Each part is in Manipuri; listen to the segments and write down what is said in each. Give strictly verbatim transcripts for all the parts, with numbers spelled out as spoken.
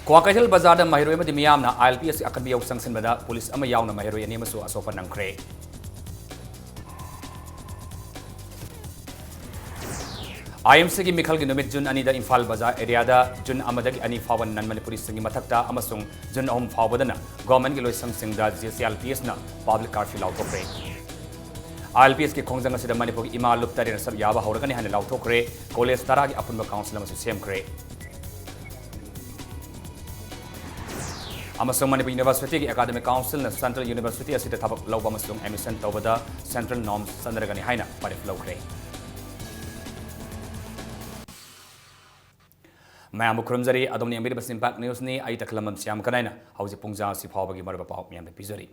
ꯀ꯭ꯋꯥꯀꯩꯊꯦꯜ ꯕꯖꯥꯔꯗ ꯃꯍꯩꯔꯣꯏ ꯑꯃꯗꯤ ꯃꯤꯌꯥꯝꯅ ILPSꯀꯤ ꯑꯀꯟꯕ ꯏꯍꯧ ꯆꯪꯁꯤꯟꯕꯗ ꯄꯨꯂꯤꯁ ꯑꯃ ꯌꯥꯎꯅ ꯃꯍꯩꯔꯣꯏ ꯑꯅꯤ ꯑꯃꯁꯨ ꯑꯁꯣꯛꯄ ꯅꯪꯈ꯭ꯔꯦ꯫ IMCꯒꯤ ꯃꯤꯈꯜꯒꯤ ꯅꯨꯃꯤꯠ ꯖꯨꯟ ꯑꯅꯤꯗ ꯏꯝꯐꯥꯜ ꯕꯖꯥꯔ ꯑꯦꯔꯤꯌꯥꯗ, ꯖꯨꯟ ꯑꯃꯗꯒꯤ ꯑꯅꯤ ꯐꯥꯎꯕ ꯅꯟ ꯃꯅꯤꯄꯨꯔꯤꯁꯤꯡꯒꯤ ꯃꯊꯛꯇ ꯑꯃꯁꯨꯡ ꯖꯨꯟ ꯑꯍꯨꯝ ꯐꯥꯎꯕꯗꯅ ꯒꯣꯔꯃꯦꯟꯒꯤ ꯂꯣꯏꯁꯪꯁꯤꯡꯗ GCILPSꯅ ꯄꯕ꯭ꯂꯤꯛ ꯀꯥꯔꯐ꯭ꯌꯨ ꯂꯥꯎꯊꯣꯛꯈ꯭ꯔꯦ꯫ ILPSꯀꯤ ꯈꯣꯡꯖꯪ ꯑꯁꯤꯗ ꯃꯅꯤꯄꯨꯔꯒꯤ ꯏꯃꯥ ꯂꯨꯞ ꯇꯔꯦꯠꯅ ꯁꯔꯨꯛ ꯌꯥꯕ ꯍꯧꯔꯒꯅꯤ ꯍꯥꯏꯅ ꯂꯥꯎꯊꯣꯛꯈ꯭ꯔꯦ꯫ ꯀꯣꯂꯦꯖ ꯇꯔꯥꯒꯤ ꯑꯄꯨꯟꯕ ꯀꯥꯎꯟꯁꯤꯜ ꯑꯃꯁꯨ ꯁꯦꯝꯈ꯭ꯔꯦ꯫ ꯑꯃꯁꯨꯡ ꯃꯅꯤꯄꯨꯔ ꯌꯨꯅꯤꯚꯔꯁꯤꯇꯤꯒꯤ ꯑꯦꯀꯥꯗꯃꯤꯛ ꯀꯥꯎꯟꯁꯤꯜꯅ ꯁꯦꯟꯇ꯭ꯔꯦꯜ ꯌꯨꯅꯤꯚꯔꯁꯤꯇꯤ ꯑꯁꯤꯗ ꯊꯕꯛ ꯂꯧꯕ ꯑꯃꯁꯨꯡ ꯑꯦꯗꯃꯤꯁꯟ ꯇꯧꯕꯗ ꯁꯦꯟꯇ꯭ꯔꯦꯜ ꯅꯣꯔꯝꯁ ꯆꯠꯅꯔꯒꯅꯤ ꯍꯥꯏꯅ ꯋꯥꯔꯦꯞ ꯂꯧꯈ꯭ꯔꯦ꯫ ꯃꯌꯥꯝꯕꯨ ꯈꯨꯔꯨꯝꯖꯔꯤ꯫ ꯑꯗꯣꯝꯅ ꯌꯦꯡꯕꯤꯔꯤꯕꯁꯤ ꯏꯝꯄꯦꯛ ꯅ꯭ꯌꯨꯁꯅꯤ꯫ ꯑꯩ ꯇꯈꯦꯂꯝꯕꯝ ꯁ꯭ꯌꯥꯝ ꯀꯅꯥꯏꯅ ꯍꯧꯖꯤꯛ ꯄꯨꯡꯖꯥ ꯑꯁꯤ ꯐꯥꯎꯕꯒꯤ ꯃꯔꯨꯑꯣꯏꯕ ꯄꯥꯎ ꯃꯌꯥꯝꯗ ꯄꯤꯖꯔꯤ꯫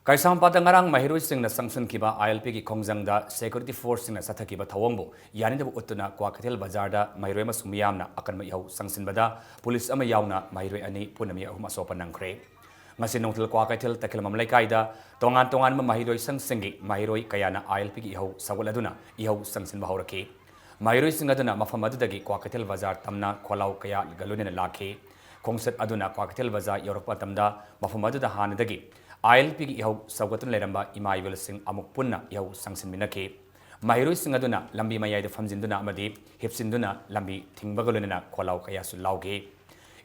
ꯀꯩꯁꯥꯝꯄꯥꯠꯇ ꯉꯔꯥꯡ ꯃꯍꯩꯔꯣꯏꯁꯤꯡꯅ ꯆꯪꯁꯤꯟꯈꯤꯕ ILPꯒꯤ ꯈꯣꯡꯖꯪꯗ ꯁꯦꯀ꯭ꯌꯨꯔꯤꯇꯤ ꯐꯣꯔꯁꯁꯤꯡꯅ ꯆꯠꯊꯈꯤꯕ ꯊꯧꯑꯣꯡꯕꯨ ꯌꯥꯅꯤꯡꯗꯕ ꯎꯠꯇꯨꯅ ꯀ꯭ꯋꯥꯀꯩꯊꯦꯜ ꯕꯖꯥꯔꯗ ꯃꯍꯩꯔꯣꯏ ꯑꯃꯁꯨꯡ ꯃꯤꯌꯥꯝꯅ ꯑꯀꯟꯕ ꯏꯍꯧ ꯆꯪꯁꯤꯟꯕꯗ ꯄꯨꯂꯤꯁ ꯑꯃ ꯌꯥꯎꯅ ꯃꯍꯩꯔꯣꯏ ꯑꯅꯤ, ꯄꯨꯟꯅ ꯃꯤ ꯑꯍꯨꯝ ꯑꯁꯣꯛꯄ ꯅꯪꯈ꯭ꯔꯦ꯫ ꯉꯁꯤ ꯅꯨꯡꯊꯤꯜ ꯀ꯭ꯋꯥꯀꯩꯊꯦꯜ ꯇꯈꯦꯂꯝꯕꯝ ꯂꯩꯀꯥꯏꯗ ꯇꯣꯉꯥꯟ ꯇꯣꯉꯥꯟꯕ ꯃꯍꯩꯔꯣꯏ ꯁꯪꯁꯤꯡꯒꯤ ꯃꯍꯩꯔꯣꯏ ꯀꯌꯥꯅ ILPꯒꯤ ꯏꯍꯧ ꯁꯧꯒꯠꯂꯗꯨꯅ ꯏꯍꯧ ꯆꯪꯁꯤꯟꯕ ꯍꯧꯔꯛꯈꯤ꯫ ꯃꯍꯩꯔꯣꯏꯁꯤꯡ ꯑꯗꯨꯅ ꯃꯐꯝ ꯑꯗꯨꯗꯒꯤ ꯀ꯭ꯋꯥꯀꯩꯊꯦꯜ ꯕꯖꯥꯔ ꯇꯝꯅ ꯈꯣꯜꯂꯥꯎ ꯀꯌꯥꯒ ꯂꯣꯏꯅꯅ ꯂꯥꯛꯈꯤ꯫ ꯈꯣꯡꯆꯠ ꯑꯗꯨꯅ ꯀ꯭ꯋꯥꯀꯩꯊꯦꯜ ꯕꯖꯥꯔ ꯌꯧꯔꯛꯄ ꯃꯇꯝꯗ ꯃꯐꯝ ꯑꯗꯨꯗ ꯍꯥꯟꯅꯗꯒꯤ ILPꯒꯤ ꯏꯍꯧ ꯁꯧꯒꯠꯇꯨꯅ ꯂꯩꯔꯝꯕ ꯏꯃꯥ ꯏꯕꯦꯜꯁꯤꯡ ꯑꯃꯨꯛ ꯄꯨꯟꯅ ꯏꯍꯧ ꯆꯪꯁꯤꯟꯃꯤꯟꯅꯈꯤ꯫ ꯃꯍꯩꯔꯣꯏꯁꯤꯡ ꯑꯗꯨꯅ ꯂꯝꯕꯤ ꯃꯌꯥꯏꯗ ꯐꯝꯖꯤꯟꯗꯨꯅ ꯑꯃꯗꯤ ꯍꯤꯞꯆꯤꯟꯗꯨꯅ ꯂꯝꯕꯤ ꯊꯤꯡꯕꯒ ꯂꯣꯏꯅꯅ ꯈꯣꯜꯂꯥꯎ ꯀꯌꯥꯁꯨ ꯂꯥꯎꯈꯤ꯫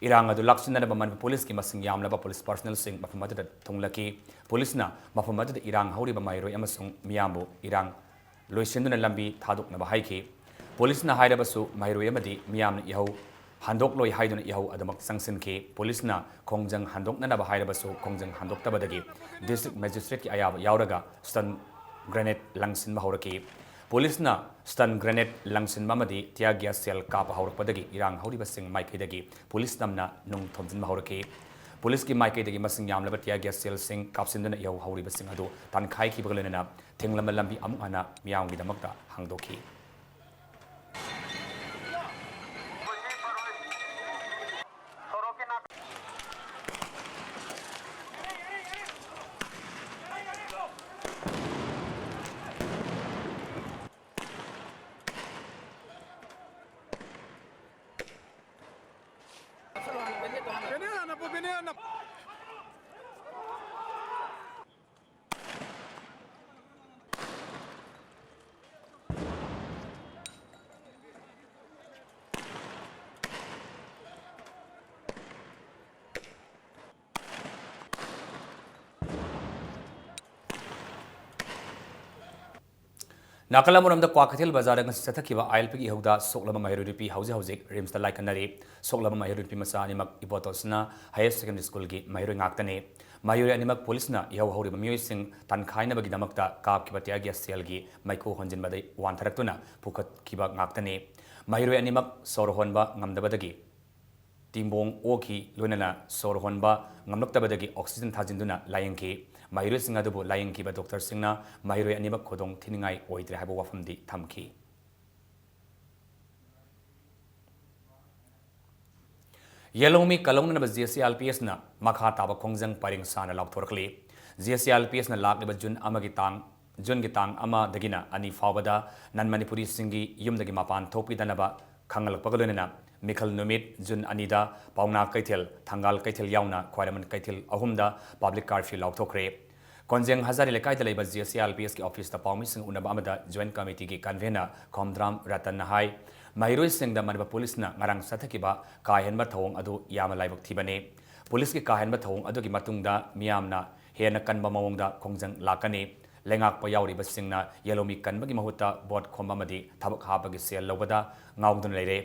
ꯏꯔꯥꯡ ꯑꯗꯨ ꯂꯥꯛꯁꯤꯟꯅꯅꯕ ꯃꯅꯤꯄꯨꯔ ꯄꯨꯂꯤꯁꯀꯤ ꯃꯁꯤꯡ ꯌꯥꯝꯂꯕ ꯄꯨꯂꯤꯁ ꯄꯥꯔꯁꯅꯦꯜꯁꯤꯡ ꯃꯐꯝ ꯑꯗꯨꯗ ꯊꯨꯡꯂꯈꯤ꯫ ꯄꯨꯂꯤꯁꯅ ꯃꯐꯝ ꯑꯗꯨꯗ ꯏꯔꯥꯡ ꯍꯧꯔꯤꯕ ꯃꯍꯩꯔꯣꯏ ꯑꯃꯁꯨꯡ ꯃꯤꯌꯥꯝꯕꯨ ꯏꯔꯥꯡ ꯂꯣꯏꯁꯤꯟꯗꯨꯅ ꯂꯝꯕꯤ ꯊꯥꯗꯣꯛꯅꯕ ꯍꯥꯏꯈꯤ꯫ ꯄꯨꯂꯤꯁꯅ ꯍꯥꯏꯔꯕꯁꯨ ꯃꯍꯩꯔꯣꯏ ꯑꯃꯗꯤ ꯃꯤꯌꯥꯝꯅ ꯏꯍꯧ ꯍꯟꯗꯣꯛꯂꯣꯏ ꯍꯥꯏꯗꯨꯅ ꯏꯍꯧ ꯑꯗꯨꯃꯛ ꯆꯪꯁꯤꯟꯈꯤ꯫ ꯄꯨꯂꯤꯁꯅ ꯈꯣꯡꯖꯪ ꯍꯟꯗꯣꯛꯅꯅꯕ ꯍꯥꯏꯔꯕꯁꯨ ꯈꯣꯡꯖꯪ ꯍꯟꯗꯣꯛꯇꯕꯗꯒꯤ ꯗꯤꯁꯇ꯭ꯔꯤꯛ ꯃꯦꯖꯤꯁꯇ꯭ꯔꯦꯠꯀꯤ ꯑꯌꯥꯕ ꯌꯥꯎꯔꯒ ꯁ꯭ꯇꯟ ꯒ꯭ꯔꯦꯅꯦꯗ ꯂꯪꯁꯤꯟꯕ ꯍꯧꯔꯛꯈꯤ꯫ ꯄꯨꯂꯤꯁꯅ ꯁ꯭ꯇꯟ ꯒ꯭ꯔꯦꯅꯦꯗ ꯂꯪꯁꯤꯟꯕ ꯑꯃꯗꯤ ꯇꯤꯌꯥꯔ ꯒ꯭ꯌꯥꯁ ꯁꯦꯜ ꯀꯥꯞꯄ ꯍꯧꯔꯛꯄꯗꯒꯤ ꯏꯔꯥꯡ ꯍꯧꯔꯤꯕꯁꯤꯡ ꯃꯥꯏꯀꯩꯗꯒꯤ ꯄꯨꯂꯤꯁ ꯇꯝꯅ ꯅꯨꯡ ꯊꯣꯝꯖꯤꯟꯕ ꯍꯧꯔꯛꯈꯤ꯫ ꯄꯨꯂꯤꯁꯀꯤ ꯃꯥꯏꯀꯩꯗꯒꯤ ꯃꯁꯤꯡ ꯌꯥꯝꯂꯕ ꯇꯤꯌꯥꯔ ꯒ꯭ꯌꯥꯁ ꯁꯦꯜꯁꯤꯡ ꯀꯥꯞꯁꯤꯟꯗꯨꯅ ꯏꯍꯧ ꯍꯧꯔꯤꯕꯁꯤꯡ ꯑꯗꯨ ꯇꯥꯟꯈꯥꯏꯈꯤꯕꯒ ꯂꯣꯏꯅꯅ ꯊꯤꯡꯂꯝꯕ ꯂꯝꯕꯤ ꯑꯃꯨꯛ ꯍꯟꯅ ꯃꯤꯌꯥꯝꯒꯤꯗꯃꯛꯇ ꯍꯥꯡꯗꯣꯛꯈꯤ꯫ ꯅꯥꯀꯜ ꯑꯃꯔꯣꯝꯗ, ꯀ꯭ꯋꯥꯀꯩꯊꯦꯜ ꯕꯖꯥꯔꯗ ꯉꯁꯤ ꯆꯠꯊꯈꯤꯕ ꯑꯥꯏ ꯑꯦꯜ ꯄꯤꯒꯤ ꯏꯍꯧꯗ ꯁꯣꯛꯂꯕ ꯃꯍꯩꯔꯣꯏ ꯅꯨꯄꯤ ꯍꯧꯖꯤꯛ ꯍꯧꯖꯤꯛ ꯔꯤꯝꯁꯇ ꯂꯥꯏꯀꯠꯅꯔꯤ꯫ ꯁꯣꯛꯂꯕ ꯃꯍꯩꯔꯣꯏ ꯅꯨꯄꯤ ꯃꯆꯥ ꯑꯅꯤꯃꯛ ꯏꯕꯣꯇꯣꯟ ꯁꯅꯥ ꯍꯥꯌꯔ ꯁꯦꯀꯦꯟꯗꯔꯤ ꯁ꯭ꯀꯨꯜꯒꯤ ꯃꯍꯩꯔꯣꯏ ꯉꯥꯛꯇꯅꯤ꯫ ꯃꯍꯩꯔꯣꯏ ꯑꯅꯤꯃꯛ ꯄꯨꯂꯤꯁꯅ ꯏꯍꯧ ꯍꯧꯔꯤꯕ ꯃꯤꯑꯣꯏꯁꯤꯡ ꯇꯥꯟꯈꯥꯏꯅꯕꯒꯤꯗꯃꯛꯇ ꯀꯥꯞꯈꯤꯕ tear gas shellꯒꯤ ꯃꯩꯈꯨ ꯍꯣꯟꯖꯤꯟꯕꯗꯒꯤ ꯋꯥꯟꯊꯔꯛꯇꯨꯅ ꯄꯨꯈꯠꯈꯤꯕ ꯉꯥꯛꯇꯅꯤ꯫ ꯃꯍꯩꯔꯣꯏ ꯑꯅꯤꯃꯛ ꯁꯣꯔ ꯍꯣꯟꯕ ꯉꯝꯗꯕꯗꯒꯤ ꯇꯤꯡꯕꯣꯡ ꯑꯣꯈꯤ, ꯂꯣꯏꯅꯅ ꯁꯣꯔ ꯍꯣꯟꯕ ꯉꯝꯂꯛꯇꯕꯗꯒꯤ oxygen ꯊꯥꯖꯤꯟꯗꯨꯅ ꯂꯥꯌꯦꯡꯈꯤ꯫ ꯃꯍꯩꯔꯣꯏꯁꯤꯡ ꯑꯗꯨꯕꯨ ꯂꯥꯌꯦꯡꯈꯤꯕ doctorꯁꯤꯡꯅ ꯃꯍꯩꯔꯣꯏ ꯑꯅꯤꯃꯛ ꯈꯨꯗꯣꯡ ꯊꯤꯅꯤꯡꯉꯥꯏ ꯑꯣꯏꯗ꯭ꯔꯦ ꯍꯥꯏꯕ ꯋꯥꯐꯝꯗꯤ ꯊꯝꯈꯤ꯫ ꯌꯦꯜꯍꯧꯃꯤ ꯀꯜꯍꯧꯅꯅꯕ J S A I L P ꯑꯦꯁꯅ ꯃꯈꯥ ꯇꯥꯕ ꯈꯣꯡꯖꯪ ꯄꯔꯦꯡ ꯁꯥꯅ ꯂꯥꯎꯊꯣꯔꯛꯂꯤ꯫ J S A I L P ꯑꯦꯁꯅ ꯂꯥꯛꯂꯤꯕ ꯖꯨꯟ ꯑꯃꯒꯤ ꯇꯥꯡ, ꯖꯨꯟꯒꯤ ꯇꯥꯡ ꯑꯃꯗꯒꯤꯅ ꯑꯅꯤ ꯐꯥꯎꯕꯗ non ꯃꯅꯤꯄꯨꯔꯤꯁꯤꯡꯒꯤ ꯌꯨꯝꯗꯒꯤ ꯃꯄꯥꯟ ꯊꯣꯛꯄꯤꯗꯅꯕ ꯈꯪꯍꯜꯂꯛꯄꯒ ꯂꯣꯏꯅꯅ ꯃꯤꯈꯜ ꯅꯨꯃꯤꯠ ꯖꯨꯟ ꯑꯅꯤꯗ ꯄꯥꯎꯅꯥ ꯀꯩꯊꯦꯜ, ꯊꯪꯒꯥꯜ ꯀꯩꯊꯦꯜ ꯌꯥꯎꯅ ꯈ꯭ꯋꯥꯏꯔꯝꯕꯟ ꯀꯩꯊꯦꯜ ꯑꯍꯨꯝꯗ public curfew ꯂꯥꯎꯊꯣꯛꯈ꯭ꯔꯦ꯫ ꯀꯣꯟꯖꯦꯡ ꯍꯖꯥꯔꯤ ꯂꯩꯀꯥꯏꯗ ꯂꯩꯕ J S A I L P ꯑꯦꯁꯀꯤ ꯑꯣꯐꯤꯁꯇ ꯄꯥꯎꯃꯤꯁꯤꯡ ꯎꯅꯕ ꯑꯃꯗ joint committeeꯒꯤ convener ꯈꯣꯝꯗ꯭ꯔꯥꯝ ꯔꯇꯟꯅ ꯍꯥꯏ, ꯃꯍꯩꯔꯣꯏꯁꯤꯡꯗ ꯃꯅꯤꯄꯨꯔ ꯄꯨꯂꯤꯁꯅ ꯉꯔꯥꯡ ꯆꯠꯊꯈꯤꯕ ꯀꯥ ꯍꯦꯟꯕ ꯊꯧꯑꯣꯡ ꯑꯗꯨ ꯌꯥꯝꯅ ꯂꯥꯏꯕꯛ ꯊꯤꯕꯅꯤ꯫ ꯄꯨꯂꯤꯁꯀꯤ ꯀꯥ ꯍꯦꯟꯕ ꯊꯧꯑꯣꯡ ꯑꯗꯨꯒꯤ ꯃꯇꯨꯡꯗ ꯃꯤꯌꯥꯝꯅ ꯍꯦꯟꯅ ꯀꯟꯕ ꯃꯑꯣꯡꯗ ꯈꯣꯡꯖꯪ ꯂꯥꯛꯀꯅꯤ꯫ ꯂꯩꯉꯥꯛꯄ ꯌꯥꯎꯔꯤꯕꯁꯤꯡꯅ ꯌꯦꯜꯍꯧꯃꯤ ꯀꯟꯕꯒꯤ ꯃꯍꯨꯠꯇ ꯚꯣꯠ ꯈꯣꯝꯕ ꯑꯃꯗꯤ ꯊꯕꯛ ꯍꯥꯞꯄꯒꯤ ꯁꯦꯜ ꯂꯧꯕꯗ ꯉꯥꯎꯗꯨꯅ ꯂꯩꯔꯦ꯫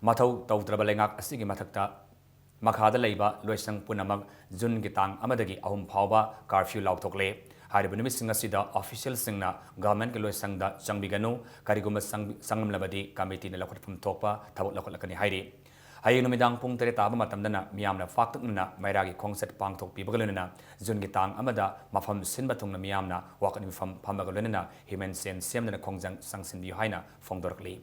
ꯃꯊꯧ ꯇꯧꯗ꯭ꯔꯕ ꯂꯩꯉꯥꯛ ꯑꯁꯤꯒꯤ ꯃꯊꯛꯇ ꯃꯈꯥꯗ ꯂꯩꯕ ꯂꯣꯏꯁꯪ ꯄꯨꯝꯅꯃꯛ ꯖꯨꯟꯒꯤ ꯇꯥꯡ ꯑꯃꯗꯒꯤ ꯑꯍꯨꯝ ꯐꯥꯎꯕ curfew ꯂꯥꯎꯊꯣꯛꯂꯦ꯫ ꯍꯥꯏꯔꯤꯕ ꯅꯨꯃꯤꯠꯁꯤꯡ ꯑꯁꯤꯗ officialꯁꯤꯡꯅ governmentꯀꯤ ꯂꯣꯏꯁꯪꯗ ꯆꯪꯕꯤꯒꯅꯨ, ꯀꯔꯤꯒꯨꯝꯕ ꯆꯪ-, ꯆꯪꯂꯝꯂꯕꯗꯤ committeeꯅ ꯂꯧꯈꯠꯐꯝ ꯊꯣꯛꯄ ꯊꯕꯛ ꯂꯧꯈꯠꯂꯛꯀꯅꯤ ꯍꯥꯏꯔꯤ꯫ ꯍꯌꯦꯡ ꯅꯨꯃꯤꯗꯥꯡ ꯄꯨꯡ ꯇꯔꯦꯠ ꯇꯥꯕ ꯃꯇꯝꯗꯅ ꯃꯤꯌꯥꯝꯅ ꯄꯥꯛꯇꯛꯅꯅ ꯃꯩꯔꯥꯒꯤ ꯈꯣꯡꯆꯠ ꯄꯥꯡꯊꯣꯛꯄꯤꯕꯒ ꯂꯣꯏꯅꯅ ꯖꯨꯟꯒꯤ ꯇꯥꯡ ꯑꯃꯗ ꯃꯐꯝ ꯁꯤꯟꯕ ꯊꯨꯡꯅ ꯃꯤꯌꯥꯝꯅ ꯋꯥꯀꯠ ꯃꯤꯐꯝ ꯐꯝꯕꯒ ꯂꯣꯏꯅꯅ human chain ꯁꯦꯝꯗꯨꯅ ꯈꯣꯡꯖꯪ ꯆꯪꯁꯤꯟꯕꯤꯌꯨ ꯍꯥꯏꯅ ꯐꯣꯡꯗꯣꯔꯛꯂꯤ꯫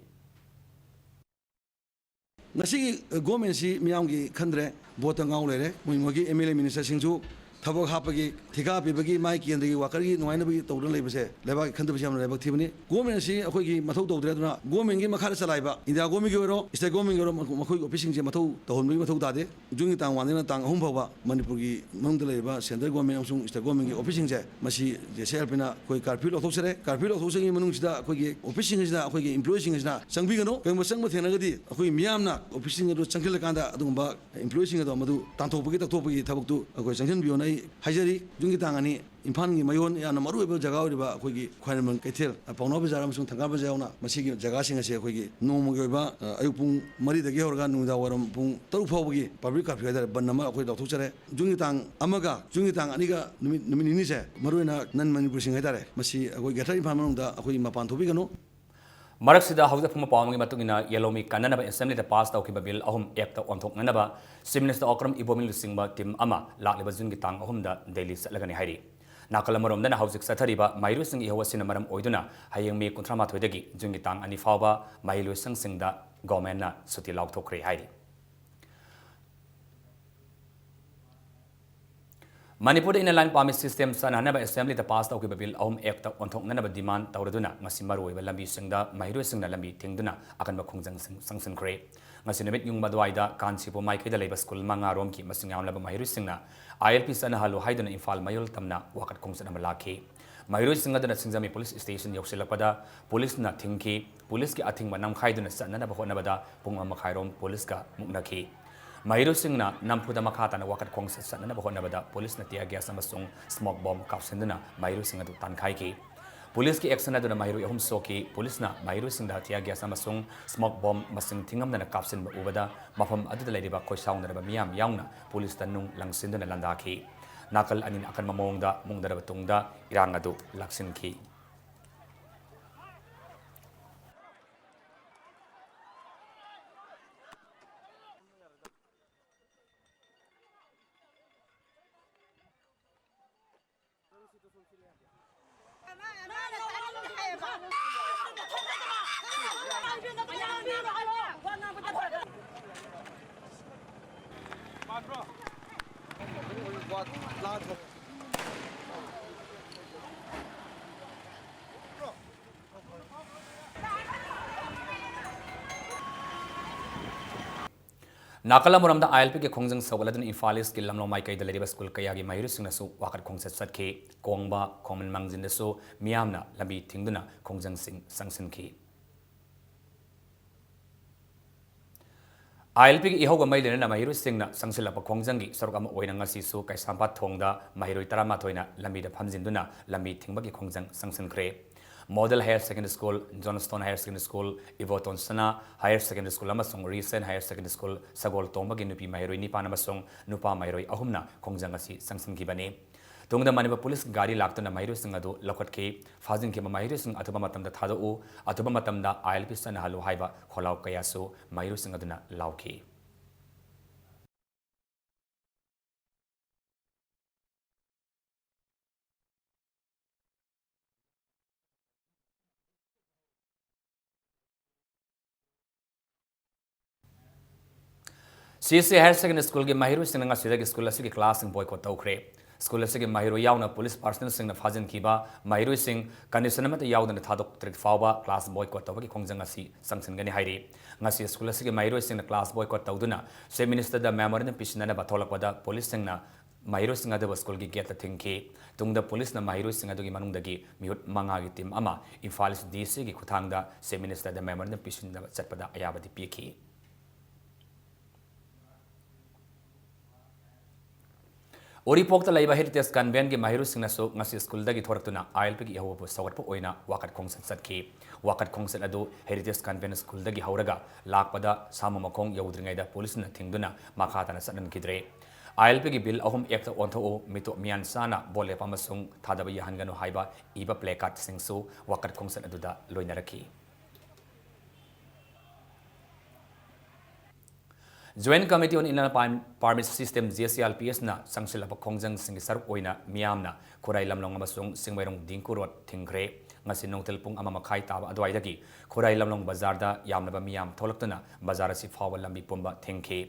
ꯉꯁꯤꯒꯤ, ꯑ, governmentꯁꯤ ꯃꯤꯌꯥꯝꯒꯤ ꯈꯟꯗ꯭ꯔꯦ, ꯚꯣꯠꯇ ꯉꯥꯎ ꯂꯩꯔꯦ꯫ ꯃꯣꯏ ꯃꯣꯏꯒꯤ ꯑꯦꯝ ꯑꯦꯜ ꯑꯦ ministerꯁꯤꯡꯁꯨ ꯊꯕꯛ ꯍꯥꯞꯄꯒꯤ, ꯊꯤꯀꯥ ꯄꯤꯕꯒꯤ, ꯃꯥꯏ ꯀꯦꯟꯗ꯭ꯔꯒꯤ workerꯒꯤ ꯅꯨꯡꯉꯥꯏꯅꯕꯒꯤ ꯇꯧꯗꯨꯅ ꯂꯩꯕꯁꯦ ꯂꯩꯕꯥꯛꯀꯤ ꯈꯟꯗꯕꯁꯤ ꯌꯥꯝꯅ ꯂꯥꯏꯕꯛ ꯊꯤꯕꯅꯤ꯫ Governmentꯁꯤ ꯑꯩꯈꯣꯏꯒꯤ ꯃꯊꯧ ꯇꯧꯗ꯭ꯔꯦ, ꯑꯗꯨꯅ governmentꯒꯤ ꯃꯈꯥꯗ ꯆꯂꯥꯏꯕ, ꯏꯟꯗꯤꯌꯥ governmentꯀꯤ ꯑꯣꯏꯔꯣ, state governmentꯀꯤ ꯑꯣꯏꯔꯣ, ꯃꯈꯣꯏ officeꯁꯤꯡꯁꯦ ꯃꯊꯧ ꯇꯧꯍꯟꯕꯒꯤ ꯃꯊꯧ ꯇꯥꯗꯦ꯫ ꯖꯨꯟꯒꯤ ꯇꯥꯡ ꯋꯥꯟꯗꯒꯤꯅ ꯇꯥꯡ ꯑꯍꯨꯝ ꯐꯥꯎꯕ ꯃꯅꯤꯄꯨꯔꯒꯤ ꯃꯅꯨꯡꯗ ꯂꯩꯔꯤꯕ central government ꯑꯃꯁꯨꯡ state governmentꯀꯤ officeꯁꯤꯡꯁꯦ ꯃꯁꯤ J S A I L ꯄꯤꯅ ꯑꯩꯈꯣꯏ curfew ꯂꯧꯊꯣꯛꯆꯔꯦ꯫ Curfew ꯂꯧꯊꯣꯛꯆꯔꯤꯉꯩ ꯃꯅꯨꯡꯁꯤꯗ ꯑꯩꯈꯣꯏꯒꯤ officeꯁꯤꯡ ꯑꯁꯤꯗ, ꯑꯩꯈꯣꯏꯒꯤ employeeꯁꯤꯡ ꯑꯁꯤꯗ ꯆꯪꯕꯤꯒꯅꯨ꯫ ꯀꯔꯤꯒꯨꯝꯕ ꯆꯪꯕ ꯊꯦꯡꯅꯔꯒꯗꯤ ꯑꯩꯈꯣꯏ ꯃꯤꯌꯥꯝꯅ officeꯁꯤꯡ ꯑꯗꯨ ꯆꯪꯁꯤꯜꯂꯀꯥꯟꯗ ꯑꯗꯨꯒꯨꯝꯕ employeeꯁꯤꯡ ꯑꯗꯣ ꯃꯗꯨ ꯇꯥꯟꯊꯣꯛꯄꯒꯤ, ꯇꯛꯊꯣꯛꯄꯒꯤ ꯊꯕꯛꯇꯨ ꯑꯩꯈꯣꯏ ꯆꯪꯁꯤꯟꯕꯤꯌꯣꯅ ꯍꯥꯏꯖꯔꯤ꯫ ꯖꯨꯟꯒꯤ ꯇꯥꯡ ꯑꯅꯤ, ꯏꯝꯐꯥꯜꯒꯤ ꯃꯌꯣꯟ ꯌꯥꯝꯅ ꯃꯔꯨꯑꯣꯏꯕ ꯖꯒꯥ ꯑꯣꯏꯔꯤꯕ ꯑꯩꯈꯣꯏꯒꯤ ꯈ꯭ꯋꯥꯏꯔꯝꯕꯟ ꯀꯩꯊꯦꯜ, ꯄꯥꯎꯅꯥ ꯕꯖꯥꯔ ꯑꯃꯁꯨꯡ ꯊꯪꯒꯥꯜ ꯕꯖꯥꯔ ꯌꯥꯎꯅ ꯃꯁꯤꯒꯤ ꯖꯒꯥꯁꯤꯡ ꯑꯁꯤ ꯑꯩꯈꯣꯏꯒꯤ ꯅꯣꯡꯃꯒꯤ ꯑꯣꯏꯕ, ꯑ, ꯑꯌꯨꯛ ꯄꯨꯡ ꯃꯔꯤꯗꯒꯤ ꯍꯧꯔꯒ ꯅꯨꯃꯤꯗꯥꯡ ꯋꯥꯏꯔꯝ ꯄꯨꯡ ꯇꯔꯨꯛ ꯐꯥꯎꯕꯒꯤ public curfew ꯍꯥꯏꯇꯥꯔꯦ, ꯕꯟ ꯑꯃ ꯑꯩꯈꯣꯏ ꯂꯥꯎꯊꯣꯛꯆꯔꯦ꯫ ꯖꯨꯟꯒꯤ ꯇꯥꯡ ꯑꯃꯒ ꯖꯨꯟꯒꯤ ꯇꯥꯡ ꯑꯅꯤꯒ ꯅꯨꯃꯤꯠ, ꯅꯨꯃꯤꯠ ꯅꯤꯅꯤꯁꯦ ꯃꯔꯨꯑꯣꯏꯅ non ꯃꯅꯤꯄꯨꯔꯤꯁꯤꯡ ꯍꯥꯏꯇꯥꯔꯦ, ꯃꯁꯤ ꯑꯩꯈꯣꯏ Greater ꯏꯝꯐꯥꯜ ꯃꯅꯨꯡꯗ ꯑꯩꯈꯣꯏ ꯃꯄꯥꯟ ꯊꯣꯛꯄꯤꯒꯅꯨ꯫ ꯃꯔꯛꯁꯤꯗ ꯍꯧꯖꯤꯛ ꯑꯐꯪꯕ ꯄꯥꯎ ꯑꯃꯒꯤ ꯃꯇꯨꯡ ꯏꯟꯅ, ꯌꯦꯜꯍꯧꯃꯤ ꯀꯟꯅꯅꯕ Assembly ꯗ pass ꯇꯧꯈꯤꯕ bill ꯑꯍꯨꯝ Act ꯇ ꯑꯣꯟꯊꯣꯛꯅꯅꯕ Chief Minister ꯑꯣꯀ꯭ꯔꯝ ꯏꯕꯣꯕꯤꯅ ꯂꯨꯆꯤꯡꯕ team ꯑꯃ ꯂꯥꯛꯂꯤꯕ ꯖꯨꯟꯒꯤ ꯇꯥꯡ ꯑꯍꯨꯝꯗ ꯗꯦꯜꯂꯤ ꯆꯠꯂꯒꯅꯤ ꯍꯥꯏꯔꯤ꯫ ꯅꯥꯀꯜ ꯑꯃꯔꯣꯝꯗꯅ, ꯍꯧꯖꯤꯛ ꯆꯠꯊꯔꯤꯕ ꯃꯍꯩꯔꯣꯏꯁꯤꯡꯒꯤ ꯏꯍꯧ ꯑꯁꯤꯅ ꯃꯔꯝ ꯑꯣꯏꯗꯨꯅ ꯍꯌꯦꯡ ꯃꯦ ꯀꯨꯟꯊ꯭ꯔꯥ ꯃꯥꯊꯣꯏꯗꯒꯤ ꯖꯨꯟꯒꯤ ꯇꯥꯡ ꯑꯅꯤ ꯐꯥꯎꯕ ꯃꯍꯩꯂꯣꯏꯁꯪꯁꯤꯡꯗ government ꯅ ꯁꯨꯇꯤ ꯂꯥꯎꯊꯣꯛꯈ꯭ꯔꯦ ꯍꯥꯏꯔꯤ꯫ ꯃꯅꯤꯄꯨꯔꯗ Inner Line Permit system ꯆꯠꯅꯍꯟꯅꯕ Assembly ꯗ pass ꯇꯧꯈꯤꯕ bill ꯑꯍꯨꯝ Act ꯇ ꯑꯣꯟꯊꯣꯛꯅꯅꯕ demand ꯇꯧꯔꯗꯨꯅ ꯉꯁꯤ ꯃꯔꯨꯑꯣꯏꯕ ꯂꯝꯕꯤꯁꯤꯡꯗ ꯃꯍꯩꯔꯣꯏꯁꯤꯡꯅ ꯂꯝꯕꯤ ꯊꯤꯡꯗꯨꯅ ꯑꯀꯟꯕ ꯈꯣꯡꯖꯪꯁꯤꯡ ꯆꯪꯁꯤꯟꯈ꯭ꯔꯦ꯫ ꯉꯁꯤ ꯅꯨꯃꯤꯠ ꯌꯨꯡꯕ ꯑꯗꯨꯋꯥꯏꯗ ꯀꯥꯟꯆꯤꯄꯨꯔ ꯃꯥꯏꯀꯩꯗ ꯂꯩꯕ ꯁ꯭ꯀꯨꯜ ꯃꯉꯥꯔꯣꯝꯒꯤ ꯃꯁꯤꯡ ꯌꯥꯝꯂꯕ ꯃꯍꯩꯔꯣꯏꯁꯤꯡꯅ I L P ꯆꯠꯅꯍꯜꯂꯨ ꯍꯥꯏꯗꯨꯅ ꯏꯝꯐꯥꯜ ꯃꯌꯣꯜ ꯇꯝꯅ ꯋꯥꯀꯠ ꯈꯣꯡꯆꯠ ꯑꯃ ꯂꯥꯛꯈꯤ꯫ ꯃꯍꯩꯔꯣꯏꯁꯤꯡ ꯑꯗꯨꯅ ꯁꯤꯡꯖꯃꯩ police station ꯌꯧꯁꯤꯜꯂꯛꯄꯗ ꯄꯨꯂꯤꯁꯅ ꯊꯤꯡꯈꯤ꯫ ꯄꯨꯂꯤꯁꯀꯤ ꯑꯊꯤꯡꯕ ꯅꯝꯈꯥꯏꯗꯨꯅ ꯆꯠꯅꯅꯕ ꯍꯣꯠꯅꯕꯗ ꯄꯨꯡ ꯑꯃ ꯃꯈꯥꯏꯔꯣꯝ ꯄꯨꯂꯤꯁꯀ ꯃꯨꯛꯅꯈꯤ꯫ ꯃꯍꯩꯔꯣꯏꯁꯤꯡꯅ ꯅꯝꯐꯨꯗ ꯃꯈꯥ ꯇꯥꯅ ꯋꯥꯀꯠ ꯈꯣꯡꯆꯠ ꯆꯠꯅꯅꯕ ꯍꯣꯠꯅꯕꯗ ꯄꯨꯂꯤꯁꯅ tear gas ꯑꯃꯁꯨꯡ smoke bomb ꯀꯥꯞꯁꯤꯟꯗꯨꯅ ꯃꯍꯩꯔꯣꯏꯁꯤꯡ ꯑꯗꯨ ꯇꯥꯟꯈꯥꯏꯈꯤ꯫ ꯄꯨꯂꯤꯁꯀꯤ action ꯑꯗꯨꯅ ꯃꯍꯩꯔꯣꯏ ꯑꯍꯨꯝ ꯁꯣꯛꯈꯤ꯫ ꯄꯨꯂꯤꯁꯅ ꯃꯍꯩꯔꯣꯏꯁꯤꯡꯗ tear gas ꯑꯃꯁꯨꯡ smoke bomb ꯃꯁꯤꯡ ꯊꯤꯉꯝꯗꯅ ꯀꯥꯞꯁꯤꯟꯕ ꯎꯕꯗ ꯃꯐꯝ ꯑꯗꯨꯗ ꯂꯩꯔꯤꯕ ꯈꯣꯏꯁꯥꯎꯅꯔꯕ ꯃꯤꯌꯥꯝ ꯌꯥꯎꯅ ꯄꯨꯂꯤꯁꯇ ꯅꯨꯡ ꯂꯪꯁꯤꯟꯗꯨꯅ ꯂꯥꯟꯗꯥꯈꯤ꯫ ꯅꯥꯀꯜ ꯑꯅꯤꯅ ꯑꯀꯟꯕ ꯃꯑꯣꯡꯗ ꯃꯨꯛꯅꯔꯕ ꯇꯨꯡꯗ ꯏꯔꯥꯡ ꯑꯗꯨ ꯂꯥꯛꯁꯤꯟꯈꯤ꯫ ꯅꯥꯀꯜ ꯑꯃꯔꯣꯝꯗ, I L P ꯒꯤ ꯈꯣꯡꯖꯪ ꯁꯧꯒꯠꯂꯗꯨꯅ ꯏꯝꯐꯥꯜ ꯏꯁꯀꯤ ꯂꯝꯂꯣꯡ ꯃꯥꯏꯀꯩꯗ ꯂꯩꯔꯤꯕ ꯁ꯭ꯀꯨꯜ ꯀꯌꯥꯒꯤ ꯃꯍꯩꯔꯣꯏꯁꯤꯡꯅꯁꯨ ꯋꯥꯀꯠ ꯈꯣꯡꯆꯠ ꯆꯠꯈꯤ꯫ ꯀꯣꯡꯕ, ꯈꯣꯡꯃꯟ ꯃꯥꯡꯖꯤꯟꯗꯁꯨ ꯃꯤꯌꯥꯝꯅ ꯂꯝꯕꯤ ꯊꯤꯡꯗꯨꯅ ꯈꯣꯡꯖꯪꯁꯤꯡ ꯆꯪꯁꯤꯟꯈꯤ꯫ ꯑꯥꯏ ꯑꯦꯜ ꯄꯤꯒꯤ ꯏꯍꯧꯒ ꯃꯔꯤ ꯂꯩꯅꯅ ꯃꯍꯩꯔꯣꯏꯁꯤꯡꯅ ꯆꯪꯁꯤꯜꯂꯛꯄ ꯈꯣꯡꯖꯪꯒꯤ ꯁꯔꯨꯛ ꯑꯃ ꯑꯣꯏꯅ ꯉꯁꯤꯁꯨ ꯀꯩꯁꯥꯝꯄꯥꯠ ꯊꯣꯡꯗ ꯃꯍꯩꯔꯣꯏ ꯇꯔꯥꯃꯥꯊꯣꯏꯅ ꯂꯝꯕꯤꯗ ꯐꯝꯖꯤꯟꯗꯨꯅ ꯂꯝꯕꯤ ꯊꯤꯡꯕꯒꯤ ꯈꯣꯡꯖꯪ ꯆꯪꯁꯤꯟꯈ꯭ꯔꯦ꯫ Model Higher Secondary School, Johnstone Higher Secondary School, Iboton Sana Higher Secondary School ꯑꯃꯁꯨꯡ Risen Higher Secondary School ꯁꯒꯣꯜ ꯇꯣꯡꯕꯒꯤ ꯅꯨꯄꯤ ꯃꯍꯩꯔꯣꯏ ꯅꯤꯄꯥꯟ ꯑꯃꯁꯨꯡ ꯅꯨꯄꯥ ꯃꯍꯩꯔꯣꯏ ꯑꯍꯨꯝꯅ ꯈꯣꯡꯖꯪ ꯑꯁꯤ ꯆꯪꯁꯤꯟꯈꯤꯕꯅꯤ꯫ ꯇꯨꯡꯗ ꯃꯅꯤꯄꯨꯔ ꯄꯨꯂꯤꯁ ꯒꯥꯔꯤ ꯂꯥꯛꯇꯨꯅ ꯃꯍꯩꯔꯣꯏꯁꯤꯡ ꯑꯗꯨ ꯂꯧꯈꯠꯈꯤ꯫ ꯐꯥꯖꯤꯟꯈꯤꯕ ꯃꯍꯩꯔꯣꯏꯁꯤꯡ ꯑꯊꯨꯕ ꯃꯇꯝꯗ ꯊꯥꯗꯣꯛꯎ, ꯑꯊꯨꯕ ꯃꯇꯝꯗ ꯑꯥꯏ ꯑꯦꯜ ꯄꯤ ꯆꯠꯅꯍꯜꯂꯨ ꯍꯥꯏꯕ ꯈꯣꯜꯂꯥꯎ ꯀꯌꯥꯁꯨ ꯃꯍꯩꯔꯣꯏꯁꯤꯡ ꯑꯗꯨꯅ ꯂꯥꯎꯈꯤ꯫ C S C Higher Secondary Schoolꯒꯤ ꯃꯍꯩꯔꯣꯏꯁꯤꯡꯅ ꯉꯁꯤꯗꯒꯤ ꯁ꯭ꯀꯨꯜ ꯑꯁꯤꯒꯤ ꯀ꯭ꯂꯥꯁꯁꯤꯡ ꯕꯣꯏꯀꯣꯠ ꯇꯧꯈ꯭ꯔꯦ꯫ ꯁ꯭ꯀꯨꯜ ꯑꯁꯤꯒꯤ ꯃꯍꯩꯔꯣꯏ ꯌꯥꯎꯅ ꯄꯨꯂꯤꯁ ꯄꯥꯔꯁꯅꯦꯜꯁꯤꯡꯅ ꯐꯥꯖꯤꯟꯈꯤꯕ ꯃꯍꯩꯔꯣꯏꯁꯤꯡ ꯀꯟꯗꯤꯁꯟ ꯑꯃꯠꯇ ꯌꯥꯎꯗꯅ ꯊꯥꯗꯣꯛꯇ꯭ꯔꯤꯛ ꯐꯥꯎꯕ ꯀ꯭ꯂꯥꯁ ꯕꯣꯏꯀꯣꯠ ꯇꯧꯕꯒꯤ ꯈꯣꯡꯖꯪ ꯑꯁꯤ ꯆꯪꯁꯤꯟꯒꯅꯤ ꯍꯥꯏꯔꯤ꯫ ꯉꯁꯤ ꯁ꯭ꯀꯨꯜ ꯑꯁꯤꯒꯤ ꯃꯍꯩꯔꯣꯏꯁꯤꯡꯅ ꯀ꯭ꯂꯥꯁ ꯕꯣꯏꯀꯣꯠ ꯇꯧꯗꯨꯅ ꯆꯤꯐ ꯃꯤꯅꯤꯁꯇꯔꯗ ꯃꯦꯃꯣꯔꯦꯟꯗꯝ ꯄꯤꯁꯤꯟꯅꯅꯕ ꯊꯣꯛꯂꯛꯄꯗ ꯄꯨꯂꯤꯁꯁꯤꯡꯅ ꯃꯍꯩꯔꯣꯏꯁꯤꯡ ꯑꯗꯨꯕꯨ ꯁ꯭ꯀꯨꯜꯒꯤ ꯒꯦꯠꯇ ꯊꯤꯡꯈꯤ꯫ ꯇꯨꯡꯗ ꯄꯨꯂꯤꯁꯅ ꯃꯍꯩꯔꯣꯏꯁꯤꯡ ꯑꯗꯨꯒꯤ ꯃꯅꯨꯡꯗꯒꯤ ꯃꯤꯍꯨꯠ ꯃꯉꯥꯒꯤ ꯇꯤꯝ ꯑꯃ ꯏꯝꯐꯥꯜ ꯏꯁ ꯗꯤ ꯁꯤꯒꯤ ꯈꯨꯠꯊꯥꯡꯗ ꯆꯤꯐ ꯃꯤꯅꯤꯁꯇꯔꯗ ꯃꯦꯃꯣꯔꯦꯟꯗꯝ ꯄꯤꯁꯤꯟꯅꯕ ꯆꯠꯄꯗ ꯑꯌꯥꯕꯗꯤ ꯄꯤꯈꯤ꯫ ꯎꯔꯤꯄꯣꯛꯇ ꯂꯩꯕ ꯍꯦꯔꯤꯇꯦꯖ ꯀꯟꯚꯦꯟꯒꯤ ꯃꯍꯩꯔꯣꯏꯁꯤꯡꯅꯁꯨ ꯉꯁꯤ ꯁ꯭ꯀꯨꯜꯗꯒꯤ ꯊꯣꯔꯛꯇꯨꯅ ꯑꯥꯏ ꯑꯦꯜ ꯄꯤꯒꯤ ꯏꯍꯧꯕꯨ ꯁꯧꯒꯠꯄ ꯑꯣꯏꯅ ꯋꯥꯀꯠ ꯈꯣꯡꯆꯠ ꯆꯠꯈꯤ꯫ ꯋꯥꯀꯠ ꯈꯣꯡꯆꯠ ꯑꯗꯨ ꯍꯦꯔꯤꯇꯦꯖ ꯀꯟꯚꯦꯟ ꯁ꯭ꯀꯨꯜꯗꯒꯤ ꯍꯧꯔꯒ ꯂꯥꯛꯄꯗ ꯁꯥꯃꯨ ꯃꯈꯣꯡ ꯌꯧꯗ꯭ꯔꯤꯉꯩꯗ ꯄꯨꯂꯤꯁꯅ ꯊꯤꯡꯗꯨꯅ ꯃꯈꯥ ꯇꯥꯅ ꯆꯠꯍꯟꯈꯤꯗ꯭ꯔꯦ꯫ ꯑꯥꯏ ꯑꯦꯜ ꯄꯤꯒꯤ ꯕꯤꯜ ꯑꯍꯨꯝ ꯑꯦꯛꯇ ꯑꯣꯟꯊꯣꯛꯎ, ꯃꯤꯇꯣꯞ ꯃꯤꯌꯥꯟ ꯆꯥꯅ ꯚꯣꯠ ꯂꯦꯞꯄ ꯑꯃꯁꯨꯡ ꯊꯥꯗꯕ ꯌꯥꯍꯟꯒꯅꯨ ꯍꯥꯏꯕ ꯏꯕ ꯄ꯭ꯂꯦꯀꯥꯔꯗꯁꯤꯡꯁꯨ ꯋꯥꯀꯠ ꯈꯣꯡꯆꯠ ꯑꯗꯨꯗ ꯂꯣꯏꯅꯔꯛꯈꯤ꯫ Joint Committee on Inland Permit System, J C I L P Sꯅ ꯆꯪꯁꯤꯜꯂꯕ ꯈꯣꯡꯖꯪꯁꯤꯡꯒꯤ ꯁꯔꯨꯛ ꯑꯣꯏꯅ ꯃꯤꯌꯥꯝꯅ ꯈꯨꯔꯥꯏ ꯂꯝꯂꯣꯡ ꯑꯃꯁꯨꯡ ꯆꯤꯡꯃꯩꯔꯣꯡ ꯗꯤꯡꯀꯨ ꯔꯣꯗ ꯊꯤꯡꯈ꯭ꯔꯦ꯫ ꯉꯁꯤ ꯅꯨꯡꯊꯤꯜ ꯄꯨꯡ ꯑꯃ ꯃꯈꯥꯏ ꯇꯥꯕ ꯑꯗꯨꯋꯥꯏꯗꯒꯤ ꯈꯨꯔꯥꯏ ꯂꯝꯂꯣꯡ ꯕꯖꯥꯔꯗ ꯌꯥꯝꯂꯕ ꯃꯤꯌꯥꯝ ꯊꯣꯛꯂꯛꯇꯨꯅ ꯕꯖꯥꯔ ꯑꯁꯤ ꯐꯥꯎꯕ ꯂꯝꯕꯤ ꯄꯨꯝꯕ ꯊꯤꯡꯈꯤ꯫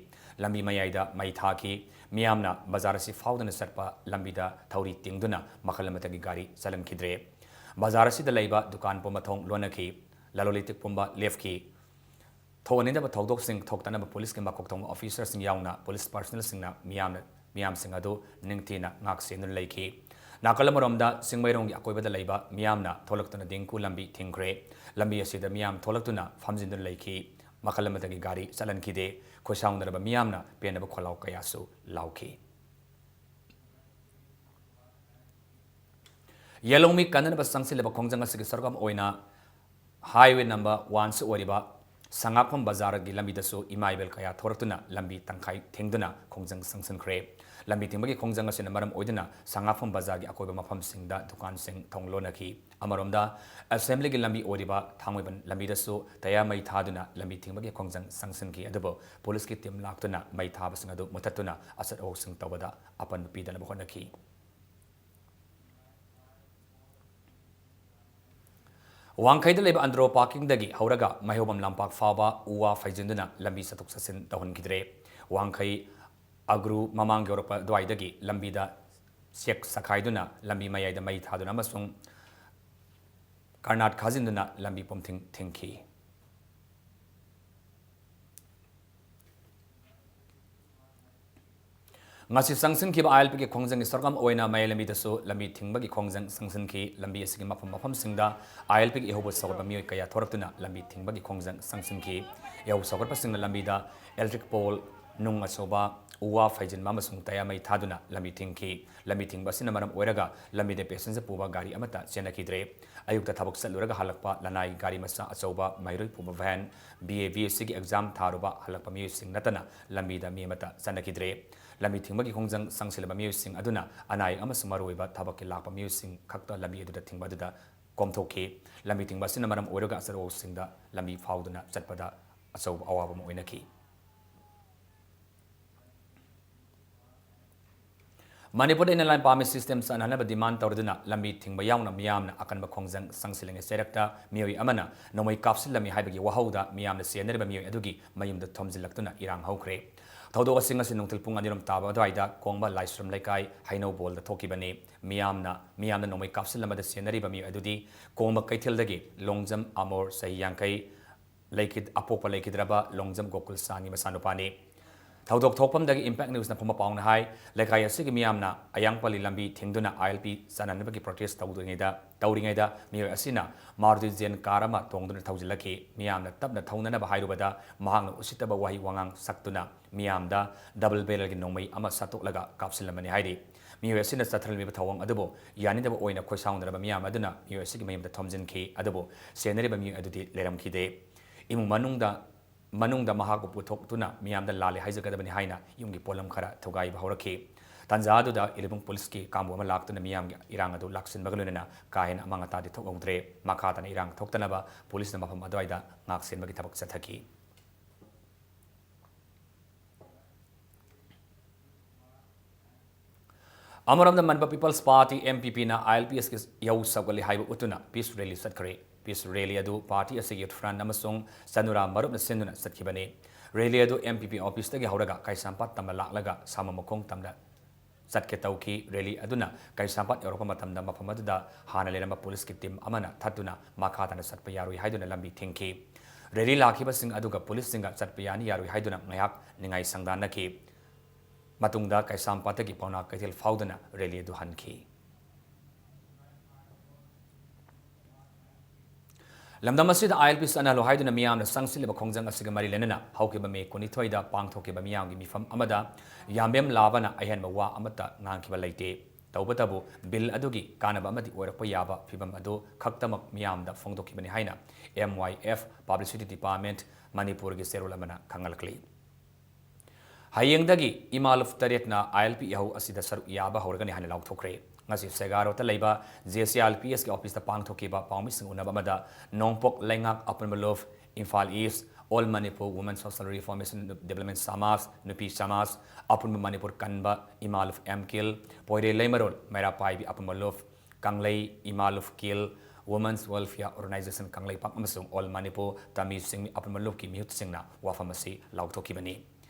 ꯂꯝꯕꯤ ꯃꯌꯥꯏꯗ ꯃꯩ ꯊꯥꯈꯤ꯫ ꯃꯤꯌꯥꯝꯅ ꯕꯖꯥꯔ ꯑꯁꯤ ꯐꯥꯎꯗꯨꯅ ꯆꯠꯄ ꯂꯝꯕꯤꯗ ꯊꯧꯔꯤ ꯇꯤꯡꯗꯨꯅ ꯃꯈꯜ ꯑꯃꯠꯇꯒꯤ ꯒꯥꯔꯤ ꯆꯠꯍꯟꯈꯤꯗ꯭ꯔꯦ꯫ ꯕꯖꯥꯔ ꯑꯁꯤꯗ ꯂꯩꯕ ꯗꯨꯀꯥꯟ ꯄꯨꯝꯕ ꯊꯣꯡ ꯂꯣꯟꯅꯈꯤ꯫ ꯂꯂꯣꯟ ꯏꯇꯤꯛ ꯄꯨꯝꯕ ꯂꯦꯞꯈꯤ꯫ ꯊꯣꯛꯍꯟꯅꯤꯡꯗꯕ ꯊꯧꯗꯣꯛꯁꯤꯡ ꯊꯣꯛꯇꯅꯕ ꯄꯨꯂꯤꯁꯀꯤ ꯃꯀꯣꯛ ꯊꯣꯡꯕ ꯑꯣꯐꯤꯁꯔꯁꯤꯡ ꯌꯥꯎꯅ ꯄꯨꯂꯤꯁ ꯄꯥꯔꯁꯅꯦꯜꯁꯤꯡꯅ ꯃꯤꯌꯥꯝꯅ, ꯃꯤꯌꯥꯝꯁꯤꯡ ꯑꯗꯨ ꯅꯤꯡꯊꯤꯅ ꯉꯥꯛ ꯁꯦꯟꯗꯨꯅ ꯂꯩꯈꯤ꯫ ꯅꯥꯀꯜ ꯑꯃꯔꯣꯝꯗ ꯆꯤꯡꯃꯩꯔꯣꯡꯒꯤ ꯑꯀꯣꯏꯕꯗ ꯂꯩꯕ ꯃꯤꯌꯥꯝꯅ ꯊꯣꯛꯂꯛꯇꯨꯅ ꯗꯤꯡꯀꯨ ꯂꯝꯕꯤ ꯊꯤꯡꯈ꯭ꯔꯦ꯫ ꯂꯝꯕꯤ ꯑꯁꯤꯗ ꯃꯤꯌꯥꯝ ꯊꯣꯛꯂꯛꯇꯨꯅ ꯐꯝꯖꯤꯟꯗꯨꯅ ꯂꯩꯈꯤ꯫ ꯃꯈꯜ ꯑꯃꯗꯒꯤ ꯒꯥꯔꯤ ꯆꯠꯍꯟꯈꯤꯗꯦ꯫ ꯈꯣꯏꯁꯥꯎꯅꯔꯕ ꯃꯤꯌꯥꯝꯅ ꯄꯦꯟꯗꯕ ꯈꯣꯜꯂꯥꯎ ꯀꯌꯥꯁꯨ ꯂꯥꯎꯈꯤ꯫ ꯌꯦꯜꯍꯧꯃꯤ ꯀꯟꯅꯅꯕ ꯆꯪꯁꯤꯜꯂꯕ ꯈꯣꯡꯖꯪ ꯑꯁꯤꯒꯤ ꯁꯔꯨꯛ ꯑꯃ ꯑꯣꯏꯅ highway number one ꯁꯨ ꯑꯣꯏꯔꯤꯕ ꯁꯉꯥꯛꯐꯝ ꯕꯖꯥꯔꯒꯤ ꯂꯝꯕꯤꯗꯁꯨ ꯏꯃꯥ ꯏꯕꯦꯜ ꯀꯌꯥ ꯊꯣꯔꯛꯇꯨꯅ ꯂꯝꯕꯤ ꯇꯪꯈꯥꯏ ꯊꯤꯡꯗꯨꯅ ꯈꯣꯡꯖꯪ ꯆꯪꯁꯤꯟꯈ꯭ꯔꯦ꯫ ꯂꯝꯕꯤ ꯊꯤꯡꯕꯒꯤ ꯈꯣꯡꯖꯪ ꯑꯁꯤꯅ ꯃꯔꯝ ꯑꯣꯏꯗꯨꯅ ꯁꯉꯥꯛꯐꯝ ꯕꯖꯥꯔꯒꯤ ꯑꯀꯣꯏꯕ ꯃꯐꯝꯁꯤꯡꯗ ꯗꯨꯀꯥꯟꯁꯤꯡ ꯊꯣꯡ ꯂꯣꯟꯅꯈꯤ꯫ ꯑꯃꯔꯣꯝꯗ, assembly ꯒꯤ ꯂꯝꯕꯤ ꯑꯣꯏꯔꯤꯕ ꯊꯥꯡꯃꯩꯕꯟ ꯂꯝꯕꯤꯗꯁꯨ ꯇꯌꯥꯔ ꯃꯩ ꯊꯥꯗꯨꯅ ꯂꯝꯕꯤ ꯊꯤꯡꯕꯒꯤ ꯈꯣꯡꯖꯪ ꯆꯪꯁꯤꯟꯈꯤ꯫ ꯑꯗꯨꯕꯨ police ꯀꯤ team ꯂꯥꯛꯇꯨꯅ ꯃꯩ ꯊꯥꯕꯁꯤꯡ ꯑꯗꯨ ꯃꯨꯊꯠꯇꯨꯅ ꯑꯆꯠ ꯑꯋꯣꯛꯁꯤꯡ ꯇꯧꯕꯗ ꯑꯄꯟꯕ ꯄꯤꯗꯅꯕ ꯍꯣꯠꯅꯈꯤ꯫ ꯋꯥꯡꯈꯩꯗ ꯂꯩꯕ ꯑꯟꯗ꯭ꯔꯣ parking ꯗꯒꯤ ꯍꯧꯔꯒ ꯃꯩꯍꯧꯕꯝ ꯂꯝꯄꯥꯛ ꯐꯥꯎꯕ ꯎ ꯋꯥ ꯐꯩꯖꯤꯟꯗꯨꯅ ꯂꯝꯕꯤ ꯆꯠꯊꯣꯛ ꯆꯠꯁꯤꯟ ꯇꯧꯍꯟꯈꯤꯗ꯭ꯔꯦ꯫ ꯋꯥꯡꯈꯩ ꯑꯒ꯭ꯔꯨ ꯃꯃꯥꯡ ꯌꯧꯔꯛꯄ ꯑꯗꯨꯋꯥꯏꯗꯒꯤ ꯂꯝꯕꯤꯗ ꯆꯦꯛ ꯆꯈꯥꯏꯗꯨꯅ ꯂꯝꯕꯤ ꯃꯌꯥꯏꯗ ꯃꯩ ꯊꯥꯗꯨꯅ ꯑꯃꯁꯨꯡ ꯀꯔꯅꯥꯠ ꯈꯥꯖꯤꯟꯗꯨꯅ ꯂꯝꯕꯤ ꯄꯨꯝꯊꯤꯡ ꯊꯤꯡꯈꯤ꯫ ꯉꯁꯤ ꯆꯪꯁꯤꯟꯈꯤꯕ ILP ꯒꯤ ꯈꯣꯡꯖꯪꯒꯤ ꯁꯔꯨꯛ ꯑꯃ ꯑꯣꯏꯅ ꯃꯌꯥꯏ ꯂꯝꯕꯤꯗꯁꯨ ꯂꯝꯕꯤ ꯊꯤꯡꯕꯒꯤ ꯈꯣꯡꯖꯪ ꯆꯪꯁꯤꯟꯈꯤ꯫ ꯂꯝꯕꯤ ꯑꯁꯤꯒꯤ ꯃꯐꯝ ꯃꯐꯝꯁꯤꯡꯗ ILP ꯒꯤ ꯏꯍꯧꯕ ꯁꯧꯒꯠꯄ ꯃꯤꯑꯣꯏ ꯀꯌꯥ ꯊꯣꯔꯛꯇꯨꯅ ꯂꯝꯕꯤ ꯊꯤꯡꯕꯒꯤ ꯈꯣꯡꯖꯪ ꯆꯪꯁꯤꯟꯈꯤ꯫ ꯏꯍꯧ ꯁꯧꯒꯠꯄꯁꯤꯡꯅ ꯂꯝꯕꯤꯗ electric pole, ꯅꯨꯡ ꯑꯆꯧꯕ, ꯎ ꯋꯥ ꯐꯩꯖꯤꯟꯕ ꯑꯃꯁꯨꯡ ꯇꯌꯥꯔ ꯃꯩ ꯊꯥꯗꯨꯅ ꯂꯝꯕꯤ ꯊꯤꯡꯈꯤ꯫ ꯂꯝꯕꯤ ꯊꯤꯡꯕ ꯑꯁꯤꯅ ꯃꯔꯝ ꯑꯣꯏꯔꯒ ꯂꯝꯕꯤꯗ passenger ꯄꯨꯕ ꯒꯥꯔꯤ ꯑꯃꯠꯇ ꯆꯦꯟꯅꯈꯤꯗ꯭ꯔꯦ꯫ ꯑꯌꯨꯛꯇ ꯊꯕꯛ ꯆꯠꯂꯨꯔꯒ ꯍꯜꯂꯛꯄ ꯂꯅꯥꯏꯒꯤ ꯒꯥꯔꯤ ꯃꯆꯥ ꯑꯆꯧꯕ, ꯃꯍꯩꯔꯣꯏ ꯄꯨꯕ van, BA, BSc ꯒꯤ exam ꯊꯥꯔꯨꯕ ꯍꯜꯂꯛꯄ ꯃꯤꯑꯣꯏꯁꯤꯡ ꯅꯠꯇꯅ ꯂꯝꯕꯤꯗ ꯃꯤ ꯑꯃꯠꯇ ꯆꯠꯅꯈꯤꯗ꯭ꯔꯦ꯫ ꯂꯝꯕꯤ ꯊꯤꯡꯕꯒꯤ ꯈꯣꯡꯖꯪ ꯆꯪꯁꯤꯜꯂꯕ ꯃꯤꯑꯣꯏꯁꯤꯡ ꯑꯗꯨꯅ ꯑꯅꯥ ꯑꯌꯦꯛ ꯑꯃꯁꯨꯡ ꯃꯔꯨꯑꯣꯏꯕ ꯊꯕꯛꯀꯤ ꯂꯥꯛꯄ ꯃꯤꯑꯣꯏꯁꯤꯡ ꯈꯛꯇ ꯂꯝꯕꯤ ꯑꯗꯨꯗ ꯊꯤꯡꯕ ꯑꯗꯨꯗ ꯀꯣꯝꯊꯣꯛꯈꯤ꯫ ꯂꯝꯕꯤ ꯊꯤꯡꯕ ꯑꯁꯤꯅ ꯃꯔꯝ ꯑꯣꯏꯔꯒ ꯑꯆꯠ ꯑꯋꯣꯛꯁꯤꯡꯗ ꯂꯝꯕꯤ ꯐꯥꯎꯗꯨꯅ ꯆꯠꯄꯗ ꯑꯆꯧꯕ ꯑꯋꯥꯕ ꯑꯃ ꯑꯣꯏꯅꯈꯤ꯫ ꯃꯅꯤꯄꯨꯔꯗ Inner Line Permit System ꯆꯠꯅꯍꯟꯅꯕ demand ꯇꯧꯔꯗꯨꯅ ꯂꯝꯕꯤ ꯊꯤꯡꯕ ꯌꯥꯎꯅ ꯃꯤꯌꯥꯝꯅ ꯑꯀꯟꯕ ꯈꯣꯡꯖꯪ ꯆꯪꯁꯤꯜꯂꯤꯉꯩ ꯆꯩꯔꯛꯇ ꯃꯤꯑꯣꯏ ꯑꯃꯅ ꯅꯣꯡꯃꯩ ꯀꯥꯞꯁꯤꯜꯂꯝꯃꯤ ꯍꯥꯏꯕꯒꯤ ꯋꯥꯍꯧꯗ ꯃꯤꯌꯥꯝꯅ ꯆꯦꯟꯅꯔꯤꯕ ꯃꯤꯑꯣꯏ ꯑꯗꯨꯒꯤ ꯃꯌꯨꯝꯗ ꯊꯣꯝꯖꯤꯜꯂꯛꯇꯨꯅ ꯏꯔꯥꯡ ꯍꯧꯈ꯭ꯔꯦ꯫ ꯊꯧꯗꯣꯛ ꯑꯁꯤ ꯉꯁꯤ ꯅꯨꯡꯊꯤꯜ ꯄꯨꯡ ꯑꯅꯤꯔꯣꯝ ꯇꯥꯕ ꯑꯗꯨꯋꯥꯏꯗ ꯀꯣꯡꯕ ꯂꯥꯏꯁ꯭ꯔꯝ ꯂꯩꯀꯥꯏ ꯍꯩꯅꯧꯕꯣꯜꯗ ꯊꯣꯛꯈꯤꯕꯅꯤ꯫ ꯃꯤꯌꯥꯝꯅ, ꯃꯤꯌꯥꯝꯅ ꯅꯣꯡꯃꯩ ꯀꯥꯞꯁꯤꯜꯂꯝꯕꯗ ꯆꯦꯟꯅꯔꯤꯕ ꯃꯤꯑꯣꯏ ꯑꯗꯨꯗꯤ ꯀꯣꯡꯕ ꯀꯩꯊꯦꯜꯗꯒꯤ ꯂꯣꯡꯖꯝ ꯑꯃꯣꯔ, ꯆꯍꯤ ꯌꯥꯡꯈꯩ, ꯂꯩꯈꯤꯗ-, ꯑꯄꯣꯛꯄ ꯂꯩꯈꯤꯗ꯭ꯔꯕ ꯂꯣꯡꯖꯝ ꯒꯣꯀꯨꯜ ꯆꯥꯟꯒꯤ ꯃꯆꯥꯅꯨꯄꯥꯅꯤ꯫ ꯊꯧꯗꯣꯛ ꯊꯣꯛꯐꯝꯗꯒꯤ Impact Newsꯅ ꯐꯪꯕ ꯄꯥꯎꯅ ꯍꯥꯏ, ꯂꯩꯀꯥꯏ ꯑꯁꯤꯒꯤ ꯃꯤꯌꯥꯝꯅ ꯑꯌꯥꯡꯄꯜꯂꯤ ꯂꯝꯕꯤ ꯊꯤꯡꯗꯨꯅ ILP ꯆꯠꯅꯅꯕꯒꯤ protest ꯇꯧꯗ꯭ꯔꯤꯉꯩꯗ, ꯇꯧꯔꯤꯉꯩꯗ ꯃꯤꯑꯣꯏ ꯑꯁꯤꯅ Maruti Zen car ꯑꯃ ꯇꯣꯡꯗꯨꯅ ꯊꯧꯖꯤꯜꯂꯛꯈꯤ꯫ ꯃꯤꯌꯥꯝꯅ ꯇꯞꯅ ꯊꯧꯅꯅꯕ ꯍꯥꯏꯔꯨꯕꯗ ꯃꯍꯥꯛꯅ ꯎꯁꯤꯠꯇꯕ ꯋꯥꯍꯩ ꯋꯥꯉꯥꯡ ꯁꯛꯇꯨꯅ ꯃꯤꯌꯥꯝꯗ double barrelꯒꯤ ꯅꯣꯡꯃꯩ ꯑꯃ ꯁꯠꯇꯣꯛꯂꯒ ꯀꯥꯞꯁꯤꯜꯂꯝꯕꯅꯤ ꯍꯥꯏꯔꯤ꯫ ꯃꯤꯑꯣꯏ ꯑꯁꯤꯅ ꯆꯠꯊꯔꯝꯂꯤꯕ ꯊꯧꯑꯣꯡ ꯑꯗꯨꯕꯨ ꯌꯥꯅꯤꯡꯗꯕ ꯑꯣꯏꯅ ꯈꯣꯏꯁꯥꯎꯅꯔꯕ ꯃꯤꯌꯥꯝ ꯑꯗꯨꯅ ꯃꯤꯑꯣꯏ ꯑꯁꯤꯒꯤ ꯃꯌꯨꯝꯗ ꯊꯣꯝꯖꯤꯟꯈꯤ꯫ ꯑꯗꯨꯕꯨ ꯁꯦꯟꯅꯔꯤꯕ ꯃꯤꯑꯣꯏ ꯑꯗꯨꯗꯤ ꯂꯩꯔꯝꯈꯤꯗꯦ꯫ ꯏꯃꯨꯡ ꯃꯅꯨꯡꯗ ꯃꯅꯨꯡꯗ ꯃꯍꯥꯛꯄꯨ ꯄꯨꯊꯣꯛꯇꯨꯅ ꯃꯤꯌꯥꯝꯗ ꯂꯥꯜꯂꯦ ꯍꯥꯏꯖꯒꯗꯕꯅꯤ ꯍꯥꯏꯅ ꯌꯨꯝꯒꯤ ꯄꯣꯠꯂꯝ ꯈꯔ ꯊꯨꯒꯥꯏꯕ ꯍꯧꯔꯛꯈꯤ꯫ ꯇꯥꯟꯖꯥ ꯑꯗꯨꯗ ꯏꯂꯨꯕꯨꯡ ꯄꯨꯂꯤꯁꯀꯤ ꯀꯥꯡꯕꯨ ꯑꯃ ꯂꯥꯛꯇꯨꯅ ꯃꯤꯌꯥꯝꯒꯤ ꯏꯔꯥꯡ ꯑꯗꯨ ꯂꯥꯛꯁꯤꯟꯕꯒ ꯂꯣꯏꯅꯅ ꯀꯥ ꯍꯦꯟꯅ ꯑꯃꯥꯡ ꯑꯇꯥꯗꯤ ꯊꯣꯛꯍꯧꯗ꯭ꯔꯦ꯫ ꯃꯈꯥ ꯇꯥꯅ ꯏꯔꯥꯡ ꯊꯣꯛꯇꯅꯕ ꯄꯨꯂꯤꯁꯅ ꯃꯐꯝ ꯑꯗꯨꯋꯥꯏꯗ ꯉꯥꯛ ꯁꯦꯟꯕꯒꯤ ꯊꯕꯛ ꯆꯠꯊꯈꯤ꯫ ꯑꯃꯔꯣꯝꯗ Manipur People's Party, MPPꯅ ILPSꯀꯤ ꯏꯍꯧ ꯁꯧꯒꯠꯂꯤ ꯍꯥꯏꯕ ꯎꯠꯇꯨꯅ peace rally ꯆꯠꯈ꯭ꯔꯦ꯫ Peace rally ꯑꯗꯨ party ꯑꯁꯤꯒꯤ youth front ꯑꯃꯁꯨꯡ ꯆꯅꯨꯔꯥ ꯃꯔꯨꯞꯅ ꯁꯤꯟꯗꯨꯅ ꯆꯠꯈꯤꯕꯅꯤ꯫ Rally ꯑꯗꯨ MPP officeꯇꯒꯤ ꯍꯧꯔꯒ ꯀꯩꯁꯥꯝꯄꯥꯠ ꯇꯝꯅ ꯂꯥꯛꯂꯒ ꯁꯥꯃꯨꯃꯈꯣꯡ ꯇꯝꯅ ꯆꯠꯀꯦ ꯇꯧꯈꯤ꯫ Rally ꯑꯗꯨꯅ ꯀꯩꯁꯥꯝꯄꯥꯠ ꯌꯧꯔꯛꯄ ꯃꯇꯝꯗ ꯃꯐꯝ ꯑꯗꯨꯗ ꯍꯥꯟꯅ ꯂꯩꯔꯝꯕ ꯄꯨꯂꯤꯁꯀꯤ team ꯑꯃꯅ ꯊꯠꯇꯨꯅ ꯃꯈꯥ ꯇꯥꯅ ꯆꯠꯄ ꯌꯥꯔꯣꯏ ꯍꯥꯏꯗꯨꯅ ꯂꯝꯕꯤ ꯊꯤꯡꯈꯤ꯫ Rally ꯂꯥꯛꯈꯤꯕꯁꯤꯡ ꯑꯗꯨꯒ ꯄꯨꯂꯤꯁꯁꯤꯡꯒ ꯆꯠꯄ ꯌꯥꯅꯤ ꯌꯥꯔꯣꯏ ꯍꯥꯏꯗꯨꯅ ꯉꯥꯏꯍꯥꯛ ꯅꯤꯡꯉꯥꯏ ꯁꯪꯗꯥꯟꯅꯈꯤ꯫ ꯃꯇꯨꯡꯗ ꯀꯩꯁꯥꯝꯄꯥꯠꯇꯒꯤ ꯄꯥꯎꯅꯥ ꯀꯩꯊꯦꯜ ꯐꯥꯎꯗꯨꯅ rally ꯑꯗꯨ ꯍꯟꯈꯤ꯫ ꯂꯝꯗꯝ ꯑꯁꯤꯗ ILP ꯆꯠꯅꯍꯜꯂꯨ ꯍꯥꯏꯗꯨꯅ ꯃꯤꯌꯥꯝꯅ ꯆꯪꯁꯤꯜꯂꯤꯕ ꯈꯣꯡꯖꯪ ꯑꯁꯤꯒ ꯃꯔꯤ ꯂꯩꯅꯅ ꯍꯧꯈꯤꯕ May ꯀꯨꯟꯅꯤꯊꯣꯏꯗ ꯄꯥꯡꯊꯣꯛꯈꯤꯕ ꯃꯤꯌꯥꯝꯒꯤ ꯃꯤꯐꯝ ꯑꯃꯗ ꯌꯥꯝꯕꯦꯝ ꯂꯥꯕꯅ ꯑꯍꯦꯟꯕ ꯋꯥ ꯑꯃꯠꯇ ꯉꯥꯡꯈꯤꯕ ꯂꯩꯇꯦ꯫ ꯇꯧꯕꯇꯕꯨ bill ꯑꯗꯨꯒꯤ ꯀꯥꯟꯅꯕ ꯑꯃꯗꯤ ꯑꯣꯏꯔꯛꯄ ꯌꯥꯕ ꯐꯤꯚꯝ ꯑꯗꯨ ꯈꯛꯇꯃꯛ ꯃꯤꯌꯥꯝꯗ ꯐꯣꯡꯗꯣꯛꯈꯤꯕꯅꯤ ꯍꯥꯏꯅ MYF Publicity Department ꯃꯅꯤꯄꯨꯔꯒꯤ ꯆꯦꯔꯣꯜ ꯑꯃꯅ ꯈꯪꯍꯜꯂꯛꯂꯤ꯫ ꯍꯌꯦꯡꯗꯒꯤ ꯏꯃꯥ ꯂꯨꯞ ꯇꯔꯦꯠꯅ ILP ꯏꯍꯧ ꯑꯁꯤꯗ ꯁꯔꯨꯛ ꯌꯥꯕ ꯍꯧꯔꯒꯅꯤ ꯍꯥꯏꯅ ꯂꯥꯎꯊꯣꯛꯈ꯭ꯔꯦ꯫ ꯉꯁꯤ ꯁꯦꯒꯥꯔꯣꯠꯇ ꯂꯩꯕ JCILPSꯀꯤ officeꯇ ꯄꯥꯡꯊꯣꯛꯈꯤꯕ ꯄꯥꯎꯃꯤꯁꯤꯡ ꯎꯅꯕ ꯑꯃꯗ ꯅꯣꯡꯄꯣꯛ ꯂꯩꯉꯥꯛ ꯑꯄꯨꯟꯕ ꯂꯨꯞ, Imphal East, All Manipur Women Social Reformation Development ꯁꯃꯥꯖ, ꯅꯨꯄꯤ ꯁꯃꯥꯖ, ꯑꯄꯨꯟꯕ ꯃꯅꯤꯄꯨꯔ ꯀꯟꯕ ꯏꯃꯥ ꯂꯨꯞ ꯑꯦꯝ ꯀꯤꯜ, ꯄꯣꯏꯔꯦ ꯂꯩꯃꯔꯣꯜ ꯃꯩꯔꯥ ꯄꯥꯏꯕꯤ ꯑꯄꯨꯟꯕ ꯂꯨꯞ, ꯀꯪꯂꯩ ꯏꯃꯥ ꯂꯨꯞ ꯀꯤꯜ, Women's Welfare Organization ꯀꯪꯂꯩꯄꯥꯛ ꯑꯃꯁꯨꯡ All Manipur ꯇꯃꯤ ꯁꯤꯡꯃꯤ ꯑꯄꯨꯟꯕ ꯂꯨꯞꯀꯤ ꯃꯤꯍꯨꯠꯁꯤꯡꯅ ꯋꯥꯐꯝ ꯑꯁꯤ ꯂꯥꯎꯊꯣꯛꯈꯤꯕꯅꯤ꯫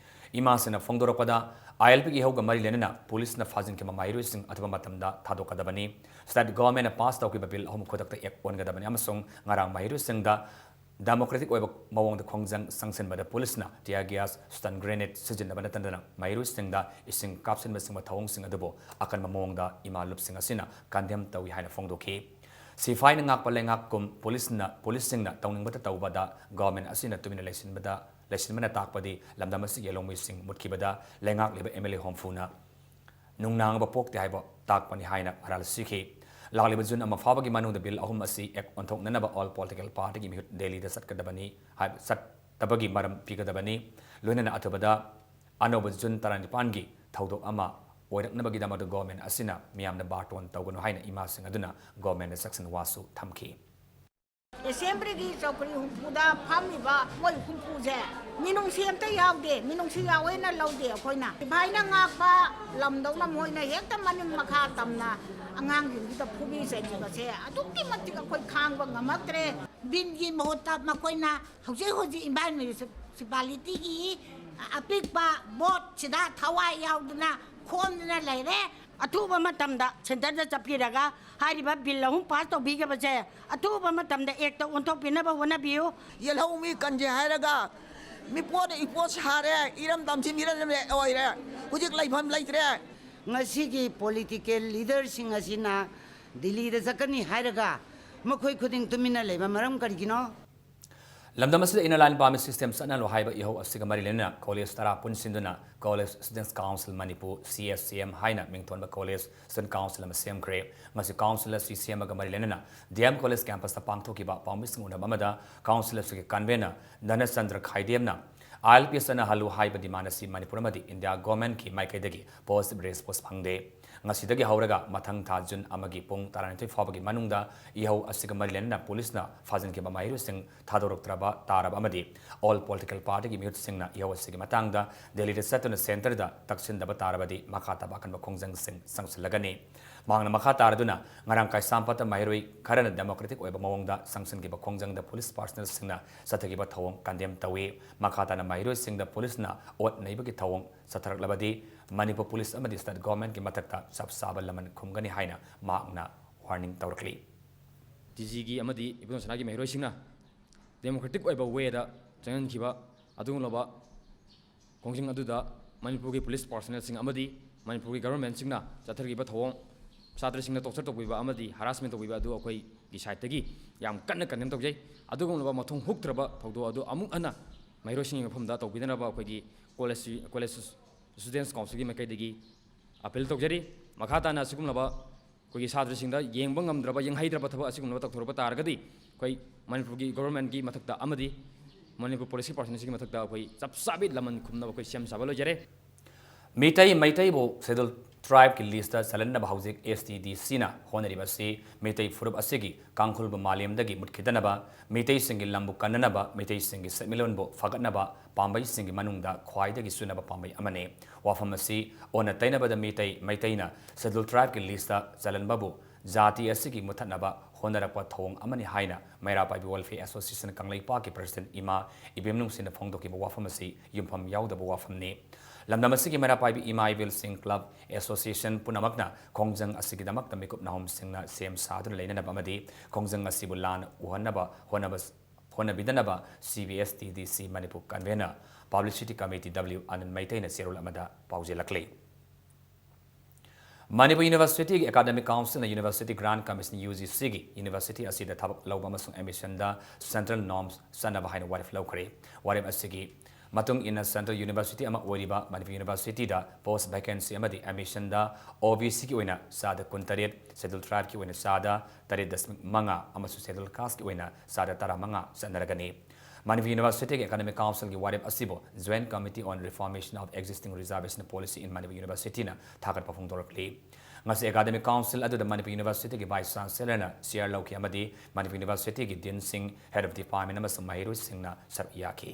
ꯏꯃꯥꯁꯤꯡꯅ ꯐꯣꯡꯗꯣꯔꯛꯄꯗ, ILPꯒꯤ ꯏꯍꯧꯒ ꯃꯔꯤ ꯂꯩꯅꯅ ꯄꯨꯂꯤꯁꯅ ꯐꯥꯖꯤꯟꯈꯤꯕ ꯃꯍꯩꯔꯣꯏꯁꯤꯡ ꯑꯊꯨꯕ ꯃꯇꯝꯗ ꯊꯥꯗꯣꯛꯀꯗꯕꯅꯤ꯫ State governmentꯅ pass ꯇꯧꯈꯤꯕ bill ꯑꯍꯨꯝ ꯈꯨꯗꯛꯇ act ꯑꯣꯟꯒꯗꯕꯅꯤ ꯑꯃꯁꯨꯡ ꯉꯔꯥꯡ ꯃꯍꯩꯔꯣꯏꯁꯤꯡꯗ Democratic ꯑꯣꯏꯕ ꯃꯑꯣꯡꯗ ꯈꯣꯡꯖꯪ ꯆꯪꯁꯤꯟꯕꯗ ꯄꯨꯂꯤꯁꯅ tear gas, stun grenade ꯁꯤꯖꯤꯟꯅꯕ ꯅꯠꯇꯅ ꯃꯍꯩꯔꯣꯏꯁꯤꯡꯗ ꯏꯁꯤꯡ ꯀꯥꯞꯁꯤꯟꯕꯆꯤꯡꯕ ꯊꯧꯑꯣꯡꯁꯤꯡ ꯑꯗꯨꯕꯨ ꯑꯀꯟꯕ ꯃꯑꯣꯡꯗ ꯏꯃꯥ ꯂꯨꯞꯁꯤꯡ ꯑꯁꯤꯅ condemn ꯇꯧꯏ ꯍꯥꯏꯅ ꯐꯣꯡꯗꯣꯛꯈꯤ꯫ ꯁꯤꯐꯥꯏꯅ ꯉꯥꯛꯄ ꯂꯩꯉꯥꯛꯀꯨꯝ ꯄꯨꯂꯤꯁꯅ, ꯄꯨꯂꯤꯁꯁꯤꯡꯅ ꯇꯧꯅꯤꯡꯕꯇ ꯇꯧꯕꯗ government ꯑꯁꯤꯅ ꯇꯨꯃꯤꯟꯅ ꯂꯩꯁꯤꯟꯕꯗ, ꯂꯩꯁꯤꯟꯕꯅ ꯇꯥꯛꯄꯗꯤ ꯂꯝꯗꯝ ꯑꯁꯤꯒꯤ ꯌꯦꯜꯍꯧꯃꯤꯁꯤꯡ ꯃꯨꯠꯈꯤꯕꯗ ꯂꯩꯉꯥꯛꯂꯤꯕ MLA ꯍꯨꯝꯐꯨꯅ ꯅꯨꯡꯅꯥꯡꯕ ꯄꯣꯛꯇꯦ ꯍꯥꯏꯕ ꯇꯥꯛꯄꯅꯤ ꯍꯥꯏꯅ ꯃꯔꯥꯜ ꯁꯤꯈꯤ꯫ ꯂꯥꯛꯂꯤꯕ June ꯑꯃ ꯐꯥꯎꯕꯒꯤ ꯃꯅꯨꯡꯗ bill ꯑꯍꯨꯝ ꯑꯁꯤ act ꯑꯣꯟꯊꯣꯛꯅꯅꯕ all political partyꯒꯤ ꯃꯤꯍꯨꯠ ꯗꯦꯜꯂꯤꯗ ꯆꯠꯀꯗꯕꯅꯤ ꯍꯥꯏꯕ, ꯆꯠꯇꯕꯒꯤ ꯃꯔꯝ ꯄꯤꯒꯗꯕꯅꯤ꯫ ꯂꯣꯏꯅꯅ ꯑꯊꯨꯕꯗ ꯑꯅꯧꯕ June ꯇꯔꯥꯅꯤꯄꯥꯟꯒꯤ ꯊꯧꯗꯣꯛ ꯑꯃ ꯑꯣꯏꯔꯛꯅꯕꯒꯤꯗꯃꯛꯇ government ꯑꯁꯤꯅ ꯃꯤꯌꯥꯝꯗ ꯕꯥꯔꯇꯣꯟ ꯇꯧꯒꯅꯨ ꯍꯥꯏꯅ ꯏꯃꯥꯁꯤꯡ ꯑꯗꯨꯅ governmentꯗ ꯆꯥꯛꯁꯪ ꯋꯥꯁꯨ ꯊꯝꯈꯤ꯫ Assemblyꯒꯤ ꯆꯧꯀ꯭ꯔꯤ ꯍꯨꯝꯐꯨꯗ ꯐꯝꯃꯤꯕ ꯃꯣꯏ ꯍꯨꯝꯐꯨꯁꯦ ꯃꯤꯅꯨꯡꯁꯤ ꯑꯝꯇ ꯌꯥꯎꯗꯦ, ꯃꯤꯅꯨꯡꯁꯤ ꯌꯥꯎꯋꯦꯅ ꯂꯧꯗꯦ ꯑꯩꯈꯣꯏꯅ꯫ ꯁꯤꯐꯥꯏꯅ ꯉꯥꯛꯄ ꯂꯝꯗꯧꯅ ꯃꯣꯏꯅ ꯍꯦꯛꯇ ꯃꯅꯤꯡ ꯃꯈꯥ ꯇꯝꯅ ꯑꯉꯥꯡꯁꯤꯡꯁꯤꯗ ꯐꯨꯕꯤ ꯆꯩꯕꯤꯕꯁꯦ ꯑꯗꯨꯛꯀꯤ ꯃꯇꯤꯛ ꯑꯩꯈꯣꯏ ꯈꯥꯡꯕ ꯉꯝꯃꯛꯇ꯭ꯔꯦ꯫ Billꯒꯤ ꯃꯍꯨꯠꯇ ꯃꯈꯣꯏꯅ ꯍꯧꯖꯤꯛ ꯍꯧꯖꯤꯛ ꯏꯝꯐꯥꯜ municipalityꯒꯤ ꯑꯄꯤꯛꯄ voteꯁꯤꯗ ꯊꯋꯥꯏ ꯌꯥꯎꯗꯅ ꯈꯣꯝꯗꯅ ꯂꯩꯔꯦ꯫ ꯑꯊꯨꯕ ꯃꯇꯝꯗ centreꯗ ꯆꯠꯄꯤꯔꯒ ꯍꯥꯏꯔꯤꯕ bill ꯑꯍꯨꯝ pass ꯇꯧꯕꯤꯈꯤꯕꯁꯦ ꯑꯊꯨꯕ ꯃꯇꯝꯗ actꯇ ꯑꯣꯟꯊꯣꯛꯄꯤꯅꯕ ꯍꯣꯠꯅꯕꯤꯌꯨ꯫ ꯌꯦꯜꯍꯧꯃꯤ ꯀꯟꯖꯦ ꯍꯥꯏꯔꯒ ꯃꯤꯄꯣꯠꯅ ꯏꯄꯣꯠ ꯁꯥꯔꯦ, ꯏꯔꯝꯗꯝꯁꯤ ꯃꯤꯔꯝ ꯑꯣꯏꯔꯦ꯫ ꯍꯧꯖꯤꯛ ꯂꯩꯐꯝ ꯂꯩꯇ꯭ꯔꯦ꯫ ꯉꯁꯤꯒꯤ political leaderꯁꯤꯡ ꯑꯁꯤꯅ ꯗꯤꯜꯂꯤꯗ ꯆꯠꯀꯅꯤ ꯍꯥꯏꯔꯒ ꯃꯈꯣꯏ ꯈꯨꯗꯤꯡ ꯇꯨꯃꯤꯟꯅ ꯂꯩꯕ ꯃꯔꯝ ꯀꯔꯤꯒꯤꯅꯣ? ꯂꯝꯗꯝ ꯑꯁꯤꯗ Inner Line Permit System ꯆꯠꯅꯍꯜꯂꯨ ꯍꯥꯏꯕ ꯏꯍꯧ ꯑꯁꯤꯒ ꯃꯔꯤ ꯂꯩꯅꯅ college ꯇꯔꯥ ꯄꯨꯟꯁꯤꯟꯗꯨꯅ College Students' Council Manipur, CSCM, ꯍꯥꯏꯅ ꯃꯤꯡꯊꯣꯟꯕ college student council ꯑꯃ ꯁꯦꯝꯈ꯭ꯔꯦ꯫ ꯃꯁꯤ council ꯑꯁꯤ ꯁꯦꯝꯕꯒ ꯃꯔꯤ ꯂꯩꯅꯅ DM College campusꯇ ꯄꯥꯡꯊꯣꯛꯈꯤꯕ ꯄꯥꯎꯃꯤꯁꯤꯡ ꯎꯅꯕ ꯑꯃꯗ council ꯑꯁꯤꯒꯤ convener ꯙꯅꯆꯟꯗ꯭ꯔ ꯈꯥꯏꯗꯦꯝꯅ ILP ꯆꯠꯅꯍꯜꯂꯨ ꯍꯥꯏꯕ demand ꯑꯁꯤ ꯃꯅꯤꯄꯨꯔ ꯑꯃꯗꯤ ꯏꯟꯗꯤꯌꯥ governmentꯀꯤ ꯃꯥꯏꯀꯩꯗꯒꯤ positive response ꯐꯪꯗꯦ꯫ ꯉꯁꯤꯗꯒꯤ ꯍꯧꯔꯒ ꯃꯊꯪ ꯊꯥ June ꯑꯃꯒꯤ ꯄꯨꯡ ꯇꯔꯥꯅꯤꯊꯣꯏ ꯐꯥꯎꯕꯒꯤ ꯃꯅꯨꯡꯗ ꯏꯍꯧ ꯑꯁꯤꯒ ꯃꯔꯤ ꯂꯩꯅꯅ ꯄꯨꯂꯤꯁꯅ ꯐꯥꯖꯤꯟꯈꯤꯕ ꯃꯍꯩꯔꯣꯏꯁꯤꯡ ꯊꯥꯗꯣꯔꯛꯇ꯭ꯔꯕ ꯇꯥꯔꯕ ꯑꯃꯗꯤ all political partyꯒꯤ ꯃꯤꯍꯨꯠꯁꯤꯡꯅ ꯏꯍꯧ ꯑꯁꯤꯒꯤ ꯃꯇꯥꯡꯗ ꯗꯦꯜꯂꯤꯗ ꯆꯠꯇꯨꯅ centreꯗ ꯇꯛꯁꯤꯟꯗꯕ ꯇꯥꯔꯕꯗꯤ ꯃꯈꯥ ꯇꯥꯕ ꯑꯀꯟꯕ ꯈꯣꯡꯖꯪꯁꯤꯡ ꯆꯪꯁꯤꯜꯂꯒꯅꯤ꯫ ꯃꯍꯥꯛꯅ ꯃꯈꯥ ꯇꯥꯔꯗꯨꯅ ꯉꯔꯥꯡ ꯀꯩꯁꯥꯝꯄꯥꯠꯇ ꯃꯍꯩꯔꯣꯏ ꯈꯔꯅ democratic ꯑꯣꯏꯕ ꯃꯑꯣꯡꯗ ꯆꯪꯁꯤꯟꯈꯤꯕ ꯈꯣꯡꯖꯪꯗ ꯄꯨꯂꯤꯁ personnelꯁꯤꯡꯅ ꯆꯠꯊꯈꯤꯕ ꯊꯧꯑꯣꯡ condemn ꯇꯧꯏ꯫ ꯃꯈꯥ ꯇꯥꯅ ꯃꯍꯩꯔꯣꯏꯁꯤꯡꯗ ꯄꯨꯂꯤꯁꯅ ꯑꯣꯠ ꯅꯩꯕꯒꯤ ꯊꯧꯑꯣꯡ ꯆꯠꯊꯔꯛꯂꯕꯗꯤ ꯃꯅꯤꯄꯨꯔ ꯄꯨꯂꯤꯁ ꯑꯃꯗꯤ state governmentꯀꯤ ꯃꯊꯛꯇ ꯆꯞ ꯆꯥꯕ ꯂꯃꯟ ꯈꯨꯝꯒꯅꯤ ꯍꯥꯏꯅ ꯃꯍꯥꯛꯅ warning ꯇꯧꯔꯛꯂꯤ꯫ ꯇꯤꯖꯤꯒꯤ ꯑꯃꯗꯤ ꯏꯕꯣꯇꯣꯟ ꯁꯅꯥꯒꯤ ꯃꯍꯩꯔꯣꯏꯁꯤꯡꯅ democratic ꯑꯣꯏꯕ ꯋꯦꯗ ꯆꯪꯍꯟꯈꯤꯕ ꯑꯗꯨꯒꯨꯝꯂꯕ ꯈꯣꯡꯖꯪ ꯑꯗꯨꯗ ꯃꯅꯤꯄꯨꯔꯒꯤ ꯄꯨꯂꯤꯁ ꯄꯥꯔꯁꯣꯅꯦꯜꯁꯤꯡ ꯑꯃꯗꯤ ꯃꯅꯤꯄꯨꯔꯒꯤ ꯒꯚꯔꯟꯃꯦꯟꯠꯁꯤꯡꯅ ꯆꯠꯊꯔꯤꯕ ꯊꯧꯑꯣꯡ, ꯁꯥꯇ꯭ꯔꯁꯤꯡꯅ ꯇꯣꯔꯆꯔ ꯇꯧꯕꯤꯕ ꯑꯃꯗꯤ ꯍꯔꯥꯁꯃꯦꯟ ꯇꯧꯕꯤꯕ ꯑꯗꯨ ꯑꯩꯈꯣꯏꯒꯤ ꯁꯥꯏꯠꯇꯒꯤ ꯌꯥꯝ ꯀꯟꯅ ꯀꯟꯗꯦꯝ ꯇꯧꯖꯩ꯫ ꯑꯗꯨꯒꯨꯝꯂꯕ ꯃꯇꯨꯡ ꯍꯨꯛꯇ꯭ꯔꯕ ꯊꯧꯗꯣꯛ ꯑꯗꯨ ꯑꯃꯨꯛ ꯍꯟꯅ ꯃꯍꯩꯔꯣꯏꯁꯤꯡꯒꯤ ꯃꯐꯝꯗ ꯇꯧꯕꯤꯗꯅꯕ ꯑꯩꯈꯣꯏꯒꯤ ꯀꯣꯂꯦꯖ ꯀꯣꯂꯦꯖ ꯁ꯭ꯇꯨꯗꯦꯟꯠꯁ ꯀꯥꯎꯟꯁꯤꯜꯒꯤ ꯃꯥꯏꯀꯩꯗꯒꯤ ꯑꯄꯤꯜ ꯇꯧꯖꯔꯤ꯫ ꯃꯈꯥ ꯇꯥꯅ ꯑꯁꯤꯒꯨꯝꯂꯕ ꯑꯩꯈꯣꯏꯒꯤ ꯁꯥꯇ꯭ꯔꯁꯤꯡꯗ ꯌꯦꯡꯕ ꯉꯝꯗ꯭ꯔꯕ, ꯌꯦꯡꯍꯩꯗ꯭ꯔꯕ ꯊꯕꯛ ꯑꯁꯤꯒꯨꯝꯂꯕ ꯇꯧꯊꯣꯔꯛꯄ ꯇꯥꯔꯒꯗꯤ ꯑꯩꯈꯣꯏ ꯃꯅꯤꯄꯨꯔꯒꯤ ꯒꯣꯚꯔꯟꯃꯦꯟꯠꯀꯤ ꯃꯊꯛꯇ ꯑꯃꯗꯤ ꯃꯅꯤꯄꯨꯔ ꯄꯨꯂꯤꯁꯀꯤ ꯄꯥꯔꯁꯣꯅꯦꯜꯁꯤꯡꯒꯤ ꯃꯊꯛꯇ ꯑꯩꯈꯣꯏ ꯆꯞ ꯆꯥꯕꯤ ꯂꯃꯟ ꯈꯨꯝꯅꯕ ꯑꯩꯈꯣꯏ ꯁꯦꯝ ꯁꯥꯕ ꯂꯣꯏꯖꯔꯦ꯫ ꯃꯤꯇꯩ ꯃꯩꯇꯩꯕꯨ ꯁꯦꯗ꯭ꯌꯨꯜ ꯇ꯭ꯔꯥꯏꯕꯀꯤ ꯂꯤꯁꯇ ꯆꯜꯍꯟꯅꯕ ꯍꯧꯖꯤꯛ ꯑꯦꯁ ꯇꯤ ꯗꯤ ꯁꯤꯅ ꯍꯣꯠꯅꯔꯤꯕ ꯑꯁꯤ ꯃꯤꯇꯩ ꯐꯨꯔꯨꯞ ꯑꯁꯤꯒꯤ ꯀꯥꯡꯈꯨꯜꯕꯨ ꯃꯥꯂꯦꯝꯗꯒꯤ ꯃꯨꯠꯈꯤꯗꯅꯕ, ꯃꯤꯇꯩꯁꯤꯡꯒꯤ ꯂꯝꯕꯨ ꯀꯟꯅꯅꯕ, ꯃꯤꯇꯩꯁꯤꯡꯒꯤ ꯁꯦꯟꯃꯤꯠꯂꯣꯟꯕꯨ ꯐꯒꯠꯅꯕ ꯄꯥꯝꯕꯩꯁꯤꯡꯒꯤ ꯃꯅꯨꯡꯗ ꯈ꯭ꯋꯥꯏꯗꯒꯤ ꯆꯨꯅꯕ ꯄꯥꯝꯕꯩ ꯑꯃꯅꯤ꯫ ꯋꯥꯐꯝ ꯑꯁꯤ ꯑꯣꯟꯅ ꯇꯩꯅꯕꯗ ꯃꯤꯇꯩ ꯃꯩꯇꯩꯅ ꯁꯦꯗ꯭ꯌꯨꯜ ꯇ꯭ꯔꯥꯏꯕꯀꯤ ꯂꯤꯁꯇ ꯆꯜꯍꯟꯕꯕꯨ ꯖꯥꯇꯤ ꯑꯁꯤꯒꯤ ꯃꯨꯠꯊꯠꯅꯕ ꯍꯣꯠꯅꯔꯛꯄ ꯊꯧꯑꯣꯡ ꯑꯃꯅꯤ ꯍꯥꯏꯅ ꯃꯩꯔꯥ ꯄꯥꯏꯕꯤ ꯋꯦꯜꯐꯤꯌꯔ ꯑꯦꯁꯣꯁꯤꯌꯦꯁꯟ ꯀꯪꯂꯩꯄꯥꯛꯀꯤ ꯄ꯭ꯔꯁꯤꯗꯦꯟꯠ ꯏꯃꯥ ꯏꯕꯦꯝꯅꯨꯡꯁꯤꯅ ꯐꯣꯡꯗꯣꯛꯈꯤꯕ ꯋꯥꯐꯝ ꯑꯁꯤ ꯌꯨꯝꯐꯝ ꯌꯥꯎꯗꯕ ꯋꯥꯐꯝꯅꯤ꯫ ꯂꯝꯗꯝ ꯑꯁꯤꯒꯤ ꯃꯩꯔꯥ ꯄꯥꯏꯕꯤ ꯏꯃꯥ ꯏꯕꯦꯜꯁꯤꯡ ꯀ꯭ꯂꯕ ꯑꯦꯁꯣꯁꯤꯌꯦꯁꯟ ꯄꯨꯝꯅꯃꯛꯅ ꯈꯣꯡꯖꯪ ꯑꯁꯤꯒꯤꯗꯃꯛꯇ ꯃꯤꯀꯨꯞ ꯅꯥꯍꯨꯝꯁꯤꯡꯅ ꯁꯦꯝ ꯁꯥꯗꯨꯅ ꯂꯩꯅꯅꯕ ꯑꯃꯗꯤ ꯈꯣꯡꯖꯪ ꯑꯁꯤꯕꯨ ꯂꯥꯟꯅ ꯎꯍꯟꯅꯕ ꯍꯣꯠꯅꯕ ꯍꯣꯠꯅꯕꯤꯗꯅꯕ ꯁꯤ ꯕꯤ ꯑꯦꯁ T D C Manipur convener, publicity committee W Anan ꯃꯩꯇꯩꯅ ꯆꯦꯔꯣꯜ ꯑꯃꯗ ꯄꯥꯎꯖꯦꯜꯂꯛꯂꯤ꯫ ꯃꯅꯤꯄꯨꯔ ꯌꯨꯅꯤꯚꯔꯁꯤꯇꯤꯒꯤ ꯑꯦꯀꯥꯗꯃꯤꯛ ꯀꯥꯎꯟꯁꯤꯜꯅ university grant commission, U G ꯁꯤꯒꯤ ꯌꯨꯅꯤꯚꯔꯁꯤꯇꯤ ꯑꯁꯤꯗ ꯊꯕꯛ ꯂꯧꯕ ꯑꯃꯁꯨꯡ ꯑꯦꯗꯃꯤꯁꯟꯗ ꯁꯦꯟꯇ꯭ꯔꯦꯜ ꯅꯣꯔꯝꯁ ꯆꯠꯅꯕ ꯍꯥꯏꯅ ꯋꯥꯔꯦꯞ ꯂꯧꯈ꯭ꯔꯦ꯫ ꯋꯥꯔꯦꯞ ꯑꯁꯤꯒꯤ ꯃꯇꯨꯡ ꯏꯟꯅ ꯁꯦꯟꯇ꯭ꯔꯦꯜ ꯌꯨꯅꯤꯚꯔꯁꯤꯇꯤ ꯑꯃ ꯑꯣꯏꯔꯤꯕ ꯃꯅꯤꯄꯨꯔ ꯌꯨꯅꯤꯚꯔꯁꯤꯇꯤꯗ ꯄꯣꯁ ꯚꯦꯀꯦꯟꯁꯤ ꯑꯃꯗꯤ ꯑꯦꯗꯃꯤꯁꯟꯗ ꯑꯣ ꯕꯤ ꯁꯤꯒꯤ ꯑꯣꯏꯅ ꯆꯥꯗ ꯀꯨꯟꯇꯔꯦꯠ, ꯁꯦꯗ꯭ꯌꯨꯜ ꯇ꯭ꯔꯥꯏꯕꯀꯤ ꯑꯣꯏꯅ ꯆꯥꯗ ꯇꯔꯦꯠ ꯗꯁꯃꯤꯛ ꯃꯉꯥ ꯑꯃꯁꯨꯡ ꯁꯦꯗ꯭ꯌꯨꯜ ꯀꯥꯁꯀꯤ ꯑꯣꯏꯅ ꯆꯥꯗ ꯇꯔꯥꯃꯉꯥ ꯆꯠꯅꯔꯒꯅꯤ꯫ ꯃꯅꯤꯄꯨꯔ ꯌꯨꯅꯤꯚꯔꯁꯤꯇꯤꯒꯤ ꯑꯦꯀꯥꯗꯃꯤꯛ ꯀꯥꯎꯟꯁꯤꯜꯒꯤ ꯋꯥꯔꯦꯞ ꯑꯁꯤꯕꯨ Joint Committee on Reformation of Existing Reservation Policy in Manipur Universityꯅ ꯊꯥꯒꯠꯄ ꯐꯣꯡꯗꯣꯔꯛꯂꯤ꯫ ꯉꯁꯤ ꯑꯦꯀꯥꯗꯃꯤꯛ ꯀꯥꯎꯟꯁꯤꯜ ꯑꯗꯨꯗ ꯃꯅꯤꯄꯨꯔ ꯌꯨꯅꯤꯚꯔꯁꯤꯇꯤꯒꯤ ꯚꯥꯏꯁ ꯆꯥꯟꯁꯦꯂꯔꯅ ꯆꯤꯌꯥꯔ ꯂꯧꯈꯤ ꯑꯃꯗꯤ ꯃꯅꯤꯄꯨꯔ ꯌꯨꯅꯤꯚꯔꯁꯤꯇꯤꯒꯤ ꯗꯤꯟꯁꯤꯡ, ꯍꯦꯗ ꯑꯣꯐ ꯗꯤꯄꯥꯔꯠꯃꯦꯟ ꯑꯃꯁꯨꯡ ꯃꯍꯩꯔꯣꯏꯁꯤꯡꯅ ꯁꯔꯨꯛ ꯌꯥꯈꯤ꯫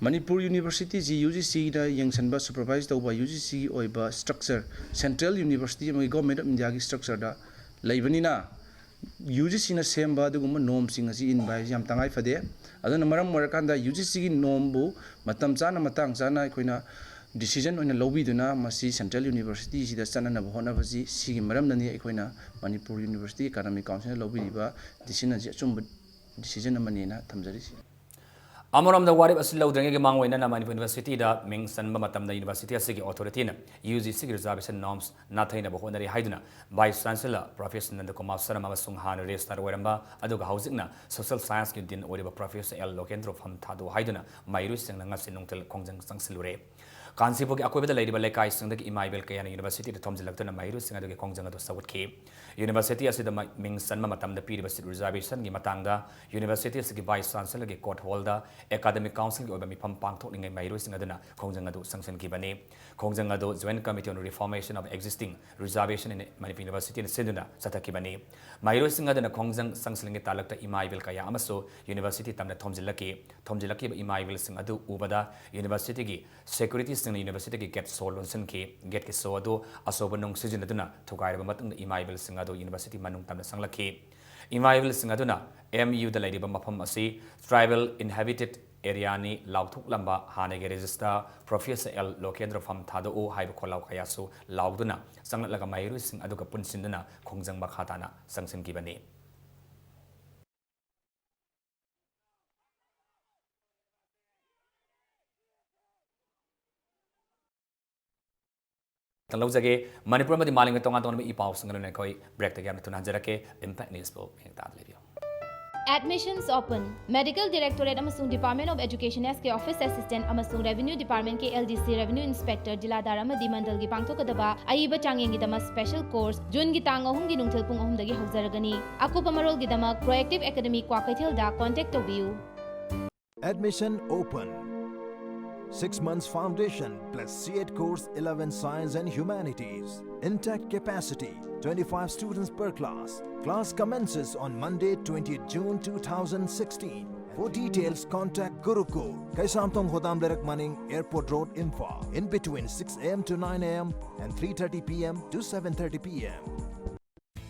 ꯃꯅꯤꯄꯨꯔ ꯌꯨꯅꯤꯚꯔꯁꯤꯇꯤꯁꯤ ꯌꯨ ꯖꯤ ꯁꯤꯅ ꯌꯦꯡꯁꯤꯟꯕ, ꯁꯨꯄꯔꯚꯥꯏꯁ ꯇꯧꯕ ꯌꯨ ꯖꯤ ꯁꯤꯒꯤ ꯑꯣꯏꯕ ꯁ꯭ꯇ꯭ꯔꯛꯆꯔ, ꯁꯦꯟꯇ꯭ꯔꯦꯜ ꯌꯨꯅꯤꯚꯔꯁꯤꯇꯤ ꯑꯃꯒꯤ, ꯒꯣꯔꯃꯦꯟꯠ ꯑꯣꯐ ꯏꯟꯗꯤꯌꯥꯒꯤ ꯁ꯭ꯇ꯭ꯔꯛꯆꯔꯗ ꯂꯩꯕꯅꯤꯅ, ꯌꯨ ꯖꯤ ꯁꯤꯅ ꯁꯦꯝꯕ ꯑꯗꯨꯒꯨꯝꯕ ꯅꯣꯔꯝꯁꯤꯡ ꯑꯁꯤ ꯏꯟꯕ ꯍꯥꯏꯁꯤ ꯌꯥꯝ ꯇꯉꯥꯏ ꯐꯗꯦ꯫ ꯑꯗꯨꯅ ꯃꯔꯝ ꯑꯣꯏꯔꯀꯥꯟꯗ ꯌꯨ ꯖꯤ ꯁꯤꯒꯤ ꯅꯣꯔꯝꯕꯨ ꯃꯇꯝ ꯆꯥꯅ, ꯃꯇꯥꯡ ꯆꯥꯅ ꯑꯩꯈꯣꯏꯅ ꯗꯤꯁꯤꯖꯟ ꯑꯣꯏꯅ ꯂꯧꯕꯤꯗꯨꯅ ꯃꯁꯤ ꯁꯦꯟꯇ꯭ꯔꯦꯜ ꯌꯨꯅꯤꯚꯔꯁꯤꯇꯤꯁꯤꯗ ꯆꯠꯅꯅꯕ ꯍꯣꯠꯅꯕꯁꯤ, ꯁꯤꯒꯤ ꯃꯔꯝꯅꯅꯤ ꯑꯩꯈꯣꯏꯅ ꯃꯅꯤꯄꯨꯔ ꯌꯨꯅꯤꯚꯔꯁꯤꯇꯤ ꯑꯦꯀꯥꯗꯃꯤꯛ ꯀꯥꯎꯟꯁꯤꯜꯅ ꯂꯧꯕꯤꯔꯤꯕ ꯗꯤꯁꯤꯖꯟ ꯑꯁꯤ ꯑꯆꯨꯝꯕ ꯗꯤꯁꯤꯖꯟ ꯑꯃꯅꯦꯅ ꯊꯝꯖꯔꯤꯁꯤ꯫ ꯑꯃꯔꯣꯝꯗ ꯋꯥꯔꯦꯞ ꯑꯁꯤ ꯂꯧꯗ꯭ꯔꯤꯉꯩꯒꯤ ꯃꯥꯡꯑꯣꯏꯅꯅ ꯃꯅꯤꯄꯨꯔ ꯌꯨꯅꯤꯚꯔꯁꯤꯇꯤꯗ ꯃꯤꯡ ꯆꯟꯕ ꯃꯇꯝꯗ ꯌꯨꯅꯤꯚꯔꯁꯤꯇꯤ ꯑꯁꯤꯒꯤ ꯑꯣꯊꯣꯔꯤꯇꯤꯅ ꯌꯨ ꯖꯤ ꯁꯤꯒꯤ ꯔꯤꯖꯥꯔꯕꯦꯁꯟ ꯅꯣꯔꯝꯁ ꯅꯥꯊꯩꯅꯕ ꯍꯣꯠꯅꯔꯤ ꯍꯥꯏꯗꯨꯅ ꯚꯥꯏꯁ ꯆꯥꯟꯁꯦꯂꯔ ꯄ꯭ꯔꯣꯐꯦꯁꯔ ꯅꯟꯗꯀꯨꯃꯥꯔ ꯁꯔꯃ ꯑꯃꯁꯨꯡ ꯍꯥꯟꯅ ꯔꯦꯖꯤꯁꯇ꯭ꯔꯥꯔ ꯑꯣꯏꯔꯝꯕ ꯑꯗꯨꯒ ꯍꯧꯖꯤꯛꯅ ꯁꯣꯁꯤꯌꯦꯜ ꯁꯥꯏꯟꯁꯀꯤ ꯗꯤꯟ ꯑꯣꯏꯔꯤꯕ ꯄ꯭ꯔꯣꯐꯦꯁꯔ ꯑꯦꯜ ꯂꯣꯀꯦꯟꯗ꯭ꯔꯣ ꯐꯝ ꯊꯥꯗꯣꯛꯎ ꯍꯥꯏꯗꯨꯅ ꯃꯍꯩꯔꯣꯏꯁꯤꯡꯅ ꯉꯁꯤ ꯅꯨꯡꯊꯤꯜ ꯈꯣꯡꯖꯪ ꯆꯪꯁꯤꯜꯂꯨꯔꯦ꯫ ꯀꯥꯟꯆꯤꯄꯨꯔꯒꯤ ꯑꯀꯣꯏꯕꯗ ꯂꯩꯔꯤꯕ ꯂꯩꯀꯥꯏꯁꯤꯡꯗꯒꯤ ꯏꯃꯥ ꯏꯕꯦꯜ ꯀꯌꯥꯅ ꯌꯨꯅꯤꯚꯔꯁꯤꯇꯤꯗ ꯊꯣꯝꯖꯤꯜꯂꯛꯇꯨꯅ ꯃꯍꯩꯔꯣꯏꯁꯤꯡ ꯑꯗꯨꯒꯤ ꯈꯣꯡꯖꯪ ꯑꯗꯨ ꯁꯧꯒꯠꯈꯤ꯫ ꯌꯨꯅꯤꯚꯔꯁꯤꯇꯤ ꯑꯁꯤꯗ ꯃ-, ꯃꯤꯡ ꯆꯟꯕ ꯃꯇꯝꯗ ꯄꯤꯔꯤꯕ ꯁꯤꯠ ꯔꯤꯖꯥꯔꯕꯦꯁꯟꯒꯤ ꯃꯇꯥꯡꯗ ꯌꯨꯅꯤꯚꯔꯁꯤꯇꯤ ꯑꯁꯤꯒꯤ ꯚꯥꯏꯁ ꯆꯥꯟꯁꯦꯂꯔꯒꯤ ꯀꯣꯔꯠ ꯍꯣꯜꯗ ꯑꯦꯀꯥꯗꯃꯤꯛ ꯀꯥꯎꯟꯁꯤꯜꯒꯤ ꯑꯣꯏꯕ ꯃꯤꯐꯝ ꯄꯥꯡꯊꯣꯛꯅꯤꯡꯉꯥꯏ ꯃꯍꯩꯔꯣꯏꯁꯤꯡ ꯑꯗꯨꯅ ꯈꯣꯡꯖꯪ ꯑꯗꯨ ꯆꯪꯁꯤꯟꯈꯤꯕꯅꯤ꯫ ꯈꯣꯡꯖꯪ ꯑꯗꯨ Joint Committee on Reformation of Existing Reservation in Manipur University ꯅ ꯁꯤꯟꯗꯨꯅ ꯆꯠꯊꯈꯤꯕꯅꯤ꯫ ꯃꯍꯩꯔꯣꯏꯁꯤꯡ ꯑꯗꯨꯅ ꯈꯣꯡꯖꯪ ꯆꯪꯁꯤꯟꯂꯤꯉꯩ ꯇꯥꯂꯛꯇ ꯏꯃꯥ ꯏꯕꯦꯜ ꯀꯌꯥ ꯑꯃꯁꯨ ꯌꯨꯅꯤꯚꯔꯁꯤꯇꯤ ꯇꯝꯅ ꯊꯣꯝꯖꯤꯜꯂꯛꯈꯤ꯫ ꯊꯣꯝꯖꯤꯜꯂꯛꯈꯤꯕ ꯏꯃꯥ ꯏꯕꯦꯜꯁꯤꯡ ꯑꯗꯨ ꯎꯕꯗ ꯌꯨꯅꯤꯚꯔꯁꯤꯇꯤꯒꯤ ꯁꯦꯀ꯭ꯌꯨꯔꯤꯇꯤꯁꯤꯡꯅ ꯌꯨꯅꯤꯚꯔꯁꯤꯇꯤꯒꯤ ꯒꯦꯠ ꯁꯣ ꯂꯣꯟꯁꯤꯟꯈꯤ꯫ ꯒꯦꯠꯀꯤ ꯁꯣ ꯑꯗꯨ ꯑꯆꯧꯕ ꯅꯨꯡ ꯁꯤꯖꯤꯟꯅꯗꯨꯅ ꯊꯨꯒꯥꯏꯔꯕ ꯃꯇꯨꯡꯗ ꯏꯃꯥ ꯏꯕꯦꯜꯁꯤꯡ ꯑꯗꯨ ꯌꯨꯅꯤꯚꯔꯁꯤꯇꯤ ꯃꯅꯨꯡ ꯇꯝꯅ ꯆꯪꯂꯛꯈꯤ꯫ ꯏꯃꯥ ꯏꯕꯦꯜꯁꯤꯡ ꯑꯗꯨꯅ ꯑꯦꯝ ꯌꯨꯗ ꯂꯩꯔꯤꯕ ꯃꯐꯝ ꯑꯁꯤ ꯇ꯭ꯔꯥꯏꯕꯦꯜ ꯏꯟꯍꯦꯕꯤꯇꯦꯠ ꯑꯦꯔꯤꯌꯥꯅꯤ ꯂꯥꯎꯊꯣꯛꯂꯝꯕ ꯍꯥꯟꯅꯒꯤ ꯔꯦꯖꯤꯁꯇ꯭ꯔꯥꯔ ꯄ꯭ꯔꯣꯐꯦꯁꯔ ꯑꯦꯜ ꯂꯣꯀꯦꯟꯗ꯭ꯔ ꯐꯝ ꯊꯥꯗꯣꯛꯎ ꯍꯥꯏꯕ ꯈꯣꯜꯂꯥꯎ ꯀꯌꯥꯁꯨ ꯂꯥꯎꯗꯨꯅ ꯆꯪꯂꯛꯂꯒ ꯃꯍꯩꯔꯣꯏꯁꯤꯡ ꯑꯗꯨꯒ ꯄꯨꯟꯁꯤꯟꯗꯨꯅ ꯈꯣꯡꯖꯪ ꯃꯈꯥ ꯇꯥꯅ ꯆꯪꯁꯤꯟꯈꯤꯕꯅꯤ꯫ ꯂꯧꯖꯒꯦ꯫ ꯃꯅꯤꯄꯨꯔ ꯑꯃꯗꯤ ꯃꯥꯂꯦꯝꯒꯤ ꯇꯣꯉꯥꯟ ꯇꯣꯉꯥꯟꯕ ꯏ ꯄꯥꯎꯁꯤꯡ ꯑꯗꯨꯅ ꯑꯩꯈꯣꯏ ꯕ꯭ꯔꯦꯛꯇꯒꯤ ꯌꯥꯝꯅ ꯊꯨꯅ ꯍꯟꯖꯔꯛꯀꯦ꯫ ꯏꯝꯄꯦꯛ ꯅ꯭ꯌꯨꯁꯄꯨ ꯃꯤꯠꯌꯦꯡ ꯇꯥꯗꯨꯅ ꯂꯩꯕꯤꯌꯨ꯫ Admissions open꯫ Medical Directorate ꯑꯃꯁꯨꯡ Department of Education S K Office Assistant ꯑꯃꯁꯨꯡ Revenue Department ꯀꯤ L D C Revenue Inspector ꯖꯤꯂꯥꯗꯥꯔ ꯑꯃꯗꯤ ꯃꯟꯗꯜꯒꯤ ꯄꯥꯡꯊꯣꯛꯀꯗꯕ ꯑꯏꯕ ꯆꯥꯡꯌꯦꯡꯒꯤꯗꯃꯛ special course ꯖꯨꯟꯒꯤ ꯇꯥꯡ ꯑꯍꯨꯝꯒꯤ ꯅꯨꯡꯊꯤꯜ ꯄꯨꯡ ꯑꯍꯨꯝꯗꯒꯤ ꯍꯧꯖꯔꯒꯅꯤ꯫ ꯑꯀꯨꯞꯄ ꯃꯔꯣꯜꯒꯤꯗꯃꯛ Proactive Academy ꯀ꯭ꯋꯥꯀꯩꯊꯦꯜꯗ contact ꯇꯧꯕꯤꯌꯨ꯫ Admission open. Six months foundation plus C.Ed course, eleven Science and Humanities. Intact capacity, twenty-five students per class. Class commences on Monday, twentieth June two thousand sixteen. For details, contact Gurukul, Kaisamthong Hodam Lerak Maning, Airport Road, Imphal, in between six a.m. to nine a.m. and three thirty p.m. to seven thirty p.m.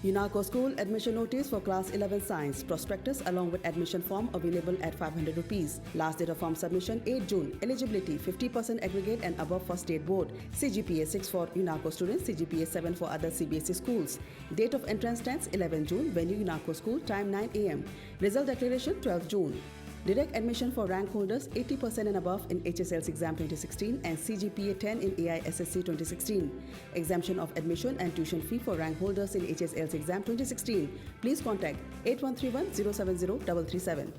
UNACO School admission notice for class eleven science. Prospectus along with admission form available at five hundred rupees. Last date of form submission eight June. Eligibility fifty percent aggregate and above for state board. C G P A six for UNACO students, C G P A seven for other C B S E schools. Date of entrance test eleven June. Venue UNACO school. Time nine a m. Result declaration twelve June. Direct admission for rank holders eighty percent and above in H S L C exam twenty sixteen and C G P A ten in A I S S C twenty sixteen. Exemption of admission and tuition fee for rank holders in H S L C exam twenty sixteen. Please contact eight one three one zero seven zero double three seven.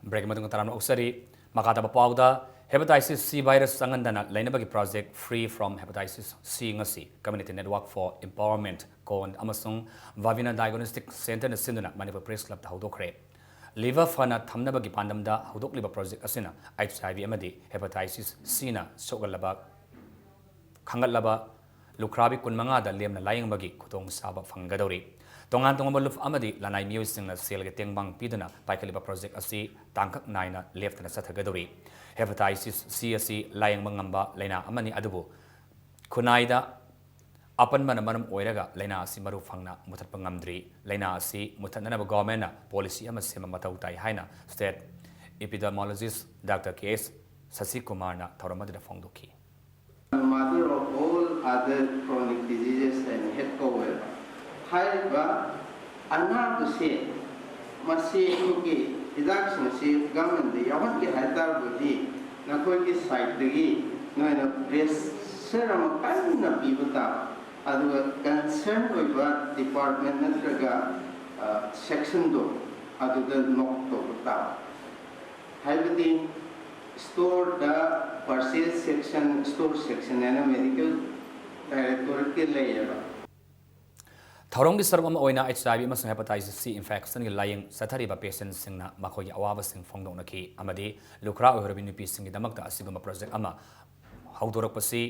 Break ꯃꯇꯨꯡꯗ ꯇꯔꯥꯝꯅ ꯑꯣꯛꯆꯔꯤ꯫ ꯃꯈꯥ ꯇꯥꯕ ꯄꯥꯎꯗ, hepatitis C virus ꯆꯪꯍꯟꯗꯅ ꯂꯩꯅꯕꯒꯤ project Free from Hepatitis C ꯉꯁꯤ Community Network for Empowerment, ꯀꯣꯟ ꯑꯃꯁꯨꯡ Vavina Diagnostic Centreꯅ ꯁꯤꯟꯗꯨꯅ Manipur Press Clubꯇ ꯍꯧꯗꯣꯛꯈ꯭ꯔꯦ꯫ Liver ꯐꯅ ꯊꯝꯅꯕꯒꯤ ꯄꯥꯟꯗꯝꯗ ꯍꯧꯗꯣꯛꯂꯤꯕ project ꯑꯁꯤꯅ H I V ꯑꯃꯗꯤ hepatitis Cꯅ ꯁꯣꯛꯍꯜꯂꯕ ꯈꯪꯒꯠꯂꯕ ꯂꯨꯈ꯭ꯔꯥꯕꯤ ꯀꯨꯟꯃꯉꯥꯗ ꯂꯦꯝꯅ ꯂꯥꯌꯦꯡꯕꯒꯤ ꯈꯨꯗꯣꯡꯆꯥꯕ ꯐꯪꯒꯗꯧꯔꯤ꯫ ꯇꯣꯉꯥꯟ ꯇꯣꯉꯥꯟꯕ ꯂꯨꯞ ꯑꯃꯗꯤ ꯂꯅꯥꯏ ꯃꯤꯑꯣꯏꯁꯤꯡꯅ ꯁꯦꯜꯒꯤ ꯇꯦꯡꯕꯥꯡ ꯄꯤꯗꯨꯅ ꯄꯥꯏꯈꯠꯂꯤꯕ project ꯑꯁꯤ ꯇꯥꯡꯀꯛ ꯅꯥꯏꯅ ꯂꯦꯞꯇꯅ ꯆꯠꯊꯒꯗꯧꯔꯤ꯫ Hepatitis C ꯑꯁꯤ ꯂꯥꯌꯦꯡꯕ ꯉꯝꯕ ꯂꯥꯏꯅꯥ ꯑꯃꯅꯤ, ꯑꯗꯨꯕꯨ ꯈꯨꯟꯅꯥꯏꯗ ꯑꯄꯟꯕꯅ ꯃꯔꯝ ꯑꯣꯏꯔꯒ ꯂꯥꯏꯅꯥ ꯑꯁꯤ ꯃꯔꯨ ꯐꯪꯅ ꯃꯨꯊꯠꯄ ꯉꯝꯗ꯭ꯔꯤ꯫ ꯂꯥꯏꯅꯥ ꯑꯁꯤ ꯃꯨꯊꯠꯅꯅꯕ governmentꯅ policy ꯑꯃ ꯁꯦꯝꯕ ꯃꯊꯧ ꯇꯥꯏ ꯍꯥꯏꯅ State Epidemiologist Doctor K S ꯁꯁꯤꯀꯨꯃꯥꯔꯅ ꯊꯧꯔꯝ ꯑꯗꯨꯗ ꯐꯣꯡꯗꯣꯛꯈꯤ꯫ Mother of all other chronic diseases ꯍꯥꯏꯅ ꯍꯦꯛ ꯀꯧꯋꯦꯕ꯫ ꯍꯥꯏꯔꯤꯕ ꯑꯅꯥꯕꯁꯦ, ꯃꯁꯤ ꯑꯩꯈꯣꯏꯒꯤ ꯍꯤꯗꯥꯛꯁꯤꯡꯁꯤ governmentꯗ ꯌꯥꯎꯍꯟꯒꯦ ꯍꯥꯏ ꯇꯥꯔꯒꯗꯤ, ꯅꯈꯣꯏꯒꯤ sideꯗꯒꯤ ꯅꯣꯏꯅ pressure ꯑꯃ ꯀꯟꯅ ꯄꯤꯕ ꯇꯥꯕ, ꯑꯗꯨꯒ concern ꯑꯣꯏꯕ department ꯅꯠꯇ꯭ꯔꯒ, ꯑ, sectionꯗꯣ ꯑꯗꯨꯗ knock ꯇꯧꯕ ꯇꯥꯕ꯫ ꯍꯥꯏꯕꯗꯤ storeꯗ purchase section, store section ꯍꯥꯏꯅ medical directorateꯀꯤ ꯂꯩꯌꯦꯕ꯫ ꯊꯧꯔꯝꯒꯤ ꯁꯔꯨꯛ ꯑꯃ ꯑꯣꯏꯅ H I V ꯑꯃꯁꯨꯡ hepatitis C infectionꯒꯤ ꯂꯥꯌꯦꯡ ꯆꯠꯊꯔꯤꯕ patientꯁꯤꯡꯅ ꯃꯈꯣꯏꯒꯤ ꯑꯋꯥꯕꯁꯤꯡ ꯐꯣꯡꯗꯣꯛꯅꯈꯤ ꯑꯃꯗꯤ ꯂꯨꯈ꯭ꯔꯥ ꯑꯣꯏꯍꯧꯔꯕꯤ ꯅꯨꯄꯤꯁꯤꯡꯒꯤꯗꯃꯛꯇ ꯑꯁꯤꯒꯨꯝꯕ project ꯑꯃ ꯍꯧꯗꯣꯔꯛꯄꯁꯤ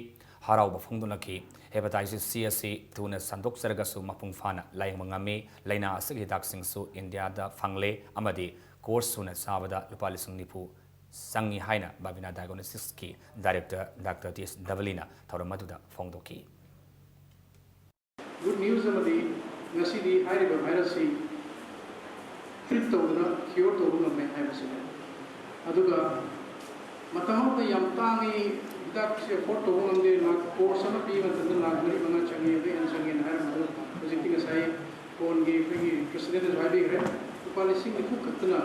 ꯍꯔꯥꯎꯕ ꯐꯣꯡꯗꯣꯛꯅꯈꯤ꯫ Hepatitis C ꯑꯁꯤ ꯊꯨꯅ ꯁꯟꯗꯣꯛꯆꯔꯒꯁꯨ ꯃꯄꯨꯡ ꯐꯥꯅ ꯂꯥꯌꯦꯡꯕ ꯉꯝꯃꯤ꯫ ꯂꯥꯏꯅꯥ ꯑꯁꯤꯒꯤ ꯍꯤꯗꯥꯛꯁꯤꯡꯁꯨ ꯏꯟꯗꯤꯌꯥꯗ ꯐꯪꯂꯦ ꯑꯃꯗꯤ course ꯁꯨꯅ ꯆꯥꯕꯗ ꯂꯨꯄꯥ ꯂꯤꯁꯤꯡ ꯅꯤꯐꯨ ꯆꯪꯏ ꯍꯥꯏꯅ Vavina Diagnosticsꯀꯤ director Doctor T S ꯙꯕꯂꯤꯅ ꯊꯧꯔꯝ ꯑꯗꯨꯗ ꯐꯣꯡꯗꯣꯛꯈꯤ꯫ Good news ꯑꯃꯗꯤ ꯉꯁꯤꯗꯤ ꯍꯥꯏꯔꯤꯕ ꯚꯥꯏꯔꯁꯁꯤ ꯇ꯭ꯔꯤꯠ ꯇꯧꯗꯨꯅ ꯀ꯭ꯌꯣꯔ ꯇꯧꯕ ꯉꯝꯃꯦ ꯍꯥꯏꯕꯁꯤꯅꯤ꯫ ꯑꯗꯨꯒ ꯃꯇꯝ ꯑꯃꯗ ꯌꯥꯝ ꯇꯥꯡꯉꯤ, ꯍꯤꯗꯥꯛꯁꯦ ꯑꯦꯐꯣꯔꯗ ꯇꯧꯕ ꯉꯝꯗꯦ, ꯂꯥꯛ ꯀꯣꯔꯁ ꯑꯃ ꯄꯤꯕ ꯃꯇꯝꯗ ꯂꯥꯛ ꯃꯔꯤ ꯃꯉꯥ ꯆꯪꯉꯤ, ꯑꯗꯨ ꯍꯦꯟꯅ ꯆꯪꯉꯦꯅ ꯍꯥꯏꯔꯝꯕꯗꯨ ꯍꯧꯖꯤꯛꯇꯤ ꯉꯁꯥꯏ ꯐꯣꯟꯒꯤ ꯑꯩꯈꯣꯏꯒꯤ ꯄ꯭ꯔꯁꯤꯗꯦꯟꯅꯁꯨ ꯍꯥꯏꯕꯤꯈ꯭ꯔꯦ, ꯂꯨꯄꯥ ꯂꯤꯁꯤꯡ ꯅꯤꯐꯨ ꯈꯛꯇꯅ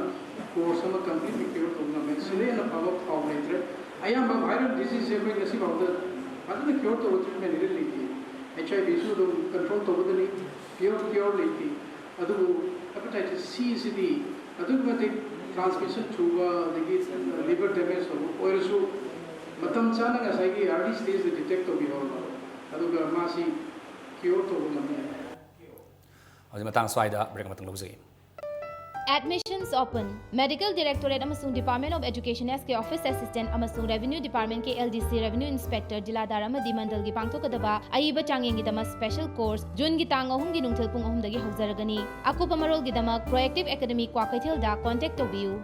ꯀꯣꯔꯁ ꯑꯃ ꯀꯝꯄ꯭ꯂꯤꯠꯂꯤ ꯀ꯭ꯌꯣꯔ ꯇꯧꯕ ꯉꯝꯃꯦ꯫ ꯁꯤꯗ ꯍꯦꯟꯅ ꯐꯕ ꯄꯥꯎ ꯂꯩꯇ꯭ꯔꯦ꯫ ꯑꯌꯥꯝꯕ ꯚꯥꯏꯔꯦꯜ ꯗꯤꯖꯤꯖꯁꯦ ꯑꯩꯈꯣꯏ ꯉꯁꯤ ꯐꯥꯎꯗ ꯐꯖꯅ ꯀ꯭ꯌꯣꯔ ꯇꯧꯕ ꯇ꯭ꯔꯤꯠꯃꯦꯟ ꯏꯔꯤꯜ ꯂꯩꯇꯦ꯫ ꯑꯩꯆ ꯑꯥꯏ ꯚꯤꯁꯨ ꯑꯗꯨꯝ ꯀꯟꯇ꯭ꯔꯣꯜ ꯇꯧꯒꯗꯅꯤ, ꯄ꯭ꯌꯣꯔ ꯀ꯭ꯌꯣꯔ ꯂꯩꯇꯦ꯫ ꯑꯗꯨꯕꯨ ꯍꯦꯄꯥꯇꯥꯏꯇꯤꯁ ꯁꯤꯁꯤꯗꯤ ꯑꯗꯨꯛꯀꯤ ꯃꯇꯤꯛ ꯇ꯭ꯔꯥꯟꯁꯃꯤꯁꯟ ꯊꯨꯕ, ꯑꯗꯒꯤ ꯂꯤꯚꯔ ꯗꯦꯃꯦꯖ ꯇꯧꯕ ꯑꯣꯏꯔꯁꯨ ꯃꯇꯝ ꯆꯥꯅ ꯉꯁꯥꯏꯒꯤ ꯑꯥꯔꯂꯤ ꯁ꯭ꯇꯦꯖꯇ ꯗꯤꯇꯦꯛ ꯇꯧꯕꯤꯍꯧꯔꯕ, ꯑꯗꯨꯒ ꯃꯥꯁꯤ ꯀ꯭ꯌꯣꯔ ꯇꯧꯕ ꯉꯝꯃꯤ꯫ ꯍꯧꯖꯤꯛ ꯃꯇꯥꯡ ꯁ꯭ꯋꯥꯏꯗ ꯕ꯭ꯔꯦꯛ ꯑꯃꯇꯪ ꯂꯧꯖꯒꯦ꯫ Admissions open. Medical Directorate ꯑꯃꯁꯨꯡ Department of Education S K Office Assistant ꯑꯃꯁꯨꯡ Revenue Department ꯀꯤ L D C Revenue Inspector ꯖꯤꯂꯥꯗꯥꯔ ꯑꯃꯗꯤ ꯃꯟꯗꯜꯒꯤ ꯄꯥꯡꯊꯣꯛꯀꯗꯕ ꯑꯏꯕ ꯆꯥꯡꯌꯦꯡꯒꯤꯗꯃꯛ special course ꯖꯨꯟꯒꯤ ꯇꯥꯡ ꯑꯍꯨꯝꯒꯤ ꯅꯨꯡꯊꯤꯜ ꯄꯨꯡ ꯑꯍꯨꯝꯗꯒꯤ ꯍꯧꯖꯔꯒꯅꯤ꯫ ꯑꯀꯨꯞꯄ ꯃꯔꯣꯜꯒꯤꯗꯃꯛ Proactive Academy ꯀ꯭ꯋꯥꯀꯩꯊꯦꯜꯗ contact ꯇꯧꯕꯤꯌꯨ꯫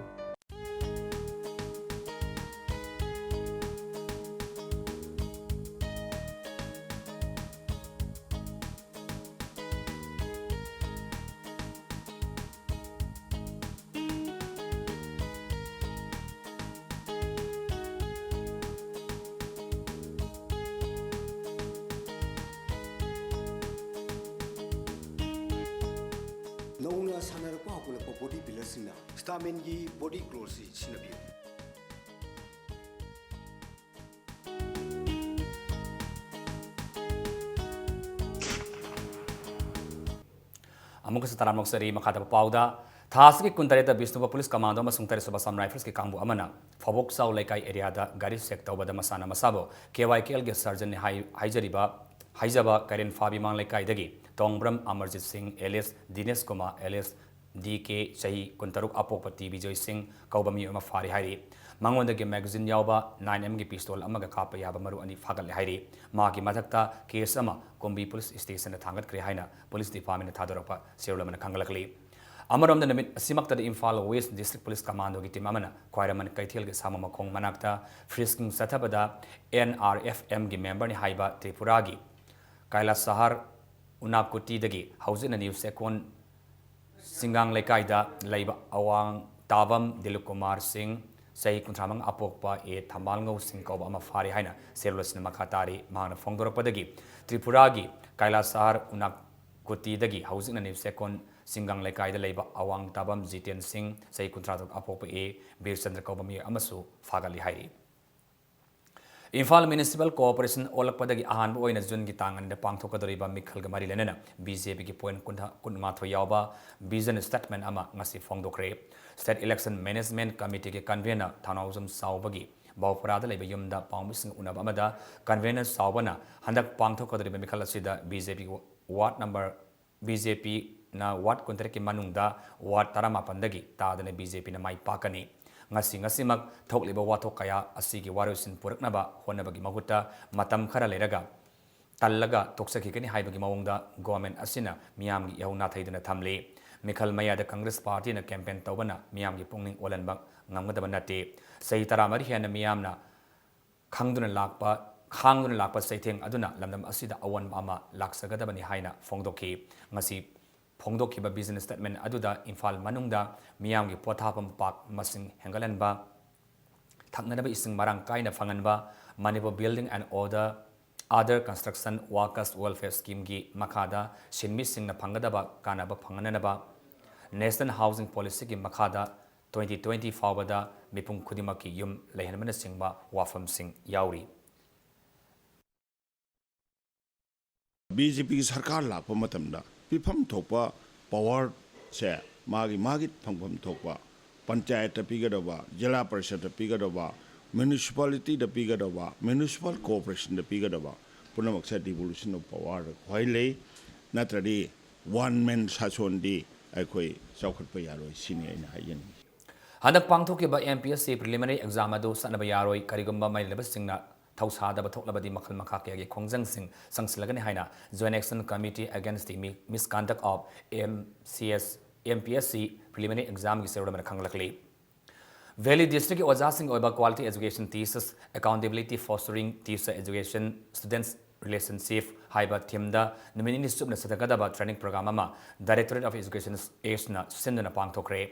ꯅꯧꯅ ꯁꯥꯟꯅꯔꯛꯄ ꯍꯧꯒꯠꯂꯛꯄ ꯕꯣꯗꯤ ꯕꯤꯜꯗꯔꯁꯤꯡꯅ ꯁ꯭ꯇꯥꯃꯤꯟꯒꯤ ꯕꯣꯗꯤ ꯒ꯭ꯔꯣꯁꯤ ꯁꯤꯖꯤꯟꯅꯕꯤꯌꯨ꯫ ꯑꯃꯨꯛꯀꯁꯨ ꯇꯔꯥꯝꯅ ꯑꯣꯛꯆꯔꯤ꯫ ꯃꯈꯥ ꯇꯥꯕ ꯄꯥꯎꯗ, ꯊꯥ ꯑꯁꯤꯒꯤ ꯀꯨꯟꯇꯔꯦꯠꯇ ꯕꯤꯁꯅꯨꯄꯨꯔ ꯄꯨꯂꯤꯁ ꯀꯃꯥꯟꯗꯣ ꯑꯃꯁꯨꯡ ꯇꯔꯦꯠꯁꯨꯕ ꯑꯁꯥꯝ ꯔꯥꯏꯐꯜꯁꯀꯤ ꯀꯥꯡꯕꯨ ꯑꯃꯅ ꯐꯥꯎꯕꯣꯛꯆꯥꯎ ꯂꯩꯀꯥꯏ ꯑꯦꯔꯤꯌꯥꯗ ꯒꯥꯔꯤ ꯆꯦꯛ ꯇꯧꯕꯗ ꯃꯁꯥꯅ ꯃꯁꯥꯕꯨ ꯀꯦ ꯋꯥꯏ ꯀꯦ ꯑꯦꯜꯒꯤ ꯁꯔꯖꯟꯅꯤ ꯍꯥꯏ-, ꯍꯥꯏꯖꯔꯤꯕ, ꯍꯥꯏꯖꯕ ꯀꯩꯔꯦꯟ ꯐꯥꯕꯤ ꯃꯥꯡ ꯂꯩꯀꯥꯏꯗꯒꯤ Tongbram Amarjit Singh alias Dinesh Kumar alias D K, ꯆꯍꯤ ꯀꯨꯟꯇꯔꯨꯛ, ꯑꯄꯣꯛꯄ ꯇꯤ ꯕꯤꯖꯣꯏ ꯁꯤꯡ ꯀꯧꯕ ꯃꯤꯑꯣꯏ ꯑꯃ ꯐꯥꯔꯤ ꯍꯥꯏꯔꯤ꯫ ꯃꯉꯣꯟꯗꯒꯤ ꯃꯦꯒꯥꯖꯤꯟ ꯌꯥꯎꯕ ꯅꯥꯏꯟ ꯑꯦꯝꯒꯤ ꯄꯤꯁꯇꯣꯜ ꯑꯃꯒ ꯀꯥꯞꯄ ꯌꯥꯕ ꯃꯔꯨ ꯑꯅꯤ ꯐꯥꯒꯠꯂꯦ ꯍꯥꯏꯔꯤ꯫ ꯃꯍꯥꯛꯀꯤ ꯃꯊꯛꯇ ꯀꯦꯁ ꯑꯃ ꯀꯨꯝꯕꯤ ꯄꯨꯂꯤꯁ ꯁ꯭ꯇꯦꯁꯟꯗ ꯊꯥꯡꯒꯠꯈ꯭ꯔꯦ ꯍꯥꯏꯅ ꯄꯨꯂꯤꯁ ꯗꯤꯄꯥꯔꯠꯃꯦꯟꯠꯅ ꯊꯥꯗꯣꯔꯛꯄ ꯆꯦꯔꯣꯜ ꯑꯃꯅ ꯈꯪꯒꯠꯂꯛꯂꯤ꯫ ꯑꯃꯔꯣꯝꯗ, ꯅꯨꯃꯤꯠ ꯑꯁꯤꯃꯛꯇꯗ ꯏꯝꯐꯥꯜ ꯋꯦꯁ ꯗꯤꯁꯇ꯭ꯔꯤꯛ ꯄꯨꯂꯤꯁ ꯀꯃꯥꯟꯗꯣꯒꯤ ꯇꯤꯝ ꯑꯃꯅ ꯈ꯭ꯋꯥꯏꯔꯝꯕꯟ ꯀꯩꯊꯦꯜꯒꯤ ꯁꯥꯃꯨ ꯃꯈꯣꯡ ꯃꯅꯥꯛꯇ ꯐ꯭ꯔꯤꯁꯀꯤꯡ ꯆꯠꯊꯕꯗ ꯑꯦꯟ ꯑꯥꯔ ꯑꯦꯐ ꯑꯦꯝꯒꯤ ꯃꯦꯝꯕꯔꯅꯤ ꯍꯥꯏꯕ ꯇ꯭ꯔꯤꯄꯨꯔꯥꯒꯤ ꯀꯥꯏꯂꯥꯁ ꯁꯍꯔ ꯎꯅꯥꯀꯨꯇꯤꯗꯒꯤ ꯍꯧꯖꯤꯛꯅ ꯅ꯭ꯌꯨ ꯆꯦꯛꯀꯣꯟ ꯁꯤꯡꯒꯥꯡ ꯂꯩꯀꯥꯏꯗ ꯂꯩꯕ ꯑꯋꯥꯡ ꯇꯥꯕꯝ ꯗꯤꯂꯤꯞ ꯀꯨꯃꯥꯔ ꯁꯤꯡ, ꯆꯍꯤ ꯀꯨꯟꯊ꯭ꯔꯥ ꯃꯉꯥ, ꯑꯄꯣꯛꯄ ꯑꯦ ꯊꯝꯕꯥꯜꯉꯧ ꯁꯤꯡ ꯀꯧꯕ ꯑꯃ ꯐꯥꯔꯦ ꯍꯥꯏꯅ ꯁꯦꯜꯂꯨꯟ ꯑꯁꯤꯅ ꯃꯈꯥ ꯇꯥꯔꯤ꯫ ꯃꯍꯥꯛꯅ ꯐꯣꯡꯗꯣꯔꯛꯄꯗꯒꯤ ꯇ꯭ꯔꯤꯄꯨꯔꯥꯒꯤ ꯀꯩꯂꯥꯁꯍꯥꯔ ꯎꯅꯥꯀꯨꯇꯤꯗꯒꯤ ꯍꯧꯖꯤꯛꯅ ꯅ꯭ꯌꯨ ꯆꯦꯛꯀꯣꯟ ꯁꯤꯡꯒꯥꯡ ꯂꯩꯀꯥꯏꯗ ꯂꯩꯕ ꯑꯋꯥꯡ ꯇꯥꯕꯝ ꯖꯤꯇꯦꯟ ꯁꯤꯡ, ꯆꯍꯤ ꯀꯨꯟꯊ꯭ꯔꯥ ꯇꯔꯨꯛ, ꯑꯄꯣꯛꯄ ꯑꯦ ꯕꯤꯔꯆꯟꯗ꯭ꯔ ꯀꯧꯕ ꯃꯤꯑꯣꯏ ꯑꯃꯁꯨ ꯐꯥꯒꯠꯂꯤ ꯍꯥꯏꯔꯤ꯫ ꯏꯝꯐꯥꯜ ꯃ꯭ꯌꯨꯅꯤꯁꯤꯄꯥꯜ ꯀꯣꯑꯣꯄꯔꯦꯁꯟ ꯑꯣꯜꯂꯛꯄꯗꯒꯤ ꯑꯍꯥꯟꯕ ꯑꯣꯏꯅ ꯖꯨꯟꯒꯤ ꯇꯥꯡ ꯑꯅꯤꯗ ꯄꯥꯡꯊꯣꯛꯀꯗꯧꯔꯤꯕ ꯃꯤꯈꯜꯒ ꯃꯔꯤ ꯂꯩꯅꯅ ꯕꯤ ꯖꯦ ꯄꯤꯒꯤ ꯄꯣꯏꯟꯠ ꯀꯨꯟꯊ꯭ꯔꯥ, ꯀꯨꯟꯃꯥꯊꯣꯏ ꯌꯥꯎꯕ ꯚꯤꯖꯟ ꯁ꯭ꯇꯦꯠꯃꯦꯟꯠ ꯑꯃ ꯉꯁꯤ ꯐꯣꯡꯗꯣꯛꯈ꯭ꯔꯦ꯫ ꯁ꯭ꯇꯦꯠ ꯏꯂꯦꯛꯁꯟ ꯃꯦꯅꯦꯖꯃꯦꯟꯠ ꯀꯃꯤꯇꯤꯒꯤ ꯀꯟꯚꯦꯅꯔ ꯊꯧꯅꯥꯎꯖꯝ ꯆꯥꯎꯕꯒꯤ ꯕꯥꯎꯄꯔꯥꯗ ꯂꯩꯕ ꯌꯨꯝꯗ ꯄꯥꯎꯃꯤꯁꯤꯡ ꯎꯅꯕ ꯑꯃꯗ ꯀꯟꯚꯦꯅꯔ ꯆꯥꯎꯕꯅ ꯍꯟꯗꯛ ꯄꯥꯡꯊꯣꯛꯀꯗꯧꯔꯤꯕ ꯃꯤꯈꯜ ꯑꯁꯤꯗ ꯕꯤ ꯖꯦ ꯄꯤꯒꯤ ꯋꯥꯔꯗ ꯅꯝꯕꯔ ꯕꯤ ꯖꯦ ꯄꯤꯅ ꯋꯥꯔꯗ ꯀꯨꯟꯇꯔꯦꯠꯀꯤ ꯃꯅꯨꯡꯗ ꯋꯥꯔꯗ ꯇꯔꯥꯃꯥꯄꯟꯗꯒꯤ ꯇꯥꯗꯅ ꯕꯤ ꯖꯦ ꯄꯤꯅ ꯃꯥꯏ ꯄꯥꯛꯀꯅꯤ꯫ ꯉꯁꯤ ꯉꯁꯤꯃꯛ ꯊꯣꯛꯂꯤꯕ ꯋꯥꯊꯣꯛ ꯀꯌꯥ ꯑꯁꯤꯒꯤ ꯋꯥꯔꯣꯏꯁꯤꯟ ꯄꯨꯔꯛꯅꯕ ꯍꯣꯠꯅꯕꯒꯤ ꯃꯍꯨꯠꯇ ꯃꯇꯝ ꯈꯔ ꯂꯩꯔꯒ ꯇꯜꯂꯒ ꯇꯣꯛꯆꯈꯤꯒꯅꯤ ꯍꯥꯏꯕꯒꯤ ꯃꯑꯣꯡꯗ ꯒꯣꯚꯔꯟꯃꯦꯟꯠ ꯑꯁꯤꯅ ꯃꯤꯌꯥꯝꯒꯤ ꯏꯍꯧ ꯅꯥꯊꯩꯗꯨꯅ ꯊꯝꯂꯤ꯫ ꯃꯤꯈꯜ ꯃꯌꯥꯗ ꯀꯪꯒ꯭ꯔꯦꯁ ꯄꯥꯔꯇꯤꯅ ꯀꯦꯝꯄꯦꯟ ꯇꯧꯕꯅ ꯃꯤꯌꯥꯝꯒꯤ ꯄꯨꯛꯅꯤꯡ ꯑꯣꯜꯍꯟꯕ ꯉꯝꯒꯗꯕ ꯅꯠꯇꯦ꯫ ꯆꯍꯤ ꯇꯔꯥꯃꯔꯤ ꯍꯦꯟꯅ ꯃꯤꯌꯥꯝꯅ ꯈꯪꯗꯨꯅ ꯂꯥꯛꯄ, ꯈꯥꯡꯗꯨꯅ ꯂꯥꯛꯄ ꯆꯩꯊꯦꯡ ꯑꯗꯨꯅ ꯂꯝꯗꯝ ꯑꯁꯤꯗ ꯑꯑꯣꯟꯕ ꯑꯃ ꯂꯥꯛꯆꯒꯗꯕꯅꯤ ꯍꯥꯏꯅ ꯐꯣꯡꯗꯣꯛꯈꯤ꯫ ꯉꯁꯤ ꯐꯣꯡꯗꯣꯛꯈꯤꯕ ꯚꯤꯖꯟ ꯁ꯭ꯇꯦꯠꯃꯦꯟꯠ ꯑꯗꯨꯗ ꯏꯝꯐꯥꯜ ꯃꯅꯨꯡꯗ ꯃꯤꯌꯥꯝꯒꯤ ꯄꯣꯊꯥꯐꯝ ꯄꯥꯔꯛ ꯃꯁꯤꯡ ꯍꯦꯟꯒꯠꯍꯟꯕ, ꯊꯛꯅꯅꯕ ꯏꯁꯤꯡ ꯃꯔꯥꯡ ꯀꯥꯏꯅ ꯐꯪꯍꯟꯕ, Manipur building and other, other construction workers welfare ꯁ꯭ꯀꯤꯝꯒꯤ ꯃꯈꯥꯗ ꯁꯤꯟꯃꯤꯁꯤꯡꯅ ꯐꯪꯒꯗꯕ ꯀꯥꯟꯅꯕ ꯐꯪꯍꯟꯅꯕ, ꯅꯦꯁꯅꯦꯜ ꯍꯥꯎꯁꯤꯡ ꯄꯣꯂꯤꯁꯤꯒꯤ ꯃꯈꯥꯗ ꯇ꯭ꯋꯦꯟꯇꯤ ꯇ꯭ꯋꯦꯟꯇꯤ ꯐꯥꯎꯕꯗ ꯃꯤꯄꯨꯝ ꯈꯨꯗꯤꯡꯃꯛꯀꯤ ꯌꯨꯝ ꯂꯩꯍꯟꯕꯅꯆꯤꯡꯕ ꯋꯥꯐꯝꯁꯤꯡ ꯌꯥꯎꯔꯤ꯫ ꯕꯤ ꯖꯦ ꯄꯤꯒꯤ ꯁꯔꯀꯥꯔ ꯂꯥꯛꯄ ꯃꯇꯝꯗ ꯄꯤꯐꯝ ꯊꯣꯛꯄ ꯄꯥꯋꯔꯁꯦ ꯃꯥꯒꯤ ꯃꯥꯒꯤ ꯐꯪꯐꯝ ꯊꯣꯛꯄ ꯄꯟꯆꯥꯌꯠꯇ ꯄꯤꯒꯗꯕ, ꯖꯤꯂꯥ ꯄꯔꯤꯁꯠꯇ ꯄꯤꯒꯗꯕ, ꯃ꯭ꯌꯨꯅꯤꯁꯤꯄꯥꯂꯤꯇꯤꯗ ꯄꯤꯒꯗꯕ, ꯃ꯭ꯌꯨꯅꯤꯁꯤꯄꯥꯜ ꯀꯣꯑꯣꯄꯔꯦꯁꯟꯗ ꯄꯤꯒꯗꯕ ꯄꯨꯝꯅꯃꯛꯁꯦ ꯗꯤꯚꯣꯂꯨꯁꯟ ꯑꯣꯐ ꯄꯥꯋꯔꯗ ꯈ꯭ꯋꯥꯏ ꯂꯩ꯫ ꯅꯠꯇ꯭ꯔꯗꯤ ꯋꯥꯟ ꯃꯦꯟ ꯁꯥꯁꯣꯟꯗꯤ ꯑꯩꯈꯣꯏ ꯆꯥꯎꯈꯠꯄ ꯌꯥꯔꯣꯏ ꯁꯤꯅꯤ ꯑꯩꯅ ꯍꯥꯏꯖꯅꯤꯡꯉꯤ꯫ ꯍꯟꯗꯛ ꯄꯥꯡꯊꯣꯛꯈꯤꯕ M P S C ꯄ꯭ꯔꯤꯂꯤꯃꯤꯅꯔꯤ exam ꯑꯗꯨ ꯆꯠꯅꯕ ꯌꯥꯔꯣꯏ꯫ ꯀꯔꯤꯒꯨꯝꯕ ꯃꯔꯤ ꯂꯩꯅꯕꯁꯤꯡꯅ ꯊꯧꯁꯥꯗꯕ ꯊꯣꯛꯂꯕꯗꯤ ꯃꯈꯜ ꯃꯈꯥ ꯀꯌꯥꯒꯤ ꯈꯣꯡꯖꯪꯁꯤꯡ ꯆꯪꯁꯤꯜꯂꯒꯅꯤ ꯍꯥꯏꯅ Joint Action Committee Against the Mi-, Misconduct of M C S, M P S C Preliminary Examꯒꯤ ꯆꯦꯔꯣꯜ ꯑꯃꯅ ꯈꯪꯂꯛꯂꯤ꯫ ꯚꯦꯂꯤ ꯗꯤꯁꯇ꯭ꯔꯤꯛꯀꯤ ꯑꯣꯖꯥꯁꯤꯡꯒꯤ ꯑꯣꯏꯕ Quality Education Teachers, Accountability Fostering Teacher Education, Students Relationship ꯍꯥꯏꯕ themeꯗ ꯅꯨꯃꯤꯠ ꯅꯤꯅꯤ ꯆꯨꯞꯅ ꯆꯠꯊꯒꯗꯕ training program ꯑꯃ Directorate of Education Eastꯅ ꯁꯤꯟꯗꯨꯅ ꯄꯥꯡꯊꯣꯛꯈ꯭ꯔꯦ꯫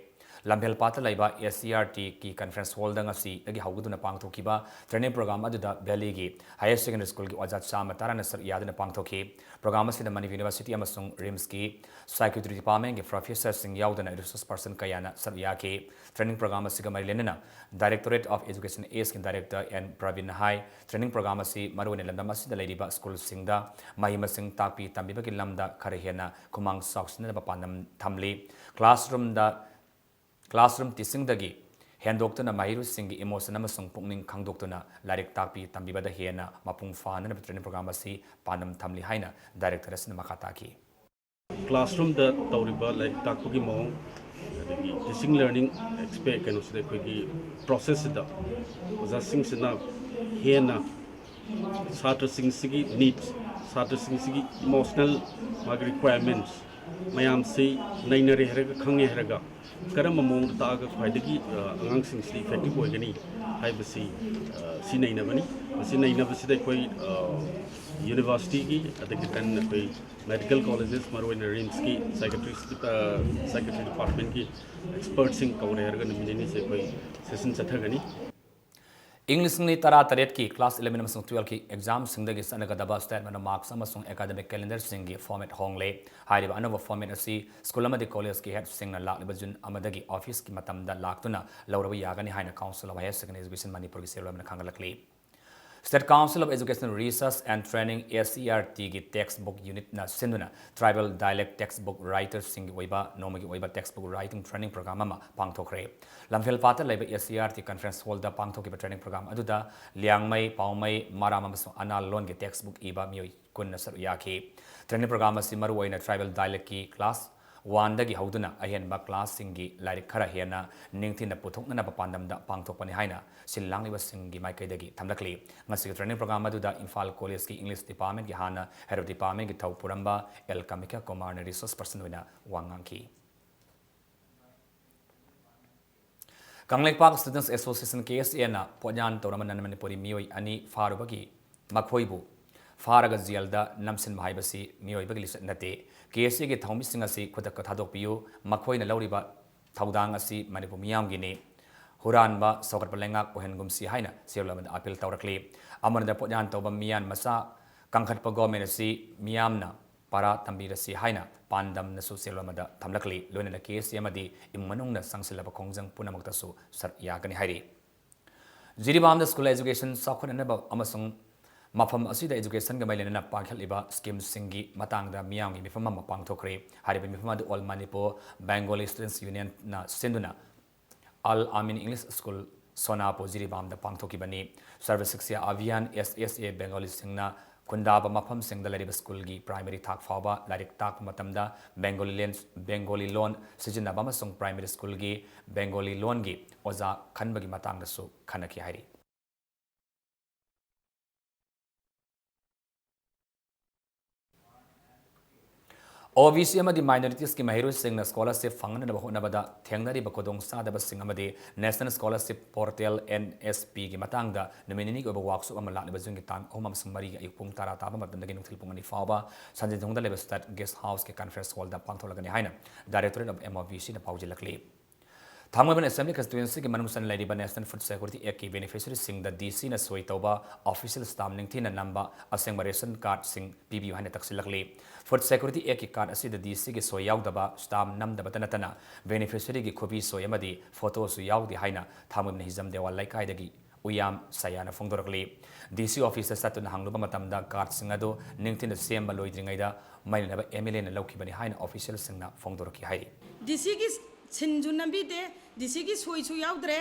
ꯂꯝꯐꯦꯜꯄꯥꯠꯇ ꯂꯩꯕ S C E R Tꯒꯤ conference hallꯗ ꯉꯁꯤꯗꯒꯤ ꯍꯧꯒꯗꯨꯅ ꯄꯥꯡꯊꯣꯛꯈꯤꯕ training program ꯑꯗꯨꯗ Valleyꯒꯤ Higher Secondary Schoolꯒꯤ ꯑꯣꯖꯥ ꯆꯥꯝꯃ ꯇꯔꯥꯅ ꯁꯔꯨꯛ ꯌꯥꯗꯨꯅ ꯄꯥꯡꯊꯣꯛꯈꯤ꯫ Program ꯑꯁꯤꯗ Manipur University ꯑꯃꯁꯨꯡ RIMSꯀꯤ Psychiatry Departmentꯀꯤ professorꯁꯤꯡ ꯌꯥꯎꯗꯅ resource person ꯀꯌꯥꯅ ꯁꯔꯨꯛ ꯌꯥꯈꯤ꯫ Training program ꯑꯁꯤꯒ ꯃꯔꯤ ꯂꯩꯅꯅ Directorate of Education Eastꯀꯤ Director N Praveen high, training program ꯑꯁꯤ ꯃꯔꯨꯑꯣꯏꯅ ꯂꯝꯗꯝ ꯑꯁꯤꯗ ꯂꯩꯔꯤꯕ schoolꯁꯤꯡꯗ ꯃꯍꯩ ꯃꯁꯤꯡ ꯇꯥꯛꯄꯤ ꯇꯝꯕꯤꯕꯒꯤ ꯂꯝꯗ ꯈꯔ ꯍꯦꯟꯅ ꯈꯨꯃꯥꯡ ꯆꯥꯎꯁꯤꯟꯅꯅꯕ ꯄꯥꯟꯗꯝ ꯊꯝꯂꯤ꯫ Classroomꯗ, classroom teachingꯗꯒꯤ ꯍꯦꯟꯗꯣꯛꯇꯨꯅ ꯃꯍꯩꯔꯣꯏꯁꯤꯡꯒꯤ emotion ꯑꯃꯁꯨꯡ ꯄꯨꯛꯅꯤꯡ ꯈꯪꯗꯣꯛꯇꯨꯅ ꯂꯥꯏꯔꯤꯛ ꯇꯥꯛꯄꯤ ꯇꯝꯕꯤꯕꯗ ꯍꯦꯟꯅ ꯃꯄꯨꯡ ꯐꯥꯅꯅꯕ training program ꯑꯁꯤ ꯄꯥꯟꯗꯝ ꯊꯝꯂꯤ ꯍꯥꯏꯅ Director ꯑꯁꯤꯅ ꯃꯈꯥ ꯇꯥꯈꯤ꯫ Classroomꯗ ꯇꯧꯔꯤꯕ ꯂꯥꯏꯔꯤꯛ ꯇꯥꯛꯄꯒꯤ ꯃꯑꯣꯡ, ꯑꯗꯒꯤ teaching learning expect ꯀꯩꯅꯣꯁꯤꯗ ꯑꯩꯈꯣꯏꯒꯤ processꯁꯤꯗ ꯑꯣꯖꯥꯁꯤꯡꯁꯤꯅ ꯍꯦꯟꯅ ꯁꯥꯇ꯭ꯔꯁꯤꯡꯁꯤꯒꯤ needs, ꯁꯥꯇ꯭ꯔꯁꯤꯡꯁꯤꯒꯤ emotional, ꯃꯥꯒꯤ requirements ꯃꯌꯥꯝꯁꯤ ꯅꯩꯅꯔꯦ ꯍꯥꯏꯔꯒ, ꯈꯪꯉꯦ ꯍꯥꯏꯔꯒ, ꯀꯔꯝꯕ ꯃꯑꯣꯡꯗ ꯇꯥꯛꯑꯒ ꯈ꯭ꯋꯥꯏꯗꯒꯤ, ꯑ, ꯑꯉꯥꯡꯁꯤꯡꯁꯤꯗ effective ꯑꯣꯏꯒꯅꯤ ꯍꯥꯏꯕꯁꯤ, ꯑ, ꯁꯤ ꯅꯩꯅꯕꯅꯤ꯫ ꯃꯁꯤ ꯅꯩꯅꯕꯁꯤꯗ ꯑꯩꯈꯣꯏ, ꯑ, universityꯒꯤ, ꯑꯗꯒꯤ then ꯑꯩꯈꯣꯏ medical colleges, ꯃꯔꯨꯑꯣꯏꯅ RIMSꯀꯤ psychiatry, ꯑ, psychiatry departmentꯀꯤ expertꯁꯤꯡ ꯀꯧꯔꯦ ꯍꯥꯏꯔꯒ ꯅꯨꯃꯤꯠ ꯅꯤꯅꯤꯁꯦ ꯑꯩꯈꯣꯏ session ꯆꯠꯊꯒꯅꯤ꯫ ꯏꯪ ꯂꯤꯁꯤꯡ ꯑꯅꯤ ꯇꯔꯥꯇꯔꯦꯠꯀꯤ class eleven ꯑꯃꯁꯨꯡ twelveꯀꯤ examꯁꯤꯡꯗꯒꯤ ꯆꯠꯅꯒꯗꯕ statement of marks ꯑꯃꯁꯨꯡ academic calendarꯁꯤꯡꯒꯤ format ꯍꯣꯡꯂꯦ꯫ ꯍꯥꯏꯔꯤꯕ ꯑꯅꯧꯕ format ꯑꯁꯤ school ꯑꯃꯗꯤ collegeꯀꯤ headꯁꯤꯡꯅ ꯂꯥꯛꯂꯤꯕ June ꯑꯃꯗꯒꯤ officeꯀꯤ ꯃꯇꯝꯗ ꯂꯥꯛꯇꯨꯅ ꯂꯧꯔꯕ ꯌꯥꯒꯅꯤ ꯍꯥꯏꯅ Council of Higher Secondary Education ꯃꯅꯤꯄꯨꯔꯒꯤ ꯆꯦꯔꯣꯜ ꯑꯃꯅ ꯈꯪꯍꯜꯂꯛꯂꯤ꯫ State Council of Education Research and Training, S C E R Tꯒꯤ textbook unitꯅ ꯁꯤꯟꯗꯨꯅ tribal dialect textbook writersꯁꯤꯡꯒꯤ ꯑꯣꯏꯕ ꯅꯣꯡꯃꯒꯤ ꯑꯣꯏꯕ textbook writing training program ꯑꯃ ꯄꯥꯡꯊꯣꯛꯈ꯭ꯔꯦ꯫ ꯂꯝꯐꯦꯜꯄꯥꯠꯇ ꯂꯩꯕ S C E R T conference hallꯗ ꯄꯥꯡꯊꯣꯛꯈꯤꯕ training program ꯑꯗꯨꯗ ꯂꯤꯌꯥꯡꯃꯩ, ꯄꯥꯎꯃꯩ, ꯃꯔꯥꯝ ꯑꯃꯁꯨꯡ ꯑꯅꯥꯜ ꯂꯣꯟꯒꯤ textbook ꯏꯕ ꯃꯤꯑꯣꯏ ꯀꯨꯟꯅ ꯁꯔꯨꯛ ꯌꯥꯈꯤ꯫ Training program ꯑꯁꯤ ꯃꯔꯨꯑꯣꯏꯅ tribal dialectꯀꯤ class oneꯗꯒꯤ ꯍꯧꯗꯨꯅ ꯑꯍꯦꯟꯕ classꯁꯤꯡꯒꯤ ꯂꯥꯏꯔꯤꯛ ꯈꯔ ꯍꯦꯟꯅ ꯅꯤꯡꯊꯤꯅ ꯄꯨꯊꯣꯛꯅꯅꯕ ꯄꯥꯟꯗꯝꯗ ꯄꯥꯡꯊꯣꯛꯄꯅꯤ ꯍꯥꯏꯅ ꯁꯤꯜ ꯂꯥꯡꯂꯤꯕꯁꯤꯡꯒꯤ ꯃꯥꯏꯀꯩꯗꯒꯤ ꯊꯝꯂꯛꯂꯤ꯫ ꯉꯁꯤꯒꯤ training program ꯑꯗꯨꯗ ꯏꯝꯐꯥꯜ collegeꯀꯤ English departmentꯀꯤ ꯍꯥꯟꯅ head of departmentꯀꯤ ꯊꯧ ꯄꯨꯔꯝꯕ L ꯀꯃꯤꯀꯥ ꯀꯨꯃꯥꯔꯅ resource person ꯑꯣꯏꯅ ꯋꯥ ꯉꯥꯡꯈꯤ꯫ Kangleipak Students Association, K S Aꯅ ꯄꯣꯠꯌꯥꯟ ꯇꯧꯔꯝꯕ non ꯃꯅꯤꯄꯨꯔꯤ ꯃꯤꯑꯣꯏ ꯑꯅꯤ ꯐꯥꯔꯨꯕꯒꯤ ꯃꯈꯣꯏꯕꯨ ꯐꯥꯔꯒ ꯖꯦꯜꯗ ꯅꯝꯁꯤꯟꯕ ꯍꯥꯏꯕꯁꯤ ꯃꯤꯑꯣꯏꯕꯒꯤ ꯂꯤꯆꯠ ꯅꯠꯇꯦ꯫ ꯀꯦ ꯑꯦꯁ ꯑꯦꯒꯤ ꯊꯧꯃꯤꯁꯤꯡ ꯑꯁꯤ ꯈꯨꯗꯛꯇ ꯊꯥꯗꯣꯛꯄꯤꯌꯨ꯫ ꯃꯈꯣꯏꯅ ꯂꯧꯔꯤꯕ ꯊꯧꯗꯥꯡ ꯑꯁꯤ ꯃꯅꯤꯄꯨꯔ ꯃꯤꯌꯥꯝꯒꯤꯅꯤ꯫ ꯍꯨꯔꯥꯟꯕ ꯁꯧꯒꯠꯄ ꯂꯩꯉꯥꯛ ꯑꯣꯏꯍꯟꯒꯨꯝꯁꯤ ꯍꯥꯏꯅ ꯆꯦꯔꯣꯜ ꯑꯃꯗ ꯑꯥꯄꯤꯜ ꯇꯧꯔꯛꯂꯤ꯫ ꯑꯃꯔꯣꯝꯗ ꯄꯣꯠꯌꯥꯟ ꯇꯧꯕ ꯃꯤꯌꯥꯟ ꯃꯆꯥ ꯀꯟꯈꯠꯄ ꯒꯣꯔꯃꯦꯟ ꯑꯁꯤ ꯃꯤꯌꯥꯝꯅ ꯄꯥꯔꯥ ꯇꯝꯕꯤꯔꯁꯤ ꯍꯥꯏꯅ ꯄꯥꯟꯗꯝꯅꯁꯨ ꯆꯦꯔꯣꯜ ꯑꯃꯗ ꯊꯝꯂꯛꯂꯤ꯫ ꯂꯣꯏꯅꯅ ꯀꯦ ꯑꯦꯁ ꯑꯦ ꯑꯃꯗꯤ ꯏꯃꯨꯡ ꯃꯅꯨꯡꯅ ꯆꯪꯁꯤꯜꯂꯕ ꯈꯣꯡꯖꯪ ꯄꯨꯝꯅꯃꯛꯇꯁꯨ ꯁꯔꯨꯛ ꯌꯥꯒꯅꯤ ꯍꯥꯏꯔꯤ꯫ ꯖꯤꯔꯤꯕꯥꯝꯗ ꯁ꯭ꯀꯨꯜ ꯑꯦꯖꯨꯀꯦꯁꯟ ꯆꯥꯎꯈꯠꯅꯅꯕ ꯑꯃꯁꯨꯡ ꯃꯐꯝ ꯑꯁꯤꯗ ꯑꯦꯖꯨꯀꯦꯁꯟꯒ ꯃꯔꯤ ꯂꯩꯅꯅ ꯄꯥꯏꯈꯠꯂꯤꯕ ꯁ꯭ꯀꯤꯝꯁꯤꯡꯒꯤ ꯃꯇꯥꯡꯗ ꯃꯤꯌꯥꯝꯒꯤ ꯃꯤꯐꯝ ꯑꯃ ꯄꯥꯡꯊꯣꯛꯈ꯭ꯔꯦ꯫ ꯍꯥꯏꯔꯤꯕ ꯃꯤꯐꯝ ꯑꯗꯨ ꯑꯣꯜ ꯃꯅꯤꯄꯨꯔ ꯕꯦꯡꯒꯣꯂꯤ ꯁ꯭ꯇꯨꯗꯦꯟꯠꯁ ꯌꯨꯅꯤꯌꯟꯅ ꯁꯤꯟꯗꯨꯅ ꯑꯜ ꯑꯃꯤꯟ ꯏꯪꯂꯤꯁ ꯁ꯭ꯀꯨꯜ, ꯁꯣꯅꯥꯄꯨꯔ, ꯖꯤꯔꯤꯕꯥꯝꯗ ꯄꯥꯡꯊꯣꯛꯈꯤꯕꯅꯤ꯫ ꯁꯔꯚ ꯁꯤꯛꯁꯥ ꯑꯚꯤꯌꯥꯟ, ꯑꯦꯁ ꯑꯦꯁ ꯑꯦ, ꯕꯦꯡꯒꯣꯂꯤꯁꯤꯡꯅ ꯈꯨꯟꯗꯥꯕ ꯃꯐꯝꯁꯤꯡꯗ ꯂꯩꯔꯤꯕ ꯁ꯭ꯀꯨꯜꯒꯤ ꯄ꯭ꯔꯥꯏꯃꯔꯤ ꯊꯥꯛ ꯐꯥꯎꯕ ꯂꯥꯏꯔꯤꯛ ꯇꯥꯛꯄ ꯃꯇꯝꯗ ꯕꯦꯡꯒꯣꯂꯤ ꯂꯦꯟ-, ꯕꯦꯡꯒꯣꯂꯤ ꯂꯣꯟ ꯁꯤꯖꯤꯟꯅꯕ ꯑꯃꯁꯨꯡ ꯄ꯭ꯔꯥꯏꯃꯔꯤ ꯁ꯭ꯀꯨꯜꯒꯤ ꯕꯦꯡꯒꯣꯂꯤ ꯂꯣꯟꯒꯤ ꯑꯣꯖꯥ ꯈꯟꯕꯒꯤ ꯃꯇꯥꯡꯗꯁꯨ ꯈꯟꯅꯈꯤ ꯍꯥꯏꯔꯤ꯫ ꯑꯣ ꯕꯤ ꯁꯤ ꯑꯃꯗꯤ ꯃꯥꯏꯅꯣꯔꯤꯇꯤꯁꯀꯤ ꯃꯍꯩꯔꯣꯏꯁꯤꯡꯅ ꯁ꯭ꯀꯣꯂꯔꯁꯤꯞ ꯐꯪꯅꯅꯕ ꯍꯣꯠꯅꯕꯗ ꯊꯦꯡꯅꯔꯤꯕ ꯈꯨꯗꯣꯡꯆꯥꯗꯕꯁꯤꯡ ꯑꯃꯗꯤ ꯅꯦꯁꯅꯦꯜ ꯁ꯭ꯀꯣꯂꯔꯁꯤꯞ ꯄꯣꯔꯇꯦꯜ, ꯑꯦꯟ ꯑꯦꯁ ꯄꯤꯒꯤ ꯃꯇꯥꯡꯗ ꯅꯨꯃꯤꯠ ꯅꯤꯅꯤꯒꯤ ꯑꯣꯏꯕ ꯋꯥꯛꯁꯣꯞ ꯑꯃ ꯂꯥꯛꯂꯤꯕ ꯖꯨꯟꯒꯤ ꯇꯥꯡ ꯑꯍꯨꯝ ꯑꯃꯁꯨꯡ ꯃꯔꯤꯒꯤ ꯑꯌꯨꯛ ꯄꯨꯡ ꯇꯔꯥ ꯇꯥꯕ ꯃꯇꯝꯗꯒꯤ ꯅꯨꯡꯊꯤꯜ ꯄꯨꯡ ꯑꯅꯤ ꯐꯥꯎꯕ ꯁꯟꯖꯦꯟꯊꯣꯡꯗ ꯂꯩꯕ ꯁ꯭ꯇꯦꯠ ꯒꯦꯁ ꯍꯥꯎꯁꯀꯤ ꯀꯟꯐꯔꯦꯟꯁ ꯍꯣꯜꯗ ꯄꯥꯡꯊꯣꯛꯂꯒꯅꯤ ꯍꯥꯏꯅ directorate of M O B ꯁꯤꯅ ꯄꯥꯎꯖꯦꯜꯂꯛꯂꯤ꯫ ꯊꯥꯡꯃꯩꯕꯟ ꯑꯦꯁꯦꯝꯕ꯭ꯂꯤ ꯀꯟꯁꯇꯤꯇ꯭ꯋꯦꯟꯁꯤꯒꯤ ꯃꯅꯨꯡ ꯆꯟꯅ ꯂꯩꯔꯤꯕ ꯅꯦꯁꯅꯦꯜ ꯐꯨꯗ ꯁꯦꯀ꯭ꯌꯨꯔꯤꯇꯤ ꯑꯦꯛꯀꯤ ꯕꯦꯅꯤꯐꯤꯁꯔꯤꯁꯤꯡꯗ ꯗꯤ ꯁꯤꯅ ꯁꯣꯏ ꯇꯧꯕ, ꯑꯣꯐꯤꯁꯤꯌꯦꯜ ꯁ꯭ꯇꯥꯝꯞ ꯅꯤꯡꯊꯤꯅ ꯅꯝꯕ, ꯑꯁꯦꯡꯕ ꯔꯦꯁꯟ ꯀꯥꯔꯗꯁꯤꯡ ꯄꯤꯕꯤꯌꯨ ꯍꯥꯏꯅ ꯇꯛꯁꯤꯜꯂꯛꯂꯤ꯫ ꯐꯨꯗ ꯁꯦꯀ꯭ꯌꯨꯔꯤꯇꯤ ꯑꯦꯛꯀꯤ ꯀꯥꯔꯗ ꯑꯁꯤꯗ ꯗꯤ ꯁꯤꯒꯤ ꯁꯣꯏ ꯌꯥꯎꯗꯕ, ꯁ꯭ꯇꯥꯝꯞ ꯅꯝꯗꯕꯇ ꯅꯠꯇꯅ ꯕꯦꯅꯤꯐꯤꯁꯔꯤꯒꯤ ꯈꯨꯕꯤ ꯁꯣꯏ ꯑꯃꯗꯤ ꯐꯣꯇꯣꯁꯨ ꯌꯥꯎꯗꯦ ꯍꯥꯏꯅ ꯊꯥꯡꯃꯩꯕꯟ ꯍꯤꯖꯝ ꯗꯦꯋꯥꯜ ꯂꯩꯀꯥꯏꯗꯒꯤ ꯎꯌꯥꯝ ꯁꯌꯥꯅ ꯐꯣꯡꯗꯣꯔꯛꯂꯤ꯫ ꯗꯤ ꯁꯤ ꯑꯣꯐꯤꯁꯇ ꯆꯠꯇꯨꯅ ꯍꯪꯂꯨꯕ ꯃꯇꯝꯗ ꯀꯥꯔꯗꯁꯤꯡ ꯑꯗꯨ ꯅꯤꯡꯊꯤꯅ ꯁꯦꯝꯕ ꯂꯣꯏꯗ꯭ꯔꯤꯉꯩꯗ ꯃꯔꯤ ꯂꯩꯅꯕ ꯑꯦꯝ ꯑꯦꯜ ꯑꯦꯅ ꯂꯧꯈꯤꯕꯅꯤ ꯍꯥꯏꯅ ꯑꯣꯐꯤꯁꯤꯌꯦꯜꯁꯤꯡꯅ ꯐꯣꯡꯗꯣꯔꯛꯈꯤ ꯍꯥꯏꯔꯤ꯫ ꯗꯤ ꯁꯤꯒꯤ ꯁꯤꯟꯁꯨ ꯅꯝꯕꯤꯗꯦ, ꯗꯤ ꯁꯤꯒꯤ ꯁꯣꯏꯁꯨ ꯌꯥꯎꯗ꯭ꯔꯦ,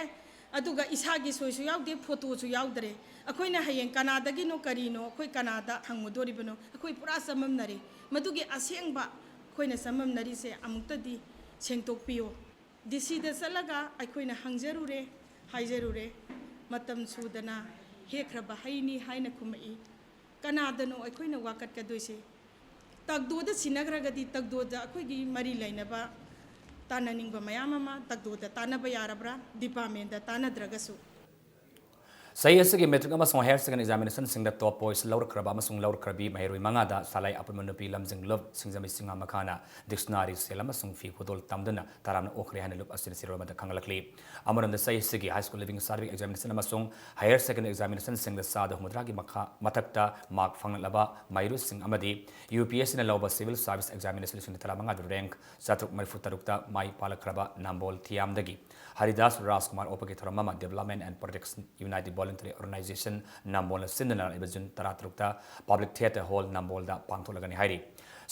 ꯑꯗꯨꯒ ꯏꯁꯥꯒꯤ ꯁꯣꯏꯁꯨ ꯌꯥꯎꯗꯦ, ꯐꯣꯇꯣꯁꯨ ꯌꯥꯎꯗ꯭ꯔꯦ꯫ ꯑꯩꯈꯣꯏꯅ ꯍꯌꯦꯡ ꯀꯅꯥꯗꯒꯤꯅꯣ ꯀꯔꯤꯅꯣ ꯑꯩꯈꯣꯏ ꯀꯅꯥꯗ ꯍꯪꯉꯨꯗꯣꯔꯤꯕꯅꯣ? ꯑꯩꯈꯣꯏ ꯄꯨꯔꯥ ꯆꯃꯝꯅꯔꯦ꯫ ꯃꯗꯨꯒꯤ ꯑꯁꯦꯡꯕ ꯑꯩꯈꯣꯏꯅ ꯆꯃꯝꯅꯔꯤꯁꯦ ꯑꯃꯨꯛꯇꯗꯤ ꯁꯦꯡꯗꯣꯛꯄꯤꯌꯣ꯫ ꯗꯤ ꯁꯤꯗ ꯆꯠꯂꯒ ꯑꯩꯈꯣꯏꯅ ꯍꯪꯖꯔꯨꯔꯦ, ꯍꯥꯏꯖꯔꯨꯔꯦ, ꯃꯇꯝ ꯁꯨꯗꯅ ꯍꯦꯛꯈ꯭ꯔꯕ ꯍꯩꯅꯤ ꯍꯥꯏꯅ ꯈꯨꯝꯃꯛꯏ꯫ ꯀꯅꯥꯗꯅꯣ ꯑꯩꯈꯣꯏꯅ ꯋꯥꯀꯠꯀꯗꯣꯏꯁꯦ? ꯇꯒꯗꯣꯗ ꯁꯤꯟꯅꯈ꯭ꯔꯒꯗꯤ ꯇꯒꯗꯣꯗ ꯑꯩꯈꯣꯏꯒꯤ ꯃꯔꯤ ꯂꯩꯅꯕ ꯇꯥꯟꯅꯅꯤꯡꯕ ꯃꯌꯥꯝ ꯑꯃ ꯇꯒꯗꯣꯗ ꯇꯥꯟꯅꯕ ꯌꯥꯔꯕ꯭ꯔꯥ, ꯗꯤꯄꯥꯔꯠꯃꯦꯟꯗ ꯇꯥꯟꯅꯗ꯭ꯔꯒꯁꯨ? ꯆꯍꯤ ꯑꯁꯤꯒꯤ ꯃꯦꯇ꯭ꯔꯤꯛ ꯑꯃꯁꯨꯡ ꯍꯥꯌꯔ ꯁꯦꯀꯦꯟꯗꯔꯤ ꯑꯦꯛꯖꯥꯃꯤꯅꯦꯁꯟꯁꯤꯡꯗ ꯇꯣꯞ ꯄꯣꯏꯁ ꯂꯧꯔꯛꯈ꯭ꯔꯕ ꯑꯃꯁꯨꯡ ꯂꯧꯔꯛꯈ꯭ꯔꯕꯤ ꯃꯍꯩꯔꯣꯏ ꯃꯉꯥꯗ ꯁꯂꯥꯏ ꯑꯄꯨꯟꯕ ꯅꯨꯄꯤ ꯂꯝꯖꯤꯡꯂꯨꯞ ꯁꯤꯡꯖꯃꯩ ꯆꯤꯡꯉꯥ ꯃꯈꯥꯅ ꯗꯤꯛꯁꯅꯥꯔꯤ, ꯁꯦꯜ ꯑꯃꯁꯨꯡ ꯐꯤ ꯈꯨꯗꯣꯜ ꯇꯝꯗꯨꯅ ꯇꯔꯥꯝꯅ ꯑꯣꯛꯈ꯭ꯔꯦ ꯍꯥꯏꯅ ꯂꯨꯞ ꯑꯁꯤꯅ ꯆꯦꯔꯣꯜ ꯑꯃꯗ ꯈꯪꯍꯜꯂꯛꯂꯤ꯫ ꯑꯃꯔꯣꯝꯗ ꯆꯍꯤ ꯑꯁꯤꯒꯤ high school leaving certificate examination ꯑꯃꯁꯨꯡ ꯍꯥꯌꯔ ꯁꯦꯀꯦꯟꯗꯔꯤ ꯑꯦꯛꯖꯥꯃꯤꯅꯦꯁꯟꯁꯤꯡꯗ ꯆꯥꯗ ꯍꯨꯝꯐꯨꯇꯔꯥꯒꯤ ꯃꯈꯥ ꯃꯊꯛꯇ ꯃꯥꯔꯛ ꯐꯪꯂꯛꯂꯕ ꯃꯍꯩꯔꯣꯏꯁꯤꯡ ꯑꯃꯗꯤ ꯌꯨ ꯄꯤ ꯑꯦꯁ ꯁꯤꯅ ꯂꯧꯕ ꯁꯤꯚꯤꯜ ꯁꯥꯔꯚꯤꯁ ꯑꯦꯛꯖꯥꯃꯤꯅꯦꯁꯟ ꯂꯤꯁꯤꯡ ꯇꯔꯥꯃꯉꯥꯗ ꯔꯦꯡꯛ ꯆꯥꯇ꯭ꯔꯨꯛ ꯃꯔꯤꯐꯨ ꯇꯔꯨꯛꯇ ꯃꯥꯏ ꯄꯥꯛꯂꯛꯈ꯭ꯔꯕ ꯅꯝꯕꯣꯜ ꯊꯤꯌꯥꯝꯗꯒꯤ ꯍꯔꯤꯗꯥꯁ ꯔꯥꯖꯀꯨꯃꯥꯔ ꯑꯣꯛꯄꯒꯤ ꯊꯧꯔꯝ ꯑꯃ Development and Protection United Voluntary Organization ꯅꯝꯕꯣꯜꯅ ꯁꯤꯟꯗꯨꯅ ꯂꯥꯛꯂꯤꯕ ꯖꯨꯟ ꯇꯔꯥꯇꯔꯨꯛꯇ Public Theatre Hall ꯅꯝꯕꯣꯜꯗ ꯄꯥꯡꯊꯣꯛꯂꯒꯅꯤ ꯍꯥꯏꯔꯤ꯫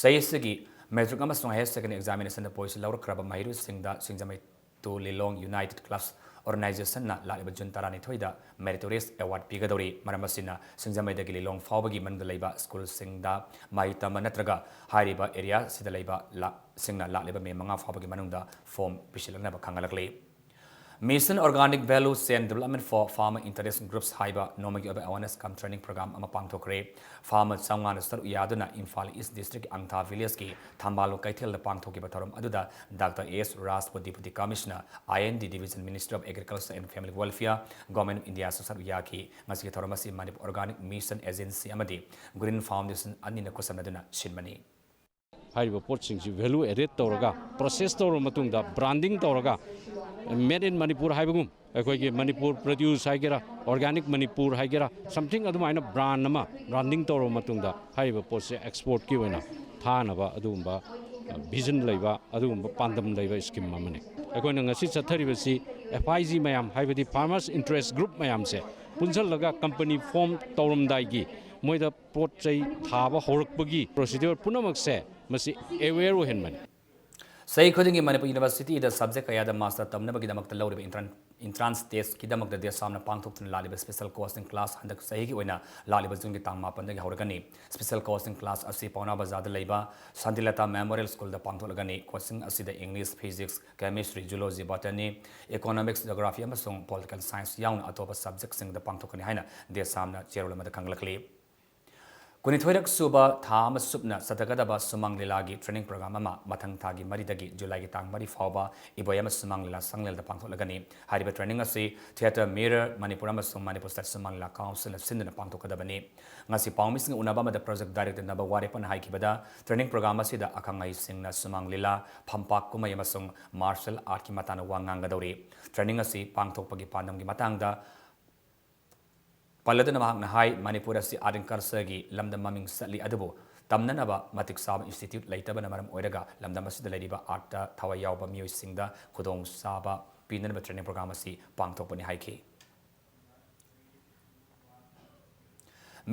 ꯆꯍꯤ ꯑꯁꯤꯒꯤ ꯃꯦꯇ꯭ꯔꯤꯛ ꯑꯃꯁꯨꯡ ꯍꯥꯌꯔ ꯁꯦꯀꯦꯟꯗꯔꯤ ꯑꯦꯛꯖꯥꯃꯤꯅꯦꯁꯟꯗ ꯄꯣꯏꯁ ꯂꯧꯔꯛꯈ꯭ꯔꯕ ꯃꯍꯩꯔꯣꯏꯁꯤꯡꯗ ꯁꯤꯡꯖꯃꯩ ꯇꯨ ꯂꯤꯂꯣꯡ ꯌꯨꯅꯥꯏꯇꯦꯠ ꯀ꯭ꯂꯕꯁ ꯑꯣꯔꯒꯅꯥꯏꯖꯦꯁꯟꯅ ꯂꯥꯛꯂꯤꯕ ꯖꯨꯟ ꯇꯔꯥꯅꯤꯊꯣꯏꯗ ꯃꯦꯔꯤꯇꯣꯔꯤꯌꯁ ꯑꯦꯋꯥꯔꯗ ꯄꯤꯒꯗꯧꯔꯤ꯫ ꯃꯔꯝ ꯑꯁꯤꯅ ꯁꯤꯡꯖꯃꯩꯗꯒꯤ ꯂꯤꯂꯣꯡ ꯐꯥꯎꯕꯒꯤ ꯃꯅꯨꯡꯗ ꯂꯩꯕ ꯁ꯭ꯀꯨꯜꯁꯤꯡꯗ ꯃꯍꯩ ꯇꯝꯕ ꯅꯠꯇ꯭ꯔꯒ ꯍꯥꯏꯔꯤꯕ ꯑꯦꯔꯤꯌꯥꯁꯤꯗ ꯂꯩꯕ ꯂꯥ-, ꯁꯤꯡꯅ ꯂꯥꯛꯂꯤꯕ ꯃꯦ ꯃꯉꯥ ꯐꯥꯎꯕꯒꯤ ꯃꯅꯨꯡꯗ form ꯄꯤꯁꯤꯜꯂꯛꯅꯕ ꯈꯪꯍꯜꯂꯛꯂꯤ꯫ Mission Organic Value Chain Development for Farmer Interest Groups ꯍꯥꯏꯕ ꯅꯣꯡꯃꯒꯤ ꯑꯣꯏꯕ ꯑꯦꯋꯥꯔꯅꯦꯁ ꯀꯝ ꯇ꯭ꯔꯦꯅꯤꯡ ꯄ꯭ꯔꯣꯒ꯭ꯔꯥꯝ ꯑꯃ ꯄꯥꯡꯊꯣꯛꯈ꯭ꯔꯦ꯫ ꯐꯥꯔꯃꯔ ꯆꯥꯝꯃꯉꯥꯅ ꯁꯔꯨꯛ ꯌꯥꯗꯨꯅ ꯏꯝꯐꯥꯜ ꯏꯁ ꯗꯤꯁꯇ꯭ꯔꯤꯛꯀꯤ ꯑꯪꯊꯥ ꯚꯤꯂꯦꯖꯀꯤ ꯊꯝꯕꯥꯜꯂꯨ ꯀꯩꯊꯦꯜꯗ ꯄꯥꯡꯊꯣꯛꯈꯤꯕ ꯊꯧꯔꯝ ꯑꯗꯨꯗ ꯗꯥꯛꯇꯔ ꯑꯦ ꯑꯦꯁ ꯔꯥꯖꯄꯨ, Deputy Commissioner, I N D Division, Ministry of Agriculture and Family Welfare, Government of India ꯁꯨ ꯁꯔꯨꯛ ꯌꯥꯈꯤ꯫ ꯉꯁꯤꯒꯤ ꯊꯧꯔꯝ ꯑꯁꯤ ꯃꯅꯤꯄꯨꯔ Organic Mission Agency ꯑꯃꯗꯤ Green Foundation ꯑꯅꯤꯅ ꯈꯨꯠꯁꯝꯅꯗꯨꯅ ꯁꯤꯟꯕꯅꯤ꯫ ꯍꯥꯏꯔꯤꯕ ꯄꯣꯠꯁꯤꯡꯁꯤ ꯚꯦꯂꯨ ꯑꯦꯗꯦꯠ ꯇꯧꯔꯒ, ꯄ꯭ꯔꯣꯁꯦꯁ ꯇꯧꯔꯕ ꯃꯇꯨꯡꯗ, ꯕ꯭ꯔꯥꯟꯗꯤꯡ ꯇꯧꯔꯒ, Made in Manipur ꯍꯥꯏꯕꯒꯨꯝ, ꯑꯩꯈꯣꯏꯒꯤ ꯃꯅꯤꯄꯨꯔ ꯄ꯭ꯔꯗ꯭ꯌꯨꯁ ꯍꯥꯏꯒꯦꯔꯥ, ꯑꯣꯔꯒꯥꯅꯤꯛ ꯃꯅꯤꯄꯨꯔ ꯍꯥꯏꯒꯦꯔꯥ, something ꯑꯗꯨꯃꯥꯏꯅ ꯕ꯭ꯔꯥꯟ ꯑꯃ ꯕ꯭ꯔꯥꯟꯗꯤꯡ ꯇꯧꯔꯕ ꯃꯇꯨꯡꯗ, ꯍꯥꯏꯔꯤꯕ ꯄꯣꯠꯁꯦ ꯑꯦꯛꯁꯄꯣꯔꯠꯀꯤ ꯑꯣꯏꯅ ꯊꯥꯅꯕ ꯑꯗꯨꯒꯨꯝꯕ, ꯑ, ꯚꯤꯖꯟ ꯂꯩꯕ, ꯑꯗꯨꯒꯨꯝꯕ ꯄꯥꯟꯗꯝ ꯂꯩꯕ ꯁ꯭ꯀꯤꯝ ꯑꯃꯅꯤ꯫ ꯑꯩꯈꯣꯏꯅ ꯉꯁꯤ ꯆꯠꯊꯔꯤꯕꯁꯤ F I G ꯃꯌꯥꯝ, ꯍꯥꯏꯕꯗꯤ Farmers Interest Group ꯃꯌꯥꯝꯁꯦ ꯄꯨꯟꯁꯤꯜꯂꯒ ꯀꯝꯄꯅꯤ ꯐꯣꯔꯝ ꯇꯧꯔꯝꯗꯥꯏꯒꯤ ꯃꯣꯏꯗ ꯄꯣꯠ ꯆꯩ ꯊꯥꯕ ꯍꯧꯔꯛꯄꯒꯤ ꯄ꯭ꯔꯣꯁꯤꯗ꯭ꯌꯨꯔ ꯄꯨꯝꯅꯃꯛꯁꯦ ꯃꯁꯤ ꯑꯦꯋꯦꯌꯔ ꯑꯣꯏꯍꯟꯕꯅꯤ꯫ ꯆꯍꯤ ꯈꯨꯗꯤꯡꯒꯤ ꯃꯅꯤꯄꯨꯔ ꯌꯨꯅꯤꯚꯔꯁꯤꯇꯤꯗ ꯁꯕꯖꯦꯛ ꯀꯌꯥꯗ ꯃꯥꯁꯇꯔ ꯇꯝꯅꯕꯒꯤꯗꯃꯛꯇ ꯂꯧꯔꯤꯕ ꯏꯟꯇ꯭ꯔꯥꯟ-, ꯏꯟꯇ꯭ꯔꯥꯟꯁ ꯇꯦꯁꯀꯤꯗꯃꯛꯇ ꯗꯦꯁ ꯁꯥꯝꯅ ꯄꯥꯡꯊꯣꯛꯇꯨꯅ ꯂꯥꯛꯂꯤꯕ ꯁ꯭ꯄꯦꯁꯦꯜ ꯀꯣꯆꯤꯡ ꯀ꯭ꯂꯥꯁ ꯍꯟꯗꯛ ꯆꯍꯤꯒꯤ ꯑꯣꯏꯅ ꯂꯥꯛꯂꯤꯕ ꯖꯨꯟꯒꯤ ꯇꯥꯡ ꯃꯥꯄꯟꯗꯒꯤ ꯍꯧꯔꯒꯅꯤ꯫ ꯁ꯭ꯄꯦꯁꯦꯜ ꯀꯣꯆꯤꯡ ꯀ꯭ꯂꯥꯁ ꯑꯁꯤ ꯄꯥꯎꯅꯥ ꯕꯖꯥꯔꯗ ꯂꯩꯕ ꯁꯥꯟꯇꯤꯂꯇꯥ ꯃꯦꯃꯣꯔꯤꯌꯦꯜ ꯁ꯭ꯀꯨꯜꯗ ꯄꯥꯡꯊꯣꯛꯂꯒꯅꯤ꯫ ꯀꯣꯆꯤꯡ ꯑꯁꯤꯗ English, physics, chemistry, zoology, botany, economics, geography ꯑꯃꯁꯨꯡ ꯄꯣꯂꯤꯇꯤꯀꯦꯜ ꯁꯥꯏꯟꯁ ꯌꯥꯎꯅ ꯑꯇꯣꯞꯄ ꯁꯕꯖꯦꯛꯁꯤꯡꯗ ꯄꯥꯡꯊꯣꯛꯀꯅꯤ ꯍꯥꯏꯅ ꯗꯦꯁ ꯁꯥꯝꯅ ꯆꯦꯔꯣꯜ ꯑꯃꯗ ꯈꯪꯂꯛꯂꯤ꯫ ꯀꯨꯟꯅꯤꯊꯣꯏꯔꯛ ꯁꯨꯕ ꯊꯥ ꯑꯃ ꯆꯨꯞꯅ ꯆꯠꯊꯒꯗꯕ ꯁꯨꯃꯥꯡ ꯂꯤꯂꯥꯒꯤ training program ꯑꯃ ꯃꯊꯪ ꯊꯥꯒꯤ ꯃꯔꯤꯗꯒꯤ ꯖꯨꯂꯥꯏꯒꯤ ꯇꯥꯡ ꯃꯔꯤ ꯐꯥꯎꯕ ꯏꯕꯣꯌꯥꯝ ꯁꯨꯃꯥꯡ ꯂꯤꯂꯥ ꯁꯪꯂꯦꯜꯗ ꯄꯥꯡꯊꯣꯛꯂꯒꯅꯤ꯫ ꯍꯥꯏꯔꯤꯕ training ꯑꯁꯤ Theatre Mirror ꯃꯅꯤꯄꯨꯔ ꯑꯃꯁꯨꯡ ꯃꯅꯤꯄꯨꯔ State ꯁꯨꯃꯥꯡ ꯂꯤꯂꯥ Councilꯅ ꯁꯤꯟꯗꯨꯅ ꯄꯥꯡꯊꯣꯛꯀꯗꯕꯅꯤ꯫ ꯉꯁꯤ ꯄꯥꯎꯃꯤꯁꯤꯡꯒ ꯎꯅꯕ ꯑꯃꯗ Project Director ꯅꯕ ꯋꯥꯔꯦꯄꯟ ꯍꯥꯏꯈꯤꯕꯗ, training program ꯑꯁꯤꯗ ꯑꯈꯪ ꯑꯍꯩꯁꯤꯡꯅ ꯁꯨꯃꯥꯡ ꯂꯤꯂꯥ, ꯐꯝꯄꯥꯛ ꯀꯨꯝꯍꯩ ꯑꯃꯁꯨꯡ martial artꯀꯤ ꯃꯇꯥꯡꯗ ꯋꯥ ꯉꯥꯡꯒꯗꯧꯔꯤ꯫ Training ꯑꯁꯤ ꯄꯥꯡꯊꯣꯛꯄꯒꯤ ꯄꯥꯟꯗꯝꯒꯤ ꯃꯇꯥꯡꯗ ꯄꯜꯂꯗꯨꯅ ꯃꯍꯥꯛꯅ ꯍꯥꯏ, ꯃꯅꯤꯄꯨꯔ ꯑꯁꯤ art and cultureꯒꯤ ꯂꯝꯗ ꯃꯃꯤꯡ ꯆꯠꯂꯤ, ꯑꯗꯨꯕꯨ ꯇꯝꯅꯅꯕ ꯃꯇꯤꯛ ꯆꯥꯕ institute ꯂꯩꯇꯕꯅ ꯃꯔꯝ ꯑꯣꯏꯔꯒ ꯂꯝꯗꯝ ꯑꯁꯤꯗ ꯂꯩꯔꯤꯕ artꯇ ꯊꯋꯥꯏ ꯌꯥꯎꯕ ꯃꯤꯑꯣꯏꯁꯤꯡꯗ ꯈꯨꯗꯣꯡꯆꯥꯕ ꯄꯤꯅꯅꯕ training program ꯑꯁꯤ ꯄꯥꯡꯊꯣꯛꯄꯅꯤ ꯍꯥꯏꯈꯤ꯫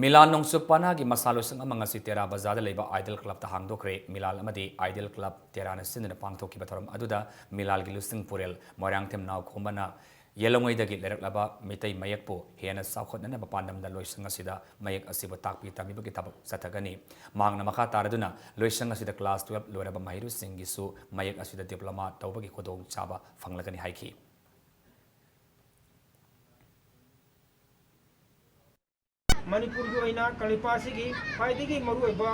ꯃꯤꯂꯥꯟ ꯅꯣꯡꯆꯨꯞ ꯄꯅꯥꯒꯤ ꯃꯁꯥꯂꯣꯏꯁꯪ ꯑꯃ ꯉꯁꯤ ꯇꯦꯔꯥ ꯕꯖꯥꯔꯗ ꯂꯩꯕ Ideal Clubꯇ ꯍꯥꯡꯗꯣꯛꯈ꯭ꯔꯦ꯫ ꯃꯤꯂꯥꯟ ꯑꯃꯗꯤ Ideal Club ꯇꯦꯔꯥꯅ ꯁꯤꯟꯗꯨꯅ ꯄꯥꯡꯊꯣꯛꯈꯤꯕ ꯊꯧꯔꯝ ꯑꯗꯨꯗ ꯃꯤꯂꯥꯜꯒꯤ ꯂꯨꯆꯤꯡ ꯄꯨꯔꯦꯜ ꯃꯣꯏꯔꯥꯡꯊꯦꯝ ꯅꯥꯎꯈꯣꯝꯕꯅ ꯌꯦꯜꯂꯣꯡꯉꯩꯗꯒꯤ ꯂꯩꯔꯛꯂꯕ ꯃꯤꯇꯩ ꯃꯌꯦꯛꯄꯨ ꯍꯦꯟꯅ ꯆꯥꯎꯈꯠꯅꯅꯕ ꯄꯥꯟꯗꯝꯗ ꯂꯣꯏꯁꯪ ꯑꯁꯤꯗ ꯃꯌꯦꯛ ꯑꯁꯤꯕꯨ ꯇꯥꯛꯄꯤ ꯇꯝꯕꯤꯕꯒꯤ ꯊꯕꯛ ꯆꯠꯊꯒꯅꯤ꯫ ꯃꯍꯥꯛꯅ ꯃꯈꯥ ꯇꯥꯔꯗꯨꯅ ꯂꯣꯏꯁꯪ ꯑꯁꯤꯗ class twelve ꯂꯣꯏꯔꯕ ꯃꯍꯩꯔꯣꯏꯁꯤꯡꯒꯤꯁꯨ ꯃꯌꯦꯛ ꯑꯁꯤꯗ diploma ꯇꯧꯕꯒꯤ ꯈꯨꯗꯣꯡꯆꯥꯕ ꯐꯪꯂꯒꯅꯤ ꯍꯥꯏꯈꯤ꯫ ꯃꯅꯤꯄꯨꯔꯒꯤ ꯑꯣꯏꯅ ꯀꯪꯂꯩꯄꯥꯛ ꯑꯁꯤꯒꯤ ꯈ꯭ꯋꯥꯏꯗꯒꯤ ꯃꯔꯨꯑꯣꯏꯕ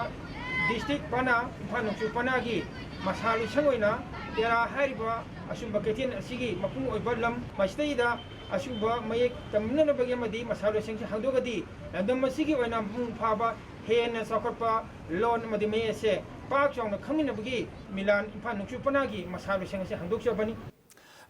district ꯄꯅꯥ, ꯏꯝꯐꯥꯜ ꯅꯣꯡꯆꯨꯞ ꯄꯅꯥꯒꯤ ꯃꯁꯥ ꯂꯣꯏꯁꯪ ꯑꯣꯏꯅ ꯇꯦꯔꯥ ꯍꯥꯏꯔꯤꯕ ꯑꯆꯨꯝꯕ ꯀꯩꯊꯦꯜ ꯑꯁꯤꯒꯤ ꯃꯄꯨꯡ ꯑꯣꯏꯕ ꯂꯝ, ꯃꯁꯤꯗꯩꯗ ꯑꯆꯨꯝꯕ ꯃꯌꯦꯛ ꯇꯝꯅꯅꯕꯒꯤ ꯑꯃꯗꯤ ꯃꯁꯥ ꯂꯣꯏꯁꯪꯁꯤꯡ ꯍꯥꯡꯗꯣꯛꯑꯒꯗꯤ ꯂꯝꯗꯝ ꯑꯁꯤꯒꯤ ꯑꯣꯏꯅ ꯃꯄꯨꯡ ꯐꯥꯕ ꯍꯦꯟꯅ ꯆꯥꯎꯈꯠꯄ ꯂꯣꯟ ꯑꯃꯗꯤ ꯃꯌꯦꯛ ꯑꯁꯦ ꯄꯥꯛ ꯆꯥꯎꯅ ꯈꯪꯃꯤꯟꯅꯕꯒꯤ ꯃꯤꯂꯥꯟ ꯏꯝꯐꯥꯜ ꯅꯣꯡꯆꯨꯞ ꯄꯅꯥꯒꯤ ꯃꯁꯥ ꯂꯣꯏꯁꯪ ꯑꯁꯤ ꯍꯥꯡꯗꯣꯛꯆꯕꯅꯤ꯫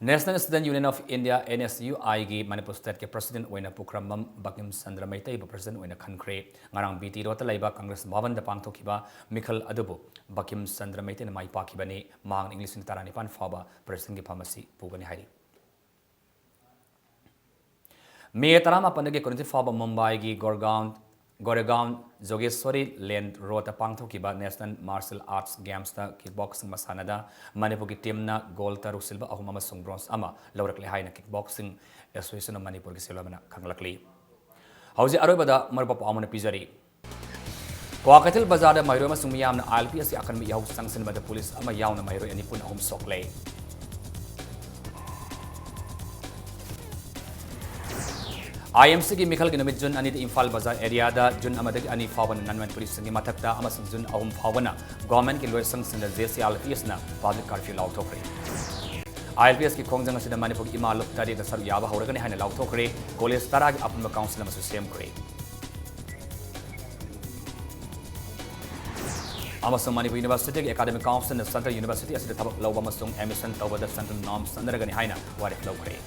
National Student Union of India, NSUIꯒꯤ Manipur Stateꯀꯤ President ꯑꯣꯏꯅ ꯄꯨꯈ꯭ꯔꯝꯕꯝ ꯕꯀꯤꯝ ꯆꯟꯗ꯭ꯔ ꯃꯩꯇꯩꯕꯨ President ꯑꯣꯏꯅ ꯈꯟꯈ꯭ꯔꯦ꯫ ꯉꯔꯥꯡ BT Roadꯇ ꯂꯩꯕ Congress ꯚꯕꯟꯗ ꯄꯥꯡꯊꯣꯛꯈꯤꯕ ꯃꯤꯈꯜ ꯑꯗꯨꯕꯨ ꯕꯀꯤꯝ ꯆꯟꯗ꯭ꯔ ꯃꯩꯇꯩꯅ ꯃꯥꯏ ꯄꯥꯛꯈꯤꯕꯅꯤ꯫ ꯃꯍꯥꯛꯅ ꯏꯪ ꯂꯤꯁꯤꯡ ꯇꯔꯥꯅꯤꯄꯥꯟ ꯐꯥꯎꯕ Presidentꯀꯤ ꯐꯝ ꯑꯁꯤ ꯄꯨꯒꯅꯤ ꯍꯥꯏꯔꯤ꯫ ꯃꯦ ꯇꯔꯥꯃꯥꯄꯟꯗꯒꯤ ꯀꯨꯟꯅꯤꯊꯣꯏ ꯐꯥꯎꯕ ꯃꯨꯝꯕꯥꯏꯒꯤ ꯒꯣꯔꯒꯥꯎꯟ, ꯒꯣꯔꯦꯒꯥꯎꯟ ꯖꯣꯒꯦꯁ꯭ꯋꯔꯤ ꯂꯦꯟ ꯔꯣꯗꯇ ꯄꯥꯡꯊꯣꯛꯈꯤꯕ National Martial Arts Gamesꯇ kickboxing ꯃꯁꯥꯟꯅꯗ ꯃꯅꯤꯄꯨꯔꯒꯤ teamꯅ gold ꯇꯔꯨꯛ, silver ꯑꯍꯨꯝ ꯑꯃꯁꯨꯡ bronze ꯑꯃ ꯂꯧꯔꯛꯂꯦ ꯍꯥꯏꯅ Kickboxing Association of ꯃꯅꯤꯄꯨꯔꯒꯤ ꯁꯤꯜꯂꯣ ꯑꯃꯅ ꯈꯪꯂꯛꯂꯤ꯫ ꯍꯧꯖꯤꯛ ꯑꯔꯣꯏꯕꯗ ꯃꯔꯨꯞ ꯄꯥꯎ ꯑꯃꯅ ꯄꯤꯖꯔꯤ꯫ ꯀ꯭ꯋꯥꯀꯩꯊꯦꯜ ꯕꯖꯥꯔꯗ ꯃꯍꯩꯔꯣꯏ ꯑꯃꯁꯨꯡ ꯃꯤꯌꯥꯝꯅ ILP ꯑꯁꯤ ꯑꯀꯟꯕ ꯏꯍꯧ ꯆꯪꯁꯤꯟꯕꯗ ꯄꯨꯂꯤꯁ ꯑꯃ ꯌꯥꯎꯅ ꯃꯍꯩꯔꯣꯏ ꯑꯅꯤ ꯄꯨꯟꯅ ꯑꯍꯨꯝ ꯁꯣꯛꯂꯦ꯫ ꯑꯥꯏ ꯑꯦꯝ ꯁꯤꯒꯤ ꯃꯤꯈꯜꯒꯤ ꯅꯨꯃꯤꯠ ꯖꯨꯟ ꯑꯅꯤꯗ ꯏꯝꯐꯥꯜ ꯕꯖꯥꯔ ꯑꯦꯔꯤꯌꯥꯗ, ꯖꯨꯟ ꯑꯃꯗꯒꯤ ꯑꯅꯤ ꯐꯥꯎꯕꯅ ꯅꯟ ꯃꯅꯤꯄꯨꯔꯤꯁꯤꯡꯒꯤ ꯃꯊꯛꯇ ꯑꯃꯁꯨꯡ ꯖꯨꯟ ꯑꯍꯨꯝ ꯐꯥꯎꯕꯅ ꯒꯣꯔꯃꯦꯟꯠꯀꯤ ꯂꯣꯏꯁꯪꯁꯤꯡꯗ J C I L P ꯑꯦꯁꯅ ꯄꯕ꯭ꯂꯤꯛ ꯀꯔꯐ꯭ꯌꯨ ꯂꯥꯎꯊꯣꯛꯈ꯭ꯔꯦ꯫ ꯑꯥꯏ ꯑꯦꯜ ꯄꯤ ꯑꯦꯁꯀꯤ ꯈꯣꯡꯖꯪ ꯑꯁꯤꯗ ꯃꯅꯤꯄꯨꯔꯒꯤ ꯏꯃꯥ ꯂꯣꯟ ꯇꯔꯦꯠꯅ ꯁꯔꯨꯛ ꯌꯥꯕ ꯍꯧꯔꯒꯅꯤ ꯍꯥꯏꯅ ꯂꯥꯎꯊꯣꯛꯈ꯭ꯔꯦ꯫ ꯀꯣꯂꯦꯖ ꯇꯔꯥꯒꯤ ꯑꯄꯨꯟꯕ ꯀꯥꯎꯟꯁꯤꯜ ꯑꯃꯁꯨ ꯁꯦꯝꯈ꯭ꯔꯦ꯫ ꯑꯃꯁꯨꯡ ꯃꯅꯤꯄꯨꯔ ꯌꯨꯅꯤꯚꯔꯁꯤꯇꯤꯒꯤ ꯑꯦꯀꯥꯗꯃꯤꯛ ꯀꯥꯎꯟꯁꯤꯜꯅ ꯁꯦꯟꯇ꯭ꯔꯦꯜ ꯌꯨꯅꯤꯚꯔꯁꯤꯇꯤ ꯑꯁꯤꯗ ꯊꯕꯛ ꯂꯧꯕ ꯑꯃꯁꯨꯡ ꯑꯦꯗꯃꯤꯁꯟ ꯇꯧꯕꯗ ꯁꯦꯟꯇ꯭ꯔꯦꯜ ꯅꯣꯔꯝ ꯆꯠꯅꯔꯒꯅꯤ ꯍꯥꯏꯅ ꯋꯥꯔꯦꯞ ꯂꯧꯈ꯭ꯔꯦ꯫